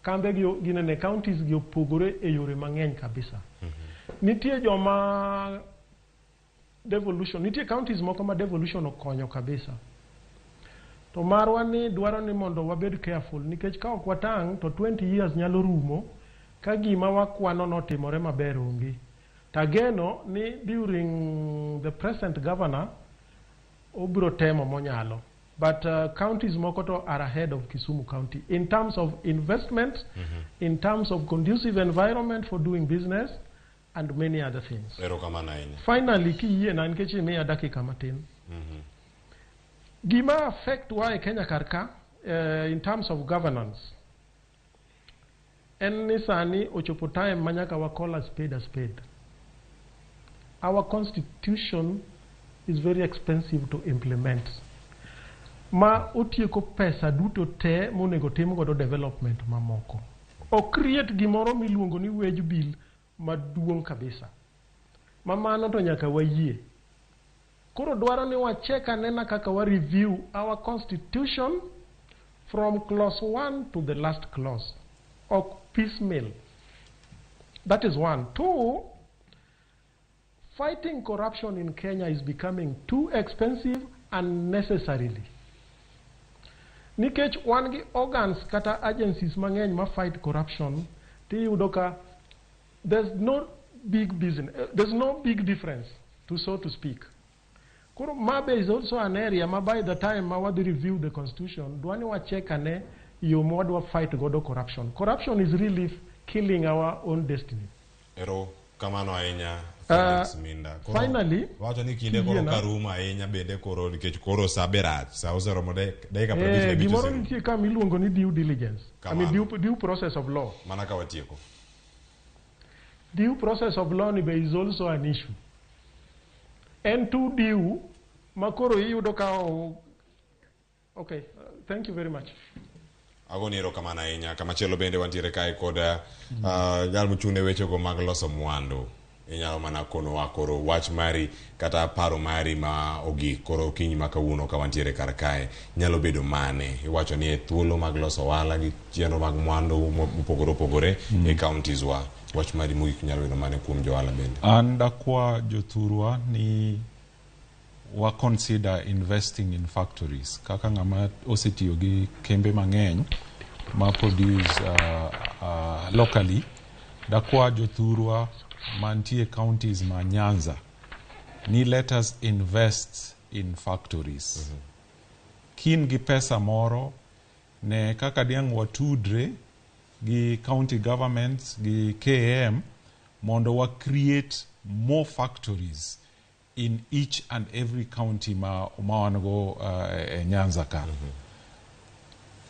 Kambe gi ginene counties gi opogore e yore mang'eny kabisa. Nitie joma devolution, nitie counties moko ma devolution okonyo kabisa. To marwa ni dwaro ni mondo wabed careful nikech ka ok watang' to 20 years nyalo rumo ka gima wakwano notimore maber onge. Tageno ni during the present governor obiro temo monyalo. But counties moko to are ahead of Kisumu County in terms of investment, in terms of conducive environment for doing business, and many other things. Erokamano ahinya. Finally, kiyiena nikech imiya dakika matin. Gima affect wa e Kenya kar ka in terms of governance en ni sani ochopo time ma nyaka wa call a spade a spade. Our constitution is very expensive to implement. Ma otieko pesa duto te monego tim godo development mamoko. O create gimoro miluongo ni wage bill maduong' kabisa. Ma mano to nyaka wayie. Koro dwaro ni wachek anena kaka wa review our constitution from clause 1 to the last clause. Ok piecemeal. That is one. Two, fighting corruption in Kenya is becoming too expensive unnecessarily. Nikech wan gi organs kata agencies mang'eny ma fight corruption, tiyudo ka there's no big business, there's no big difference, to so to speak. Koro ma be is also an area ma by the time ma wadhi review the constitution, dwani wacheck ane yo ma wadwa fight godo corruption. Corruption is really killing our own destiny. Ero kamano ahinya Felix Minda. Koro finally, wacho ni kinde koro kiyiena- ka rumo ahinya bende koro nikech koro sa be rach sa oseromo dakika 55 Gimoro oserumo. nitie ka miluongo ni due diligence. I mean Kamano. due process of law. Mana ka watieko. Due process of law ni be is also an issue. En too due ma koro iyudo ka okay, thank you very much. Agoni erokamano ahinya. Kamachielo bende wantiere kae kod jal mochung' ne wechego mag loso mwandu. Inyalo mana konowa koro wach mari kata paro mari ma ogik koro okinyi ma kawuono ka wantiere kar kae nyalo bedo mane? Iwacho ni e thuolo mag loso ohala gi chenro mag mwandu mopogore opogore e counties wa. Wach mari mogik nyalo bedo mane kuom jo ohala bende? An dakwa jothurwa ni wa consider investing in factories kaka ng'ama osetiyo gi kembe mang'eny ma produce locally. Dakwa jothurwa mantie counties ma Nyanza ni let us invest in factories. Kin gi pesa moro ne kaka diang' watudre gi county governments gi KAM mondo wa create more factories in each and every county ma wan go e Nyanza ka.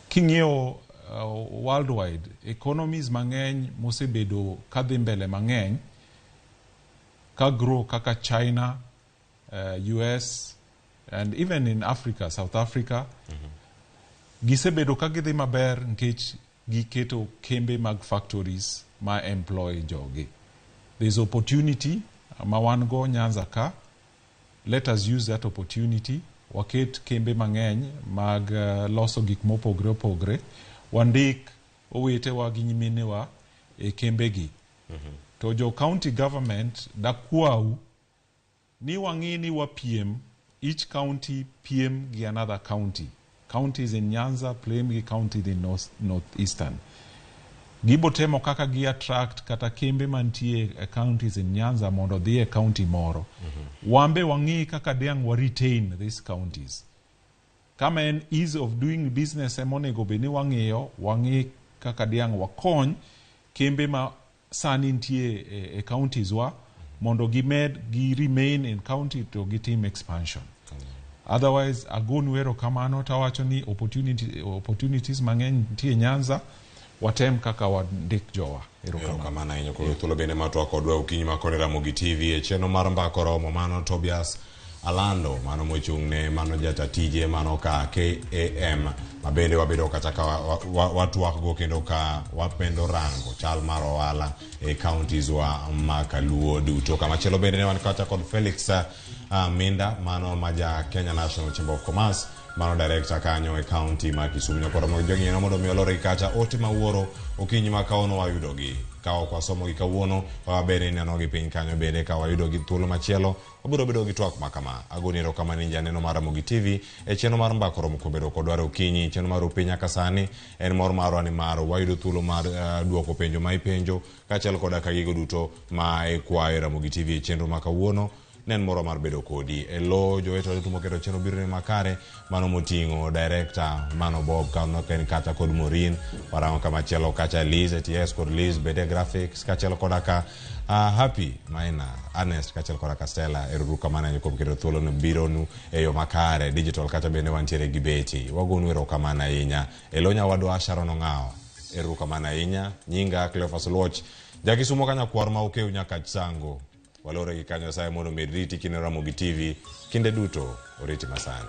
King'iyo worldwide economies mang'eny mosebedo kadhi mbele mang'eny ka grow kaka China, US and even in Africa, South Africa, gisebedo ka gidhi maber nikech giketo kembe mag factories ma employ jogi. There's opportunity ma wan go Nyanza ka. Let us use that opportunity. Waket kembe mang'eny mag loso gik mopogre opogre. Wandik owetewa gi nyiminewa e kembegi. To jo county government dakwau ni wang'i ni wapiem, each county piem gi another county. Counties in Nyanza piem gi counties in Northeastern. Gibo temo kaka gi attract kata kembe mantie e counties in Nyanza mondo odhi e county moro. Wambe wang'i kaka diang' wa retain these counties. Kama en ease of doing business ema onego bed ni wang'iyo, wang'i kaka diang' wakony kembe ma sani nitie e counties wa mondo gimed gi remain in county to gitim expansion. Otherwise, agonu erokamano tawacho ni opportunities mang'eny nitie Nyanza, watem kaka wandik jowa. Erokamano. Erokamano ahinya koro thuolo bende ma twak kodwa okinyi ma koni Ramogi TV e chenro mar mbaka oromo mano Tobias Alando mano mochung' ne mano jata tije mano ka KAM ma bende wabedo kata ka watwak go kendo ka wapendo rango chal mar ohala e counties wa ma kaluo duto. Kamachielo bende ne wan kata kod Felix Minda mano ma ja Kenya National Chamber of Commerce mano director kanyo e county ma Kisumu. Nyakoro mondo jong'iewo mondo mi olore gi kacha ote ma wuoro okinyi ma kawuono wayudogi ka ok wasomo gi kawuono wabende ineno gi piny kanyo bende ka wayudo gi thuolo machielo wabiro bedo gi twak ma kama. Agoni erokamano ni janeno mar Ramogi TV e chenro mar mbaka oromo kuom bedo kodwa okinyi. Chenro mar piny nyaka sani en mor marwa ni mar wayudo thuolo mar duoko penjo ma ipenjo kaachiel koda ka gigo duto ma ikwayo e Ramogi TV e chenro ma kawuono. Ne en moro mar bedo kodi e lo jowetewa duto moketo chenro biro ne makare mano moting'o director mano Bob kano en kata kod Maureen warango kamachielo kacha Liz ATS kod Liz bede graphics kaachiel koda ka Happy Maina Ernest kaachiel koda ka Stella. Ero kamano ahinya kuom keto thuolo no bironu e yo makare digital kacha bende wantiere gi Betty wagonu erokamano ahinya e lo nyawadwa Sharon Ong'awo erokamano ahinya. Nyinga Cleophas Luoch jakisumo ka nyakwar ma okew nyaka Sango walore gi kanyo Nyasaye mondo omed riti kineno Ramogi TV kinde duto oriti masani.